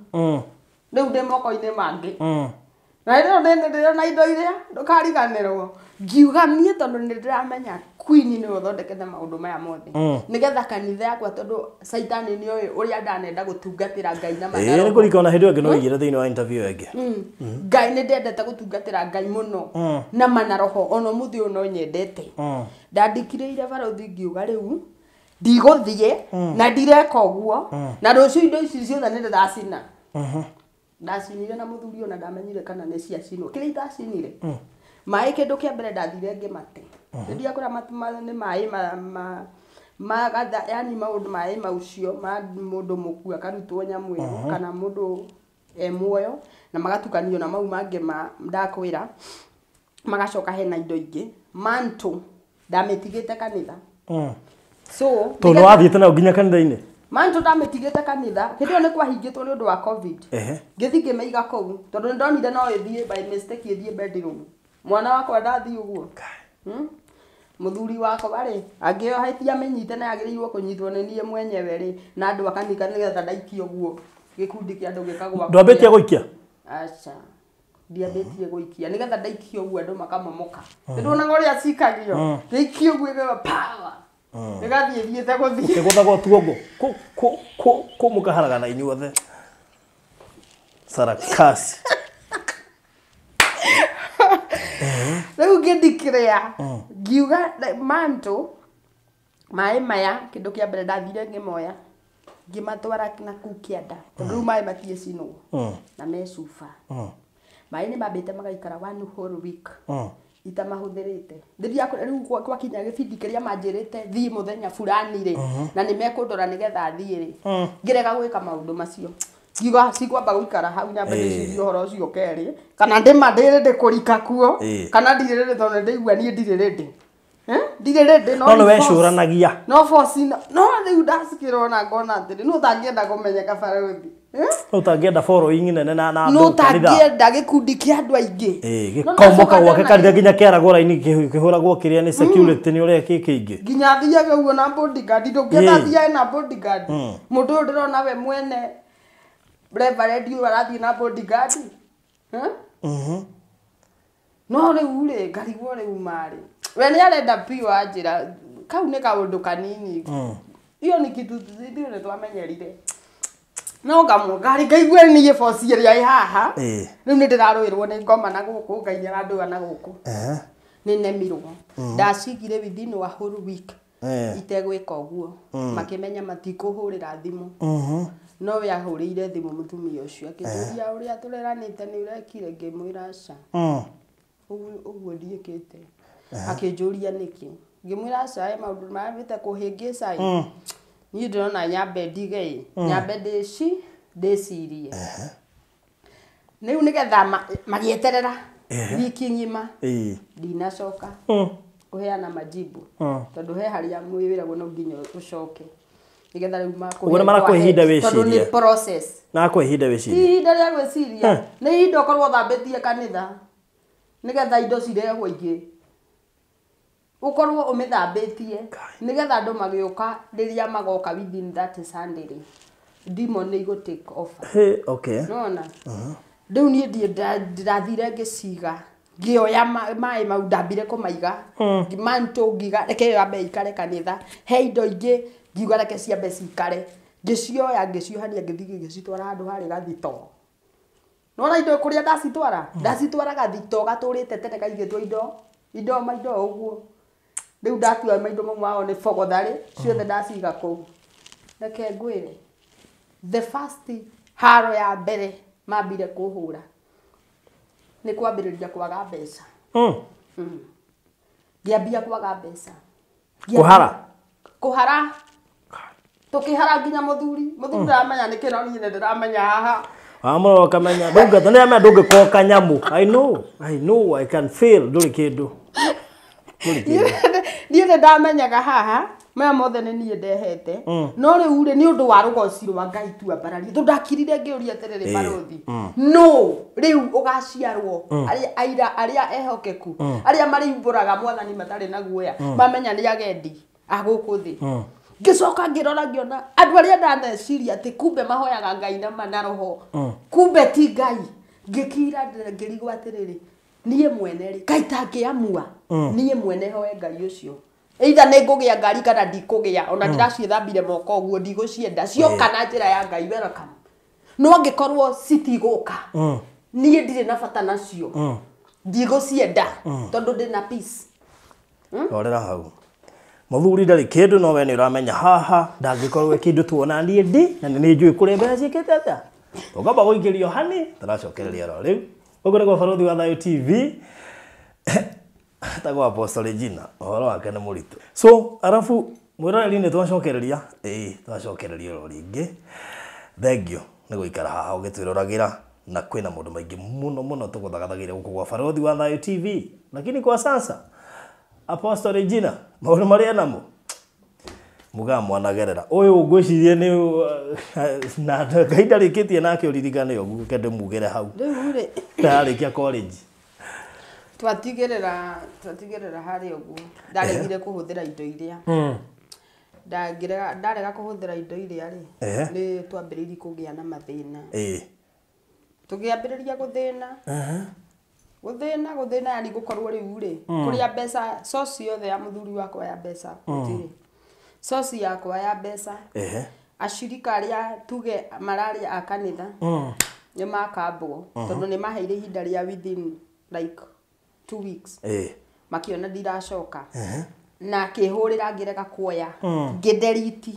Rĩu ndĩ moko-inĩ mangĩ. Na rĩo ndĩrona indo iria ndũkariganĩrwo. Ngiuga niĩ tondũ nĩ ndĩramenya Queen nĩwe ũthondekete maũndũ maya mothe. Nĩgetha kanitha yakwa tondũ Caitani nĩoĩ ũrĩa ndanenda gũtungatĩra Ngai na Ĩĩ mataro. nĩ kũririkana hĩndĩ ĩyo ĩngĩ no wĩigire thĩinĩ wa interview ĩngĩ. Ngai nĩ ndendete gũtungatĩra Ngai mũno na mana roho ona ũmũthĩ ũyũ no nyendete. Ndandikirĩire barothi ngiuga rĩu ndigũthiĩ na ndireka ũguo na rũciũ indo ici ciothe nĩ ndĩracina. Ndacinire na mũthuri ona ndamenyire kana nĩ ciacinwo. Kĩrĩa itacinire maĩ kĩndũ kĩa mbere ndathire ngĩmate. Rĩrĩa kũrĩa nĩ maĩ magatha yani maũndũ maĩ maucio ma mũndũ mũkue akarutwo nyamũ ĩyo kana mũndũ e muoyo na magatukanio na mau mangĩ ma ndakwĩra magacoka hena indo ingĩ manto ndamĩtigĩte kanitha. So Tondũ nĩ wathiĩte nayo nginya kanitha-inĩ. Manto ndamĩtigĩte kanitha hĩndĩ ĩyo nĩ kwahingĩtwo nĩ ũndũ wa COVID. Ngĩthiĩ ngĩmĩiga kũu tondũ nĩ ndonire no ĩthiĩ by mistake ĩthiĩ bedroom. Mwana wakwa ndathiĩ ũguo. Mũthuri wakwa rĩ angĩohetie amĩnyite na yagĩrĩirwo kũnyitwo nĩ niĩ mwenyewe rĩ na andũ a kanitha nĩgetha ndaikie ũguo gĩkundi kĩa andũ gĩkagwa. Ndwambĩtie gũikia? Aca. Ndiambĩtie gũikia nĩgetha ndaikie ũguo andũ makamomoka. Nĩndonaga ũrĩa cikagio. Ndaikie ũguo ĩgĩũka power. Ĩgathiĩ ĩthiĩte gũthiĩ. Ũkĩgũthagwo tuongo. Kũ mũkaharagana inyuothe. Sarakasi. Rĩu ngĩndikĩrĩa ngiuga manto maĩ maya kĩndũ kĩa mbere ndathire ngĩmoya ngĩmatwara na kũu kĩanda tondũ rĩu maĩ matiĩcinwo na me cuba. Maĩ nĩ mambĩte magaikara one whole week itamahũthĩrĩte. Rĩrĩa rĩu gwakinya gĩbindi kĩrĩa manjĩrĩte thiĩ mũthenya fulani rĩ na nĩ mekũndora nĩgetha thiĩ rĩ ngĩrega gwĩka maũndũ macio. Ngiuga cikwamba gũikara hau nyambe ndĩcirie ũhoro ũcio kerĩ kana ndĩma ndĩrĩ ndĩkũrika kuo kana ndirĩ rĩndĩ tondũ nĩndaigua niĩ ndirĩ rĩndĩ. Ndirĩ rĩndĩ no nĩ wecũranagia. No force no rĩu ndacikĩrona ngona atĩrĩ no ũtangĩenda kũmenyeka barothi. No ũtangĩenda following nene na no andũ kanitha. ũtangĩenda gĩkundi kĩa andũ aingĩ. Gĩkomboka gwake kanitha nginya kĩaragwo raini kĩhũragwo kĩrĩa nĩ security nĩ ũrĩa kĩ kĩingĩ. Nginya thiage ũguo na bodyguard ndũngĩenda thiage na bodyguard. Mũndũ ũyũ ndĩrona we mwene Reverend ũyũ arathiĩ na bodyguard. No rĩu rĩ ngarigwo rĩu marĩ. We nĩ arenda biũ anjĩra kau nĩ kaũndũ kanini. Iyo nĩ kitu ithuĩ nĩ twamenyerire. No ngamũngari ngaigua niĩ boss ĩrĩa ĩ haha. Rĩu nĩ ndĩrarũĩrwo nĩ ngoma na gũkũ Ngai nĩ arandũa na gũkũ. Nĩ nemirwo. Ndacigire within a whole week. Itegwĩka ũguo. Makĩmenya matikũhũrĩra thimũ. No we ahũrĩire thimũ mũtumia ũcio akĩnjũria ũrĩa tũreranĩte nĩ ũrekire ngĩmwĩra aca. Ũguo ndiĩkĩte. Akĩnjũria nĩkĩ. Ngĩmwĩra aca ĩ maũndũ marambĩte kũhĩngĩca ĩ. Niĩ ndĩrona nyambe ndige ĩ. Nyambe ndĩcirie. Rĩu nĩgetha magĩeterera wiki ng'ima ndinacoka kũheana majibu tondũ he harĩa mwĩwĩragwo no nginya ũcoke. Nĩgetha rĩu makũhe. Ũguo nĩ marakũhe ihinda wĩcirie. Tondũ nĩ process. Nakũhe ihinda wĩcirie. Ihinda rĩa gwĩciria. Nĩ ihinda ũkorwo ũthambĩtie kanitha. Nĩgetha indo cirehwo ingĩ. Ũkorwo ũmĩthambĩtie. Nĩgetha andũ magĩũka rĩrĩa magoka within that Sunday rĩ. Demon nĩ igũ take over. Okay. Nĩwona? Rĩu niĩ ndĩrathire ngĩciga. Ngĩoya maĩ mau ndambire kũmaiga. Manto ngiuga reke ĩyo yambe ĩikare kanitha. He indo ingĩ ngiuga reke ciambe cikare. Ngĩcioya ngĩciohania ngĩthiĩ ngĩcitwara handũ harĩ gathito. Nĩwona indo kũrĩa ndacitwara? Ndacitwara gathito gatũrĩte tene kaigĩtwo indo maindo ũguo. Rĩu ndatua maindo mau mao nĩ bogotharĩ ciothe ndaciga kũu. Reke ngwĩre the first haro ya mbere mambire kũhũra nĩ kwambĩrĩria kwaga mbeca. Ngĩambia kwaga mbeca. Kũhara? Kũhara. Tũkĩhara nginya mũthuri. Mũthuri ndaramenya nĩkĩ no niĩ nĩndĩramenya haha. Amũrora ũkamenya ndũngĩta nĩ amenya ndũngĩkorwo kanyamũ. I know, I know, I can feel ndũrĩ kĩndũ. Niĩ nĩndamenyaga haha maya mothe nĩ niĩ ndehete. No rĩu rĩ nĩ ũndũ wa rũgoci rwa Ngai tu ambararie. Tondũ ndakirire ngĩũria atĩrĩrĩ barũthi. No rĩu ũgaciarwo arĩa aira arĩa ehokeku arĩa marĩumbũraga mwathani matarĩ na guoya mamenya nĩ agendi a gũkũ thĩ. Ngĩcoka ngĩrora ngĩona andũ arĩa ndaneciria atĩ kumbe mahoyaga Ngai na ma na roho. Kumbe ti Ngai. Ngĩkira ngĩrigwo atĩrĩrĩ, niĩ mwene rĩ, kaĩ itangĩamua niĩ mwene hoe Ngai ũcio. Either nĩ ngũgĩa ngari kana ndikũgĩa, ona ndĩraciĩthambire moko ũguo ndigũcienda, cioka na njĩra ya Ngai welcome. No angĩkorwo citigũka, niĩ ndirĩ na bata nacio, ndigũcienda tondũ ndĩna peace. Rorera hau. Mũthuri ndarĩ kĩndũ no we nĩ ũramenya haha ndangĩkorwo e kĩndũ tuona niĩ ndi na nĩ njũĩ kũrĩa mbeca ciĩkĩte atĩa. Tũkamba gũikĩrio hani tũracokereria ro rĩu. Gũkũ nĩkuo Barũthi wa Thayũ TV. Tagwo Apostle Regina, ũhoro wake nĩ mũritũ. So arabu mwĩroreri nĩ twacokereria, ĩĩ twacokereria oro rĩngĩ. Thengiũ nĩ gũikara haha ũgĩtwĩroragĩra na kwĩna maũndũ maingĩ mũno mũno tũgũthagathagĩire gũkũ gwa Barũthi wa Thayũ TV. Lakini kwa sasa Apostle Regina, maũndũ marĩa namo mugaa mwanagerera ũyũ ngwĩciria nĩ na Ngai ndarĩkĩtie nake ũririkane ũguo kende mugĩre hau Rĩu rĩ ndararĩkia college. Twatigĩrĩra harĩa ũguo ndaregire kũhũthĩra indo iria ndarega kũhũthĩra indo iria rĩ, nĩ twambĩrĩirie kũgĩa na mathĩna. Tũkĩambĩrĩria gũthĩna gũthĩna yani gũkorwo rĩu rĩ kũrĩa mbeca source yothe ya mũthuri wakwa ya mbeca gũtirĩ source yakwa ya mbeca. Ashirika arĩa tuge mararĩa a kanitha nĩ makambwo tondũ nĩ maheire ihinda rĩa within like 2 weeks. Makiona ndiracoka na akĩhũrĩra ngĩrega kuoya ngĩnderiti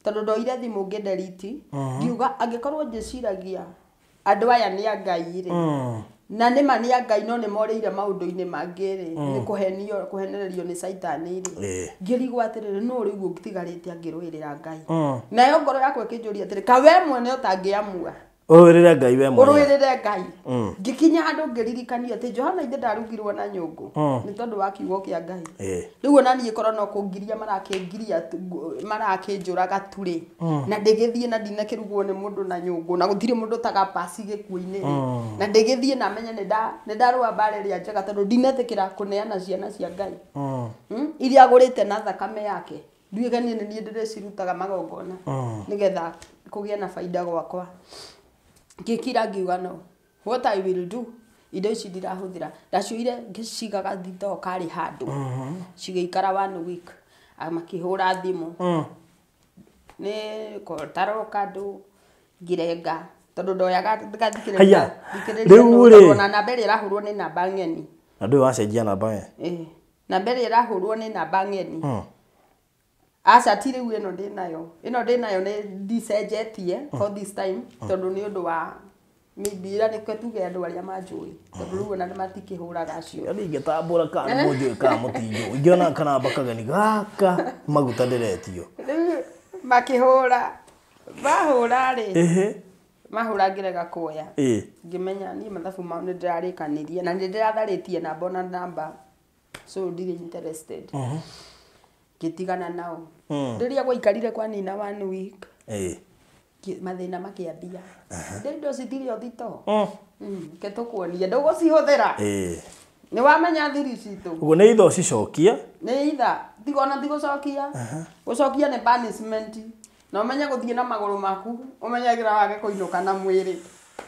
tondũ ndoire thimũ ngĩnderiti ngiuga angĩkorwo njĩciragia andũ aya nĩ a Ngai rĩ na nĩ ma nĩ a Ngai no nĩ morĩire maũndũ-inĩ mangĩ rĩ nĩ kũhenio kũhenererio nĩ caitani rĩ ngĩrigwo atĩrĩrĩ no rĩu ũtigarĩte angĩrũĩrĩra Ngai nayo ngoro yakwa ĩkĩnjũria atĩrĩ ka we mwene ũtangĩamua ũrũĩrĩre Ngai we mwene ũrũĩrĩre Ngai. Ngĩkinya handũ ngĩririkania atĩ Johana ithe ndarugirwo na nyũngũ nĩ tondũ wa kiugo kĩa Ngai. Rĩu ona niĩ korwo no kũngiria marakĩngiria marakĩnjũraga tu rĩ na ndĩgĩthiĩ na ndinakĩrugwo nĩ mũndũ na nyũngũ na gũtirĩ mũndũ ũtaga pasi gĩkuũ-inĩ rĩ na ndĩgĩthiĩ na menye nĩ ndarũa mbara ĩrĩa njega tondũ ndinetĩkĩra kũneana ciana cia Ngai iria agũrĩte na thakame yake nduĩke niĩ nĩ niĩ ndĩrĩcirutaga magongona nĩgetha kũgĩe na baida gwakwa. Ngĩkira ngiuga no what I will do indo ici ndirahũthĩra ndacioire ngĩcigaga thitoo karĩ handũ cigĩikara 1 week makĩhũra thimũ nĩ taroka andũ ngĩrenga tondũ ndoyaga ngathikĩrĩria rĩu rĩ ona namba ĩrĩa ĩrahũrwo nĩ namba ng'eni na ndũĩ wacenjia namba we namba ĩrĩa ĩrahũrwo nĩ namba ng'eni aca ti rĩu ĩno ndĩnayo ĩno ndĩnayo nĩ ndicenjetie for this time tondũ nĩ ũndũ wa maybe ira nĩ tuge andũ arĩa manjũĩ tondũ rĩu ona matikĩhũraga acio yani ingĩtambũra kana mũnjũĩ kana mũtinjũĩ ingĩona kanamba kageni gaka maguta ndĩretio rĩu makĩhũra mahũra rĩ mahũra ngĩrega kuoya ngĩmenya niĩ mathabu mao nĩ ndĩrarĩkanirie na nĩ ndĩratharĩtie namba ona namba so ndirĩ interested ngĩtigana nao rĩrĩa gwaikarire kwanina 1 week mathĩna makĩambia ndĩ indo citirĩ o thitoo ke tũkuonie ndũgũcihũthĩra nĩ wamenya thiri citũ ũguo nĩ itha ũcicokie nĩ itha tigona tigũcokia gũcokia nĩ punishment na ũmenye gũthiĩ na magũrũ maku ũmenye kĩra wage kũinũka na mwĩrĩ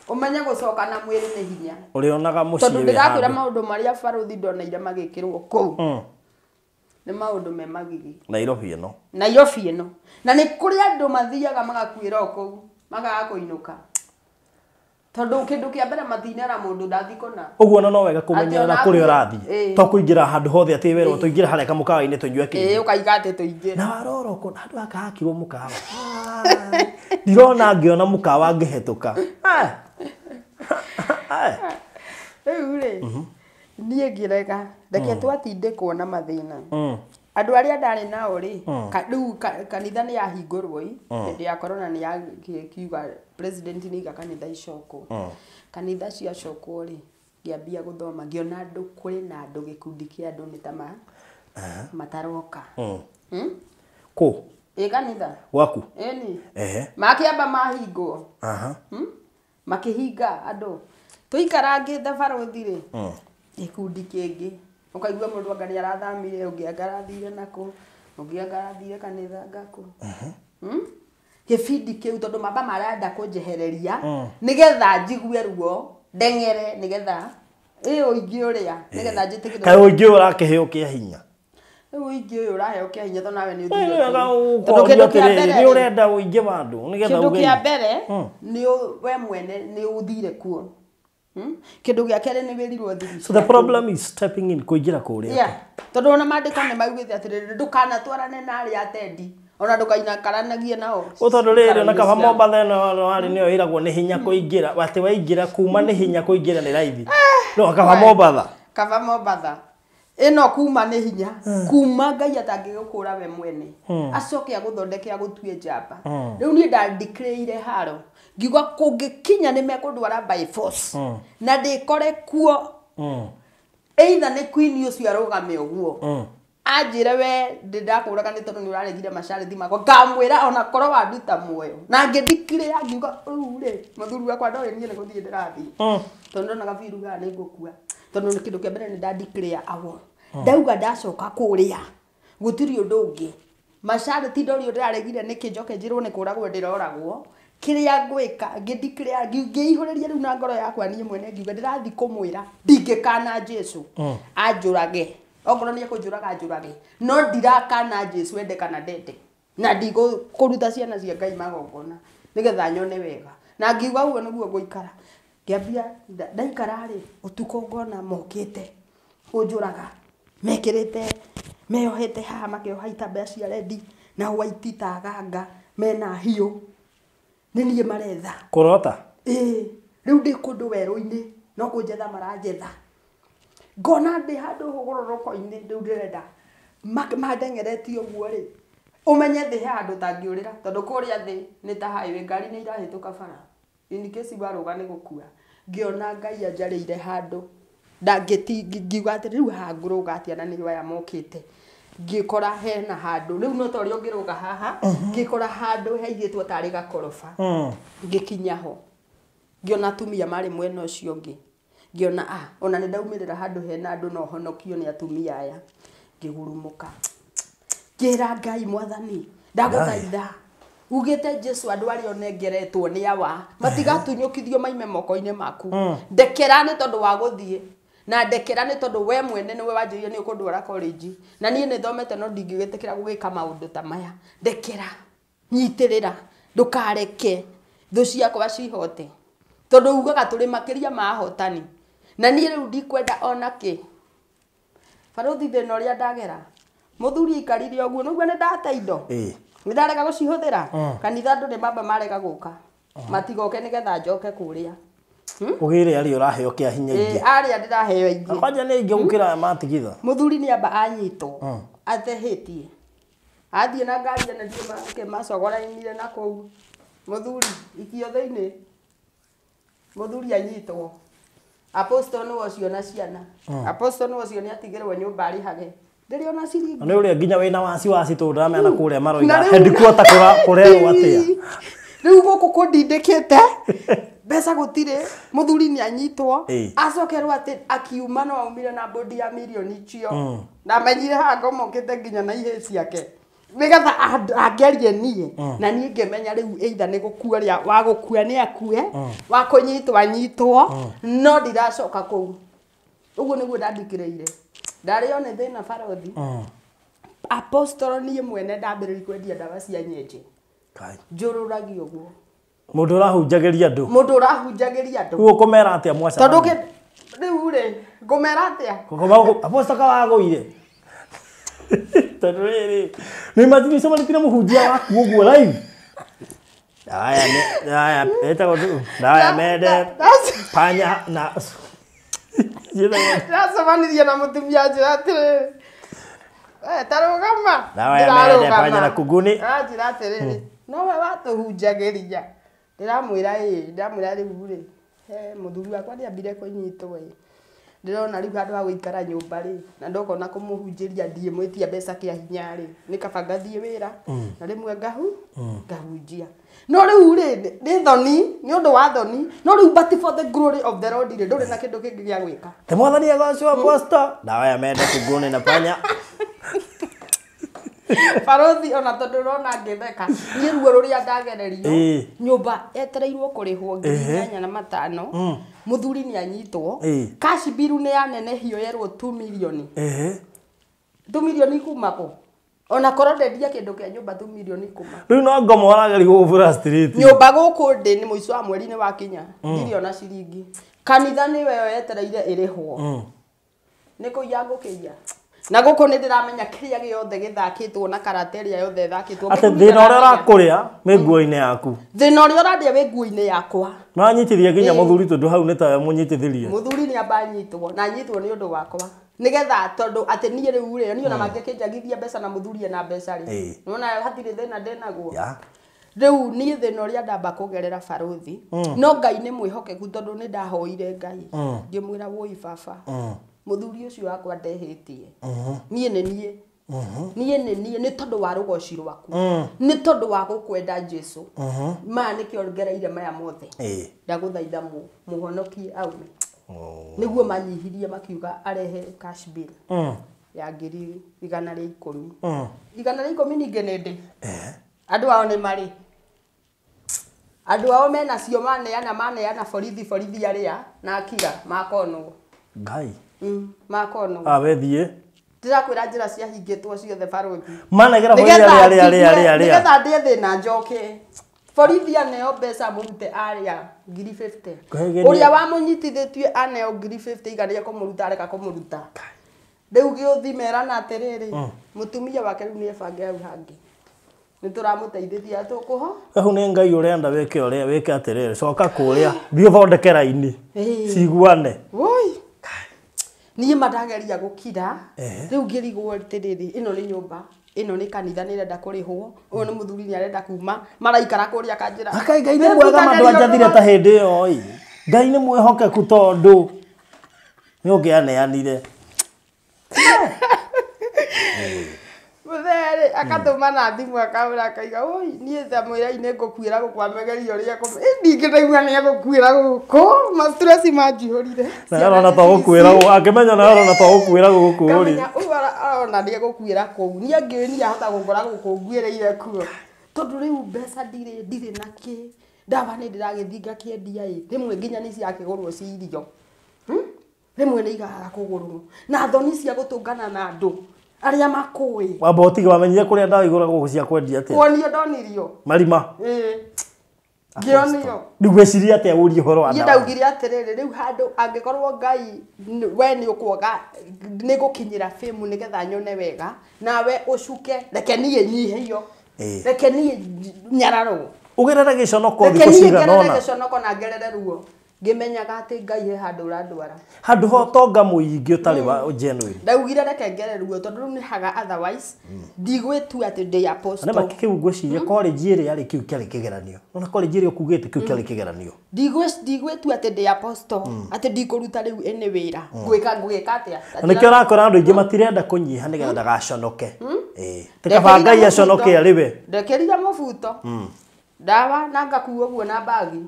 ũmenye gũcoka na mwĩrĩ nĩ hinya ũrĩonaga mũciĩ tondũ ndĩrakwĩra maũndũ marĩa barũthi ndoneire magĩkĩrwo kũu nĩ maũndũ me magigi Nairobi ĩno Nairobi ĩno na nĩ kũrĩ andũ mathiaga magakuĩra o kũu makaga kũinũka tondũ kĩndũ kĩa mbere matinera mũndũ ndathi kũna ũguo no wega kũmenyerera kũrĩa ũrathiĩ to kũingĩra handũ hothe atĩ werwo tũingĩre harĩa kamũkawa-inĩ tũnyue kĩndũ ũkaiga atĩ tũingĩre na warora ũkona handũ haka hakirwo mũkawa ndirona ngĩona mũkawa ngĩhetũka rĩu rĩ niĩ ngĩrega reke twatindĩkwo na mathĩna andũ arĩa ndarĩ nao rĩ rĩu kanitha nĩ yahingũrwo i hĩndĩ ya corona nĩ yakiuga president nĩ iga kanitha icokwo kanitha ciacokwo rĩ ngĩambia gũthoma ngĩona andũ kũrĩ na andũ gĩkundi kĩa andũ nĩ ta mataroka kũ ĩ kanitha gwaku ĩni makĩamba mahingwo makĩhinga andũ tũikarangĩte barũthi rĩ gĩkundi kĩngĩ ũkaigua mũndũ anga nĩ arathamire ũngĩ anga arathire nakũ ũngĩ anga arathire kanitha ngakũ Gĩbindi kĩu tondũ mamba marenda kũnjehereria nĩgetha njigue ruo ndeng'ere nĩgetha ĩ ũingĩ ũrĩa nĩgetha njĩtĩkĩre. Kaĩ ũingĩ ũrakĩheo kĩa hinya. Rĩu ũingĩ ũyũ ũraheo kĩa hinya tondũ nawe nĩ ũthire kũu. Tondũ kĩndũ kĩa mbere nĩ ũrenda ũingĩ wa andũ nĩgetha kĩndũ uge. Kĩa mbere nĩ we mwene nĩ ũthire kuo. Kĩndũ gĩa kerĩ nĩ wĩrirwo thiri. So the problem is stepping in kũingĩra kũrĩa. Yeah. Tondũ ona maandĩko nĩ maugĩte atĩrĩrĩ ndũkanatwarane na arĩa atendi ona ndũkainakaranagie nao. Tondũ rĩrĩ ona kaba Mombatha ĩno warĩ nĩyo ĩragwo nĩ hinya kũingĩra atĩ waingĩra kuma nĩ hinya kũingĩra nĩ raithi. No kaba Mombatha. Kaba Mombatha. Ĩno kuma nĩ hinya kuma Ngai atangĩgũkũra we mwene acoke agũthondeke agũtue njamba. Rĩu niĩ ndandikĩrĩire haro ngiuga kũngĩkinya nĩ mekũndwara by force na ndĩkore kuo either nĩ queen ũcio arũgame ũguo anjĩre we ndĩndakũraga nĩ tondũ nĩ ũraregire macarĩthi makwa ngamwĩra ona korwo wanduta muoyo na ngĩndikĩrĩra ngiuga rĩu rĩ mũthuri wakwa ndoĩ niĩ nĩ gũthiĩ ndĩrathiĩ tondũ ndonaga biũ haha nĩ ngũkua tondũ kĩndũ kĩa mbere nĩ ndandikĩrĩa awo ndauga ndacoka kũrĩa gũtirĩ ũndũ ũngĩ macarĩti ndorio ndĩraregire nĩkĩ njoke njĩrwo nĩ kũragwo ndĩroragwo kĩrĩa ngwĩka ngĩndikĩrĩa ngĩihũrĩria rĩu na ngoro yakwa niĩ mwene ngiuga ndĩrathiĩ kũmwĩra ndingĩkana Jesũ anjũrage okorwo nĩ ekũnjũraga anjũrage no ndirakana Jesũ ende kana ndende na ndigũkũruta ciana cia Ngai magongona nĩgetha nyone wega na ngiuga ũguo nĩguo ngũikara ngĩambia ndaikara rĩ ũtukũ ngona mokĩte kũnjũraga mekĩrĩte meyohete haha makĩoha itambaya cia rendi na white ta ganga mena hiũ nĩ niĩ maretha kũrota. Ĩĩ rĩu ndĩ kũndũ werũ-inĩ no kũnjetha maranjetha ngona ndĩ handũ hũgũrũrũko-inĩ rĩu ndĩrenda mandeng'eretie ũguo rĩ ũmenye thĩ he handũ ũtangĩũrĩra tondũ kũrĩa thĩ nĩ ta highway ngari nĩ irahĩtũka bara in case warũga nĩ gũkua ngĩona Ngai anjarĩire handũ ngiuga atĩ rĩu haha ngũrũga atĩa na nĩ aya mokĩte ngĩkora hena handũ rĩu no ta ũrĩa ũngĩrũga haha ngĩkora handũ haigĩtwo tarĩ gakoroba ngĩkinya ho ngĩona atumia marĩ mwena ũcio ũngĩ ngĩona ona nĩ ndaumĩrĩra handũ hena andũ no honokio nĩ atumia aya ngĩgurumũka ngĩra Ngai mwathani ndagũthaitha ugĩte Jesũ andũ arĩa ũnengeretwo nĩ awa matigatunyũkithio maime moko-inĩ maku ndekera nĩ tondũ wa gũthiĩ na ndekera nĩ tondũ we mwene nĩwe wanjĩrire nĩ ũkũndwara college na niĩ nĩ thomete no ndingĩgĩtĩkĩra gũgĩka maũndũ ta maya ndekera nyitĩrĩra ndũkareke thũ ciakwa cihote tondũ ugaga tũrĩ makĩria ma ahotani na niĩ rĩu ndikwenda ona kĩ barũthi thĩna ũrĩa ndagera mũthuri aikarire ũguo nĩguo nĩ ndate indo nĩ ndarega gũcihũthĩra kanitha andũ nĩ mamba marega gũka matigoke nĩgetha njoke kũrĩa Ũgĩre arĩa ũraheo kĩa hinya ingĩ. Arĩa ndĩraheo ingĩ. Kwanja nĩ ingĩ gũkĩra matigitha. Mũthuri nĩ amba anyitwo atehĩtie athiĩ na ngari na ndiĩ macogorainire na kũu mũthuri ikio thĩinĩ mũthuri anyitwo apostle nĩwe ũcio na ciana apostle nĩwe ũcio nĩ atigĩrwo nyũmba arĩhage ndĩrĩ ona ciringi. Nĩ ũrĩa nginya wĩna wasiwasi tondũ ndamenya na kũrĩa maroiga headquarter kũrerwo atĩa. Rĩu gũkũ kũndindĩkĩte mbeca gũtirĩ mũthuri nĩ anyitwo acokerwo atĩ akiuma no aumire na bodi ya mirioni icio ndamenyire haha ngomokĩte nginya na ihĩ ciake nĩgetha angerie niĩ na niĩ ngĩmenya rĩu either nĩ gũkua rĩa wa gũkua nĩ akue wa kũnyitwo anyitwo no ndiracoka kũu ũguo nĩguo ndandikĩrĩire ndarĩo nĩ thĩna barothi apostol niĩ mwene ndambĩrĩria kwendia ndawa cia nyenje njũrũragia ũguo Mũndũ ũrahunjagĩria andũ. Mũndũ ũrahunjagĩria andũ. Rĩu ũkũmera atĩa mwaca? Tondũ rĩu rĩ ngũmera atĩa? Apostle kawagũire. Tondũ rĩrĩ nĩ imagine ũcemanĩtie na mũhunjia waku ũguo live. Aya nĩ aya etagwo ndaya mende panya na ndacemanirie na mũtumia anjĩra atĩrĩrĩ tarũgama Ndawa mende panya na kuguni. Anjĩra atĩrĩrĩ nowe watũhunjagĩria ndĩramwĩra ĩĩ ndĩramwĩra rĩu rĩ mũthuri wakwa nĩambire kũnyitwo ĩ ndĩrona rĩu handũ ha gũikara nyũmba rĩ na ndokona kũmũhunjĩria ndiĩmwĩtia mbeca kĩa hinya rĩ nĩ kaba ngathiĩ wĩra na rĩmwe ngahunjia no rĩu rĩ nĩ thoni nĩ ũndũ wa thoni no rĩu but for the glory of the Lord rĩ ndũrĩ na kĩndũ kĩngĩ gĩa gwĩka te mwathani agocwo apostle ndawa ya mende kuguni na panya. Barothi ona tondu urona ngitheka ni ruo ruria ndagererio nyumba etereirwo kurihwo 8500 muthuri ni anyitwo cash bill ni yanenehio yerwo 2 million 2 million kuma ku ona korwo ndendia kindu kia nyumba 2 million kuma riu no ngomo warageria gũbura street nyumba guku ndi ni muico wa mweri ni wakinya ngiri ona ciringi kanitha ni weyo yetereire irihwo ni kuiya ngukiiya na guku ni ndiramenya kiria giothe githakitwo na karate ria yothe ithakitwo ati thina uria urakuria wi nguo-ini yaku thina uria urandia wi nguo-ini yakwa manyitithia nginya muthuri tondu hau ni tawe munyitithirie muthuri ni amba nyitwo na nyitwo ni undu wakwa nigetha tondu ati nie riu ri ni ona mangĩkĩnjagithia mbeca na muthuri na mbeca ri nona hatirĩ thĩna ndĩnaguo riu nie thĩna ũrĩa ndamba kũgerera barothi no Ngai nĩ mwĩhokeku tondu nĩ ndahoire Ngai ngĩmwĩra woi baba muthuri ucio wakwa ndehĩtie niĩ nĩ niĩ niĩ nĩ niĩ nĩ tondu wa rũgoci rwaku nĩ tondu wa gũkwenda Jesu maya nĩkĩo ngereire maya mothe ndagũthaitha mũhonokie aume nĩguo manyihirie makiuga arehe cash bill ya 110 110 ningĩ nĩ ndĩ andũ ao nĩ marĩ andũ ao mena cio maneana borithi borithi arĩa na akira makonwo Ngai makono awe thie ndirakwira njira cia hingitwo ciothe barothi manegera borithi aria nigetha ndie thina njoke borithi aneo mbeca murute aria 50 uria wamunyitithitie aneo 50 igaria kumuruta areka kumuruta riu giuthi merana atiriri mutumia wake riu niebange hau hangi nituramuteithithia tukuho hau ni Ngai urenda wike uria wike atiriri coka kuria thiĩ ũthondeke raini ciguane woi niĩ mandageria gũkira rĩu ngĩrigwo atĩrĩrĩ ĩno nĩ nyũmba ĩno nĩ kanitha nĩ ĩrenda kũrĩhwo ũyũ nĩ mũthuri nĩ arenda kuma maraikara kũrĩa kanjĩra Akai Ngai nĩ mwega ma ndwanjathire ta hĩndĩ ĩyo ĩ Ngai nĩ mwĩhokeku tondũ nĩ ũngĩaneanire Mũthere akatũma na thimũ akahũra akaiga oi niĩ ta mwĩra-inĩ ngũkuĩra gũkũ amegeria ũrĩa ningĩ ndaigua nĩ egũkuĩra gũkũ ma stress manjihũrire na arona ta gũkuĩra gũkũ akĩmenya na arona ta gũkuĩra gũkũ rĩ ngamenya ũyũ arona nĩ egũkuĩra kũu niĩ angĩũĩ niĩ ahota gũkora gũkũ nguĩrĩire kuo tondũ rĩu mbeca ndirĩ na kĩ ndawa nĩ ndĩragĩthiĩ ngakĩendia ĩ rĩmwe nginya nĩ ciakĩgũrwo ci irio rĩmwe nĩ igaga kũgũrwo na thoni cia gũtũngana na andũ aria makũĩ wamba ũtige wamenyire kũrĩa ndawa igũragwo cia kwendia atĩa kuonio ndonirio marima ngĩonio rĩu weciria atĩa ũrie ũhoro wa niĩ ndawa ndaugire atĩrĩrĩ rĩu handũ angĩkorwo Ngai we nĩ ũkuaga nĩ gũkinyĩra fame nĩgetha nyone wega nawe ũcuke reke niĩ nyihĩio reke niĩ nyararwo ũgerere gĩconoko reke thikũ niĩ cigana ngerere ũna gĩconoko na ngerere ruo ngĩmenyaga atĩ Ngai he handũ ũrandwara handũ ho ũtonga mũingĩ ũtarĩ wa genuine ndaugire reke ngere ruo tondũ rĩu nĩ haga otherwise ndigwĩtua atĩ ndĩ apostle na kĩu ngwĩciria college ĩrĩa yarĩ kĩu kĩarĩ kĩgeranio ona college ĩrĩa ũkugĩte kĩu kĩarĩ kĩgeranio ndigwĩtua atĩ ndĩ apostle atĩ ndikũruta rĩu ĩnĩ wĩra ngwĩka atĩa na nĩkĩo ũrakora andũ aingĩ matirenda kũnyiha nĩgetha ndagaconoke ti kaba Ngai aconoke arĩ we ndekĩrire mũbuto ndawa na ngakua ũguo na mbagi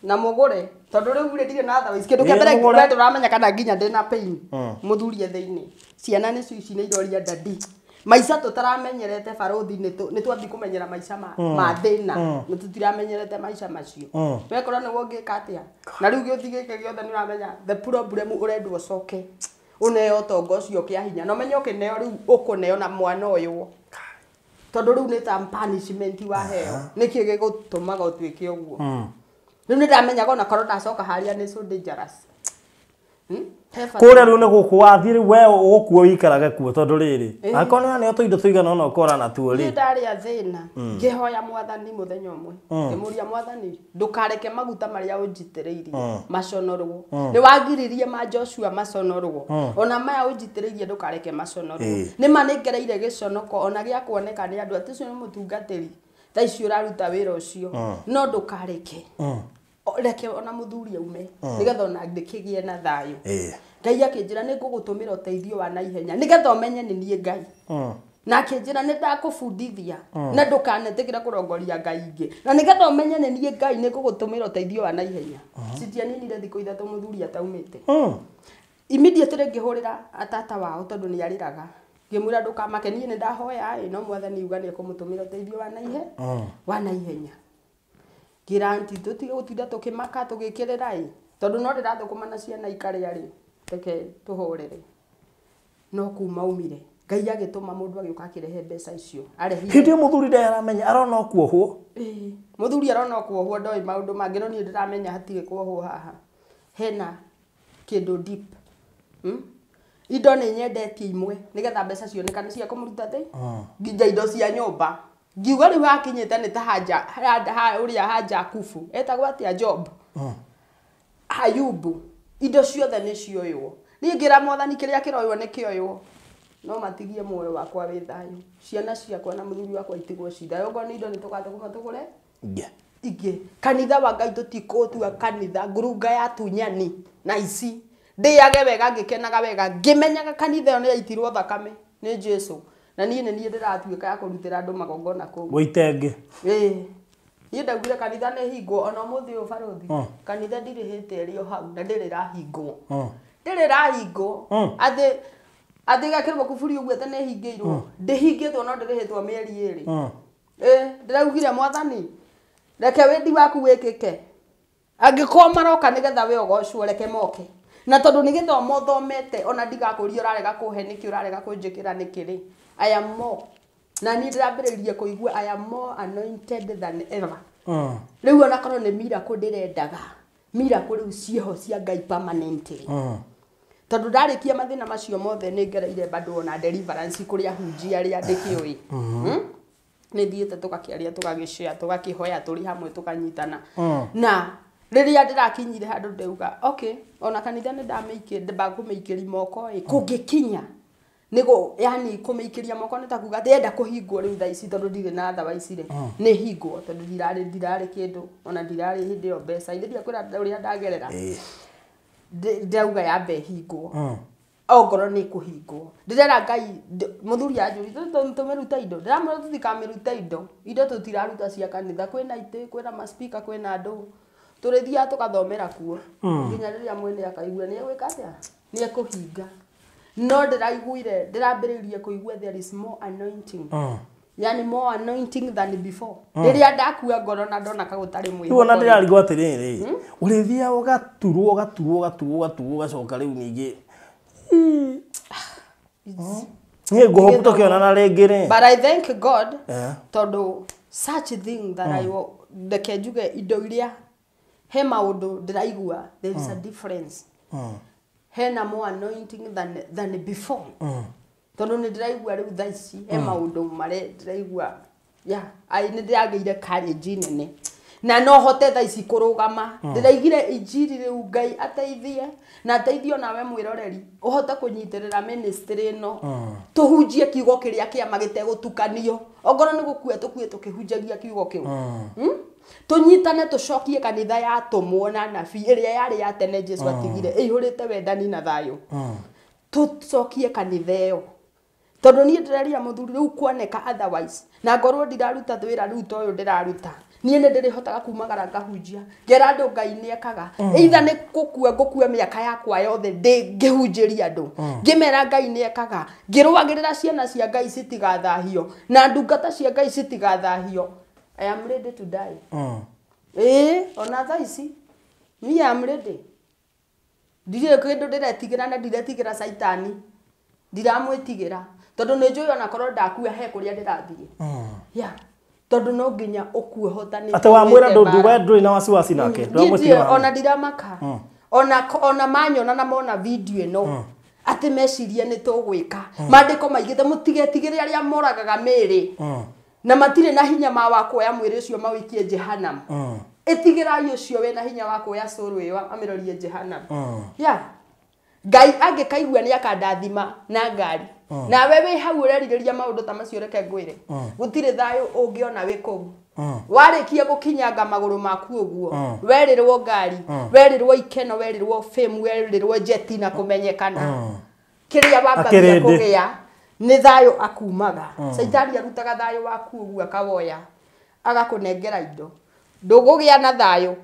na mũgũre tondũ rĩu rĩ ndirĩ na otherwise kĩndũ kĩa mbere we ndũramenya kana nginya ndĩna pain mũthuri e thĩinĩ ciana nĩcio ici nĩ iroria dadi maica tũtaramenyerete barothi nĩ twambi kũmenyera maica ma thĩna nĩ tũtiramenyerete maica macio wekorwo nĩguo ũngĩka atĩa na rĩu gĩũthi gĩkĩ gĩothe nĩ ũramenya the problem ũrendwo ũcoke ũneo ũtonga ũcio kĩa hinya na ũmenye ũkĩneo rĩu ũkũneo na mwana ũyũ tondũ rĩu nĩ ta punishment waheo nĩkĩ gĩgũtũmaga ũtuĩke ũguo rĩu nĩ ndamenyaga ona korwo ndacoka harĩa nĩ so dangerous kũrĩa rĩu nĩ gũkũ wathiĩ rĩu we ũgũkua ũikarage kuo tondũ rĩrĩ angĩkorwo nĩ waneo tũindo tũigana ũna ũkora natuo rĩ niĩ ndarĩa thĩna ngĩhoya mwathani mũthenya ũmwe ngĩmũria mwathani ndũkareke maguta marĩa ũnjitĩrĩirie maconorwo nĩ wagiririe ma Joshua maconorwo ona maya ũnjitĩrĩirie ndũkareke maconorwo nĩ ma nĩ ngereire gĩconoko ona gĩa kuoneka nĩ andũ atĩ ũcio nĩ mũtungatĩri thaa ici ũraruta wĩra ũcio no ndũkareke reke ona mũthuri aume nĩgetha ona ndĩkĩgĩe na thayũ Ngai akĩnjĩra nĩ ngũgũtũmĩra ũteithio wa naihenya nĩgetha ũmenye nĩ niĩ Ngai na akĩnjĩra nĩ ndakũbundithia na ndũkanetĩkĩre kũrongoria Ngai ingĩ na nĩgetha ũmenye nĩ niĩ Ngai nĩ ngũgũtũmĩra ũteithio wa naihenya citianinire thikũ ithatũ mũthuri ataumĩte immediately ngĩhũrĩra atata wao tondũ nĩ arĩraga Ngĩmwĩra ndũkamake niĩ nĩ ndahoya ĩ no mwathani uga nĩ ekũmũtũmĩra ũteithio wa naihe wa naihenya. Ngĩra aunty tũtige gũtinda tũkĩmaka tũgĩkĩrĩra ĩ tondũ no ndĩrathũkũma na ciana ikarĩa rĩ reke tũhorere. No kuma umire Ngai agĩtũma mũndũ agĩũka akĩrehe mbeca icio arehire. Hĩndĩ ĩyo mũthuri ndaramenya arona o kuohwo. Mũthuri arona o kuohwo ndoĩ maũndũ mangĩ no niĩ ndĩramenya hatirĩ kuohwo haha. Hena kĩndũ deep. Indo nĩ nyendetie imwe nĩgetha mbeca cionekane cia kũmũruta thĩ nginya indo cia nyũmba. Ngiuga rĩu hakinyĩte nĩ ta haja ũrĩa Hajakubu etagwo atĩa Job Ayubu indo ciothe nĩ cioywo. Niĩ ngĩra mwathani kĩrĩa kĩroywo nĩ kĩoywo no matigie muoyo wakwa wĩ thayũ. Ciana ciakwa na mũthuri wakwa itigwo ci thayũ. Okorwo nĩ indo nĩ tũgathũkũma tũgũre ingĩ. Kanitha wa Ngai tũtikũũtua kanitha ngurunga ya tunyani na ici ndĩage wega ngĩkenaga wega ngĩmenyaga kanitha ĩyo nĩ yaitirwo thakame nĩ Jesu na niĩ nĩ niĩ ndĩratuĩka ya kũrutĩra andũ magongona kũu. Gũitenge. Ĩĩ. Niĩ ndaugire kanitha nĩ hingwo ona ũmũthĩ ũyũ barũthi. Kanitha ndirĩhĩte ĩrĩ o hau na ndĩrĩ ĩrahingwo. Ndĩrĩ ĩrahingwo. Atĩ atĩ gakĩrwo kuburi ũguo atĩ nĩ ĩhingĩirwo. Ndĩhingĩtwo no ndĩrĩhĩtwo mĩeri ĩrĩ. Ĩĩ ndĩraugire mwathani reke wendi waku wĩkĩke. Angĩkorwo maroka nĩgetha we ũgocwo reke moke. Na tondũ nĩ gĩthomo thomete ona ndigakũria ũrarega kũhe nĩkĩ ũrarega kũnjĩkĩra nĩkĩ rĩ. I am more. Na niĩ ndĩrambĩrĩirie kũigua I am more anointed than ever. Rĩu onakorwo nĩ miracle ndĩrendaga. Miracle rĩu ciĩho cia Ngai permanently. Tondũ ndarĩkia mathĩna macio mothe nĩ ngereire bado ona deliverance kũrĩa ahunjia arĩa ndĩkĩũĩ. Nĩ thiĩte tũgakĩaria tũgagĩshare tũgakĩhoya tũrĩ hamwe tũkanyitana. Na rĩrĩa ndĩrakinyire handũ ndauga okay ona kanitha nĩ ndamĩikĩria ndakũmĩikĩria moko ĩ kũngĩkinya nĩgo yani kũmĩikĩria moko nĩ ta kuga ndĩrenda kũhingwo rĩu thaa ici tondũ ndirĩ na otherwise rĩ nĩ hingwo tondũ ndirarĩ kĩndũ ona ndirarĩ hĩndĩ ĩyo mbeca ithe ndiakwĩra ũrĩa ndagerera. Ndauga yambe hingwo ongorwo nĩ kũhingwo ndĩrera Ngai mũthuri anjũria tũmĩrute indo ndĩramwĩra tũtikamĩrute indo indo tũtiraruta cia kanitha kwĩna itĩ kwĩna maspika kwĩna andũ tũrĩthiaga tũgathomera kuo nginya rĩrĩa mwene akaigua nĩ egwĩka atĩa nĩ ekũhinga. No ndĩraiguire ndĩrambĩrĩirie kũigua there is more anointing. Yani more anointing than before. Rĩrĩa ndakua ngoro na ndona ka gũtarĩ mwĩhoko. Rĩu ona ndĩrarigwo atĩrĩrĩ ũrĩthiaga ũgaturwo ũgaturwo ũgaturwo ũgaturwo ũgacoka rĩu ningĩ niĩ ngũhope tũkĩonana rĩngĩ rĩ. But I thank God tondũ such thing that I reke njuge indo iria he maũndũ ndĩraigua there is a difference. Hena more anointing than before. Tondũ nĩ ndĩraigua rĩu thaa ici he maũndũ marĩa ndĩraigua yeah nĩ ndĩragĩire courage nene na no hote thaa ici kũrũgama. Ndĩraigire injiri rĩu Ngai ateithie na ateithie onawe mwĩroreri ũhote kũnyitĩrĩra ministry ĩno tũhunjie kiugo kĩrĩa kĩama gĩtegũtukanio. Ongorwo nĩ gũkua tũkue tũkĩhunjagia kiugo kĩu. Tũnyitane tũcokie kanitha ya atũmwo na anabii ĩrĩa yarĩ ya tene Jesu atigire ĩihũrĩte wendani na thayũ. Tũcokie kanitha ĩyo tondũ niĩ ndĩreria mũthuri rĩu kuoneka otherwise na ngorwo ndiraruta wĩra rĩu ta ũyũ ndĩraruta niĩ nĩ ndĩrĩhotaga kumagara ngahunjia ngera andũ Ngai nĩ ekaga either nĩ gũkua ngũkua mĩaka yakwa yothe ngĩhunjĩria andũ ngĩmera Ngai nĩ ekaga ngĩrũagĩrĩra ciana cia Ngai citigathahio na ndungata cia Ngai citigathahio. I am ready to die. Ona thaa ici me am ready. Ndirĩ kĩndũ ndĩretigĩra na ndiretigĩra Caitani ndiramwĩtigĩra tondũ nĩ njũĩ onakorwo ndakua he kũrĩa ndĩrathiĩ. Yeah tondũ no nginya ũkue hotanĩte. Atĩ wamwĩra ndũrĩ na wasiwasi nake ndũramwĩtigĩra ona ndiramaka ona manyona na mona video ĩno atĩ mecirie nĩ tũgwĩka. Maandĩko maigĩte mũtigetigĩre arĩa moragaga mĩĩrĩ na matirĩ na hinya ma wa kuoya mwĩrĩ ũcio mawĩikie Jehanam. Ĩtigĩrai ũcio wĩna hinya wa kuoya cũrũ ĩyo amĩrorie Jehanam. Yeah Ngai angĩkaigua nĩ akandathima na ngari nawe wĩ hau ũrerirĩria maũndũ ta macio reke ngwĩre gũtirĩ thayũ ũngĩona wĩ kũu. Warĩkia gũkinyanga magũrũ maku ũguo werĩrwo ngari werĩrwo ikeno werĩrwo fame werĩrwo jeti na kũmenyekana kĩrĩa wambagia kũgĩa nĩ thayũ akumaga. Caitani arutaga thayũ waku ũguo akawoya agakũnengera indo ndũgũgĩa na thayũ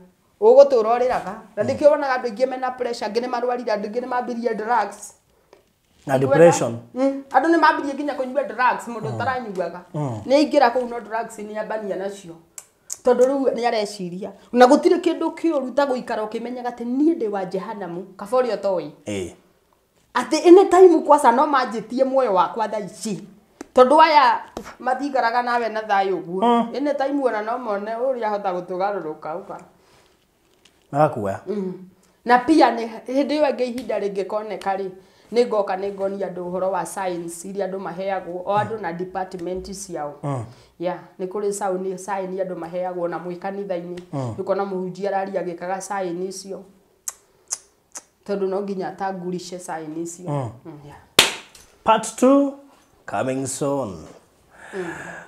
ũgũtũra ũrĩraga. Na nĩkĩo wonaga andũ aingĩ mena pressure angĩ nĩ marwarire andũ aingĩ nĩ mambirie drugs. Na depression. Andũ nĩ mambirie nginya kũnyua drugs mũndũ ũtaranyuaga. Nĩ aingĩra kũu no drugs nĩ ambania nacio. Tondũ rĩu nĩ areciria. Na gũtirĩ kĩndũ kĩũru ta gũikara ũkĩmenyaga atĩ niĩ ndĩ wa jehanamu kaba ũrĩa ũtoĩ. Atĩ any time kwaca no manjĩtie muoyo wakwa thaa ici. Tondũ aya matikaraga nawe na thayũ ũguo. Any time ona no mone ũrĩa ahota gũtũgarũrũka ũka. Magakuoya. Na pia nĩ hĩndĩ ĩyo ĩngĩ ihinda rĩngĩkoneka rĩ, nĩ ngoka nĩ ngonia andũ ũhoro wa science iria andũ maheagwo o andũ na department ciao. Yeah, nĩ kũrĩ sign andũ maheagwo na mwĩ kanitha-inĩ. Ũkona mũhunjia araria agĩkaga sign icio. Tondũ no nginya atangurishe sign icio. Yeah. Part 2 coming soon.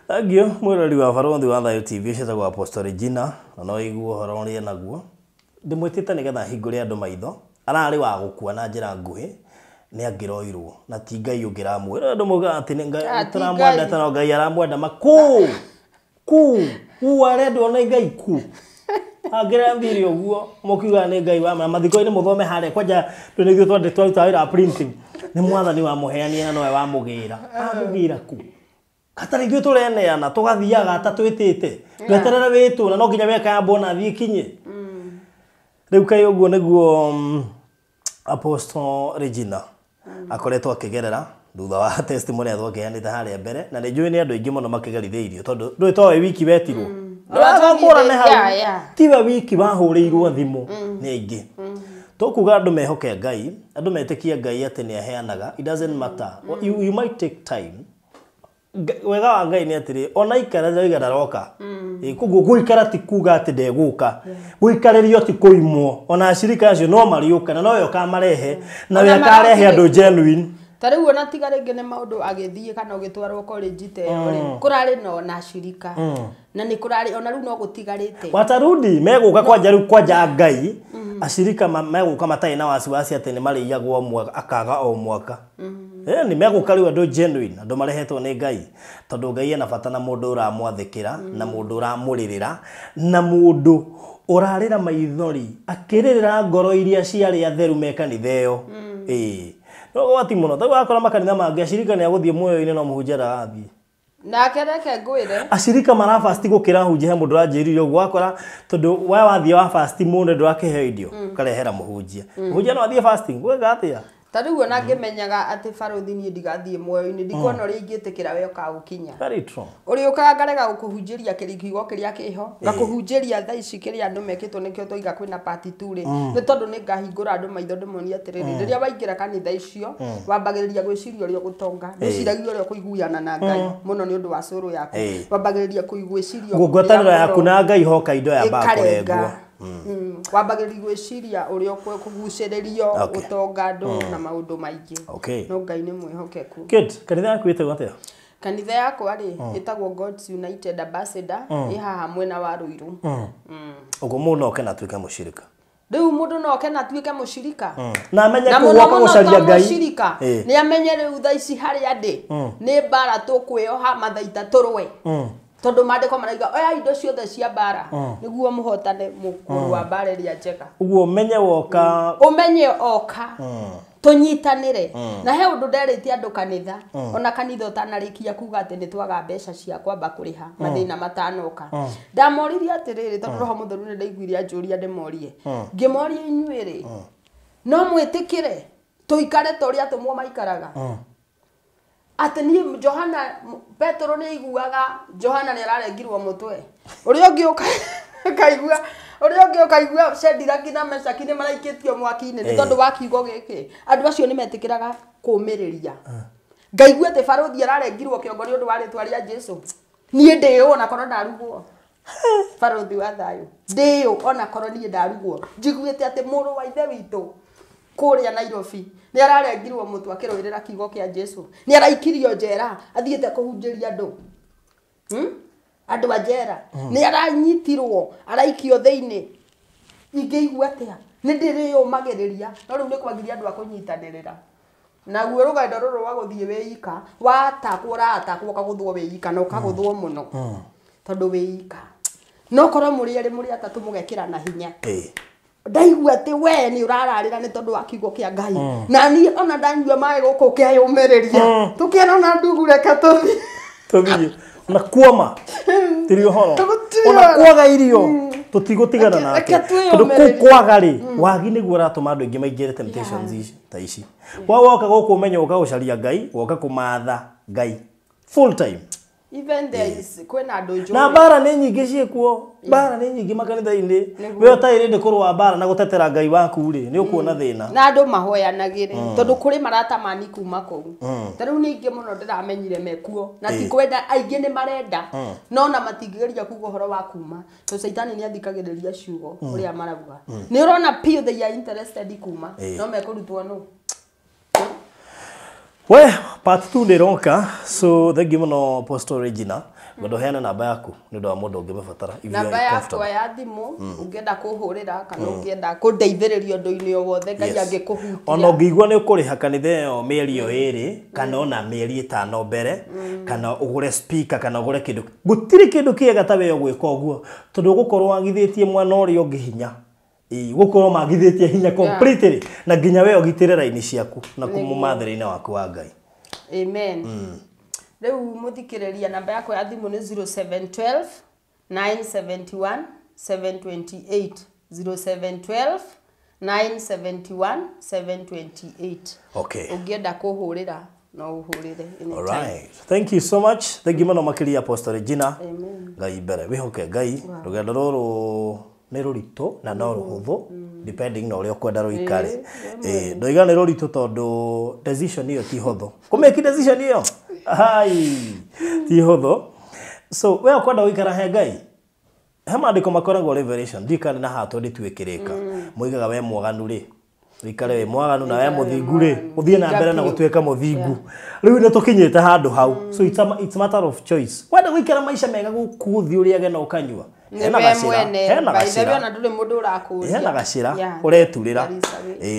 Thank you mwĩrori wa Barũthi wa Thayũ TV ciĩtagwo Apostle Regina na no igue ũhoro ũrĩa naguo. Ndĩmwĩtĩte nĩgetha hingũre andũ maitho. Ararĩ wa gũkua na njĩra nguhĩ nĩ angĩroirwo na ti Ngai ũngĩramwĩra. Andũ maugaga atĩ nĩ Ngai tũramwenda no Ngai aramwenda ma kũ kũ kũ arendwo nĩ Ngai kũ. Angĩrambire ũguo mũkiuga nĩ Ngai wa mathiko-inĩ mũthome harĩa kwanja ndũ nĩguo twaruta wĩra wa printing. Nĩ mwathani wamũheanire na nowe wamũgĩra. Amũgĩra kũ? Hatarĩ ithuĩ tũreneana tũgathiaga ta twĩtĩte. Tweterere wĩtwo na no nginya mĩaka ya mbona athiĩ ikinye. Rĩu kaĩ ũguo nĩguo Apostle Regina akoretwo akĩgerera thutha wa testimony twakĩheanĩte harĩa mbere na nĩ njũĩ nĩ andũ aingĩ mũno makĩgerithĩirio tondũ ndũĩ towe wiki wetirwo. Ndũrakũrane hau. Tiwe wiki wahũrĩirwo thimũ nĩ aingĩ. Tũkuga andũ mehoke Ngai, andũ metĩkie Ngai atĩ nĩ aheanaga. It doesn't matter. You might take time. Wega wa Ngai nĩ atĩrĩ ona ikara ndauga ndaroka. Koguo gũikara ti kuga atĩ ndegũka. Gũikarĩrio ti kũimwo. Ona acirika acio no marĩũka na nowe ũkamarehe na we akarehe andũ genuine. Ta rĩu ona tiga rĩngĩ nĩ maũndũ agĩthiĩ kana ũgĩtwarwo college ta ĩyo rĩ, kũrarĩ na ona acirika. Na nĩ kũrarĩ ona rĩu no gũtigarĩte. Watarudi megũka kwanja rĩu kwanja Ngai acirika megũka matarĩ na wasiwasi atĩ nĩ marĩiyagwo mwaka akaga o mwaka. Nĩ megũka rĩu andũ genuine andũ marehetwo nĩ Ngai tondũ Ngai ena bata na mũndũ ũramwathĩkĩra na mũndũ ũramũrĩrĩra na mũndũ ũrarĩra maithori akĩrĩrĩra ngoro iria ciarĩ atheru me kanitha ĩyo. No gwati mũno tondũ wakora makanitha mangĩ acirika nĩ agũthiĩ muoyo-inĩ no mũhunjia ndarathiĩ. Nake reke ngwĩre acirika marafasti gũkĩra hunjia he mũndũ ũranjĩrire ũguo wakora tondũ we wathiĩ wa fasti mũno ndũrakĩheo irio ũkarehera mũhunjia. Mũhunjia no athiĩ fasting gwĩka atĩa? Ta rĩu ona ngĩmenyaga atĩ barũthi niĩ ndigathiĩ muoyo-inĩ ndikuona ũrĩa ingĩtĩkĩra we ũkaũkinya. Very true. Ũrĩa ũkaga ngarega gũkũhunjĩria kiugo kĩrĩa kĩho ngakũhunjĩria thaa ici kĩrĩa andũ mekĩtwo nĩkĩo twaiga kwĩna part 2 rĩ nĩ tondũ nĩ ngahingũra andũ maitho ndĩmonie atĩrĩrĩ rĩrĩa waingĩra kanitha icio wambagĩrĩria gwĩciria ũrĩa ũgũtonga ndwĩciragia ũrĩa ũkũiguana na Ngai mũno nĩ ũndũ wa cũrũ yaku wambagĩrĩria gwĩciria ngwatanĩro yaku na Ngai hoka indo yambaga kũrengwo. Wambagĩrĩria gwĩciria ũrĩa ũkũgucĩrĩrio ũtonga andũ na maũndũ maingĩ. No Ngai nĩ mwĩhokeku. Good. Kanitha yaku ĩtagwo atĩa? Kanitha yakwa rĩ ĩtagwo God's United Ambassador ĩ haha mwena wa Ruiru. Ũguo mũndũ no oke na atuĩke mũcirika. Rĩu mũndũ no oke na atuĩke mũcirika. Na amenye kũu gũcaria Ngai. Nĩ amenye rĩu thaa ici harĩa ndĩ nĩ mbara tũkwĩoha mathaita tũrũe. Tondũ maandĩko marauga oya indo ciothe cia mbara nĩguo mũhotane mũkũrũ wa mbara ĩrĩa njega. Ũguo ũmenye woka. Ũmenye oka. Tũnyitanĩre. Na he ũndũ nderĩte andũ kanitha ona kanitha ũtanarĩkia kuga atĩ nĩ twaga mbeca cia kwamba kũrĩha mathĩna matanoka. Ndamoririe atĩrĩrĩ tondũ Roho Mũtheru nĩ ndaiguire anjũria ndĩmorie. Ngĩmoria inyuĩ rĩ no mwĩtĩkĩre tũikare ta ũrĩa atũmwo maikaraga. Atĩ niĩ Johana Petero nĩ aiguaga Johana nĩ ararengirwo mũtwe. Ũrĩa ũngĩ ũkaigua ũrĩa ũngĩ ũkaigua Shadrach na Meshaki nĩ maraikĩtio mwaki-inĩ nĩ tondũ wa kiugo gĩkĩ. Andũ acio nĩ metĩkĩraga kũũmĩrĩria. Ngaigua atĩ barũthi ararengirwo kĩongo nĩ ũndũ wa rĩtwa rĩa Jesũ. Niĩ ndĩũ ona korwo ndarugwo. Barũthi wa thayũ. Ndĩũ ona korwo niĩ ndarugwo. Njiguĩte atĩ mũrũ wa ithe witũ kũrĩa Nairobi nĩ ararengirwo mũtwe akĩrũĩrĩra kiugo kĩa Jesũ. Nĩ araikirio njera athiĩte kũhunjĩria andũ. Andũ a njera. Nĩ aranyitirwo araikio thĩinĩ. Ingĩigua atĩa? Nĩ ndĩrĩyũmagĩrĩria no rĩu nĩ kwagiria andũ a kũnyitanĩrĩra. Naguo rũgendo rũrũ rwa gũthiĩ wĩika watakwo ũratakwo ũkagũthwo wĩika na ũkagũthwo mũno tondũ wĩika. No korwo mũrĩ erĩ mũrĩ atatũ mũgekĩra na hinya. Ndaigua atĩ we nĩ ũrararĩra nĩ tondũ wa kiugo kĩa Ngai. Na niĩ ona ndanyua maĩ gũkũ ũkeyũmĩrĩria. Tũkĩona ndugu reke tũthiĩ. Tũthiĩ. Na kuoma. Tiri ũhoro. Tũgũtirĩ Ona ũhoro. kwaga irio tũtigũtigana nake. Reke twĩyũmĩrĩrie. Tondũ kũu kwaga rĩ, wagi nĩguo ũratũma andũ aingĩ maingĩre temptations ici ta ici. Kwa woka gũkũ ũmenye ũka gũcaria Ngai, woka kũmatha Ngai full time. Even there is kwĩna andũ njũĩ. Na mbara nĩ nyingĩ ciĩkuo, mbara nĩ nyingĩ makanitha-inĩ. We ũtarĩ ready kũrũa mbara na gũtetera Ngai waku rĩ, nĩ ũkuona thĩna. Na andũ mahoyanagĩre tondũ kũrĩ maratamani kuma kũu. Ta rĩu nĩ aingĩ mũno ndĩramenyire mekuo na ti kwenda, aingĩ nĩ marenda no na matingĩgeria kuga ũhoro wa kuma tondũ caitani nĩ athikagĩrĩria ciugo ũrĩa marauga. Nĩ ũrona piũ they are interested kuma no mekũrutwo nũ. We, part 2 nĩ ĩroka, so thank you mũno Apostle Regina. Ngwenda ũheane namba yaku nĩ ũndũ wa mũndũ ũngĩmĩbatara. If you are Namba yakwa comfortable. ya thimũ ũngĩenda kũhũrĩra kana ũngĩenda kũndeithĩrĩria ũndũ-inĩ o wothe Ngai angĩkũhutia. Ona ũngĩigua nĩ ũkũrĩha kanitha ĩyo mĩeri ĩyo ĩrĩ kana ona mĩeri ĩtano mbere kana ũgũre speaker kana ũgũre kĩndũ, gũtirĩ kĩndũ kĩega ta we ũgwĩka ũguo tondũ ũgũkorwo wagithĩtie mwana ũrĩa ũngĩ hinya. Gũkorwo magithĩtie hinya completely na nginya we ũgitĩre raini ciaku na kũmũmathĩra-inĩ waku wa Ngai. Amen. Rĩu mũthikĩrĩria namba yakwa ya thimũ nĩ 0712 971 728. 0712 971 728. Okay. Ũngĩenda kũhũrĩra no ũhũrĩre anytime. All right. Thank you so much. Thank you mũno makĩria Apostle Regina. Amen. Ngai mbere wĩhoke Ngai. Rũgendo rũrũ nĩ rũritũ na no rũhũthũ depending na ũrĩa ũkwenda rũikare. Ndoiga nĩ rũritũ tondũ decision ĩyo ti hũthũ. Kũmake decision ĩyo hai ti hũthũ. So we ũkwenda gũikara he Ngai, he maandĩko makoragwo Revelation ndikane na haha tondũ ndituĩkĩrĩka. Moigaga we mwaganu rĩ, ũikare wĩ mwaganu na we mũthingu rĩ, ũthiĩ na mbere na gũtuĩka mũthingu. Rĩu nĩ tũkinyĩte handũ hau. So it's a matter of choice. Wenda gũikara maica mega gũkũ thĩ ũrĩage na ũkanyua. Hena gacĩra, hena gacĩra. Ona ndũrĩ mũndũ ũrakũria. Hena gacĩra ũreturĩra.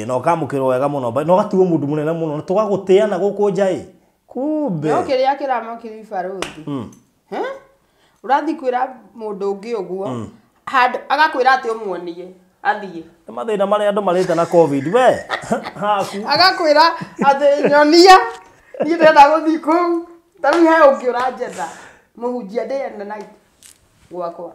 Na ũkamũkĩrwo wega mũno na ũgatuo mũndũ mũnene mũno na tũgagũtĩana gũkũ nja ĩ. Kumbe. No kĩrĩa kĩramakĩria barũthi. Ũrathiĩ kwĩra mũndũ ũngĩ ũguo, handũ agakwĩra atĩ ũmuonie athiĩ. Nĩ mathĩna marĩa andũ marĩte na COVID we. Haku. Agakwĩra atĩ nyonia niĩ ndĩrenda gũthiĩ kũu. Ta rĩu he ũngĩ ũranjetha mũhunjia day and night gwakwa.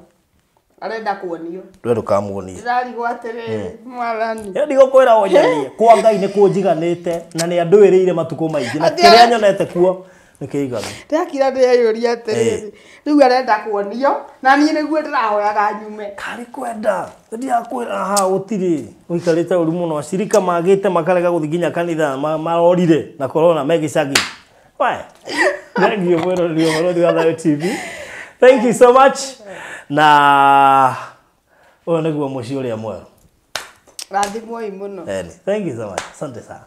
Arenda kuonio. Ndwe ndũkamuonie. Ndĩrarigwo atĩrĩrĩ mwathani. Ĩyo ndigũkwĩra ũnyonie. Kwa Ngai nĩ kũnjiganĩte na nĩ andũĩrĩire matukũ maingĩ na kĩrĩa nyonete kuo nĩ kĩiganu. Ndakira ndĩreyũria atĩrĩrĩ rĩu arenda kuonio na niĩ nĩguo ndĩrahoyaga nyume. Karĩ kwenda ndiakwĩra haha gũtirĩ ũikarĩte ũru mũno acirika magĩte makarega gũthiĩ nginya kanitha marorire na corona me gĩcagi. We thank you mwĩroreri wa Barũthi wa Thayũ TV. Thank you so much. Na ũyũ nĩguo mũciĩ ũrĩa mwerũ. Rathimwoi mũno. Thank you so much. Asante sana.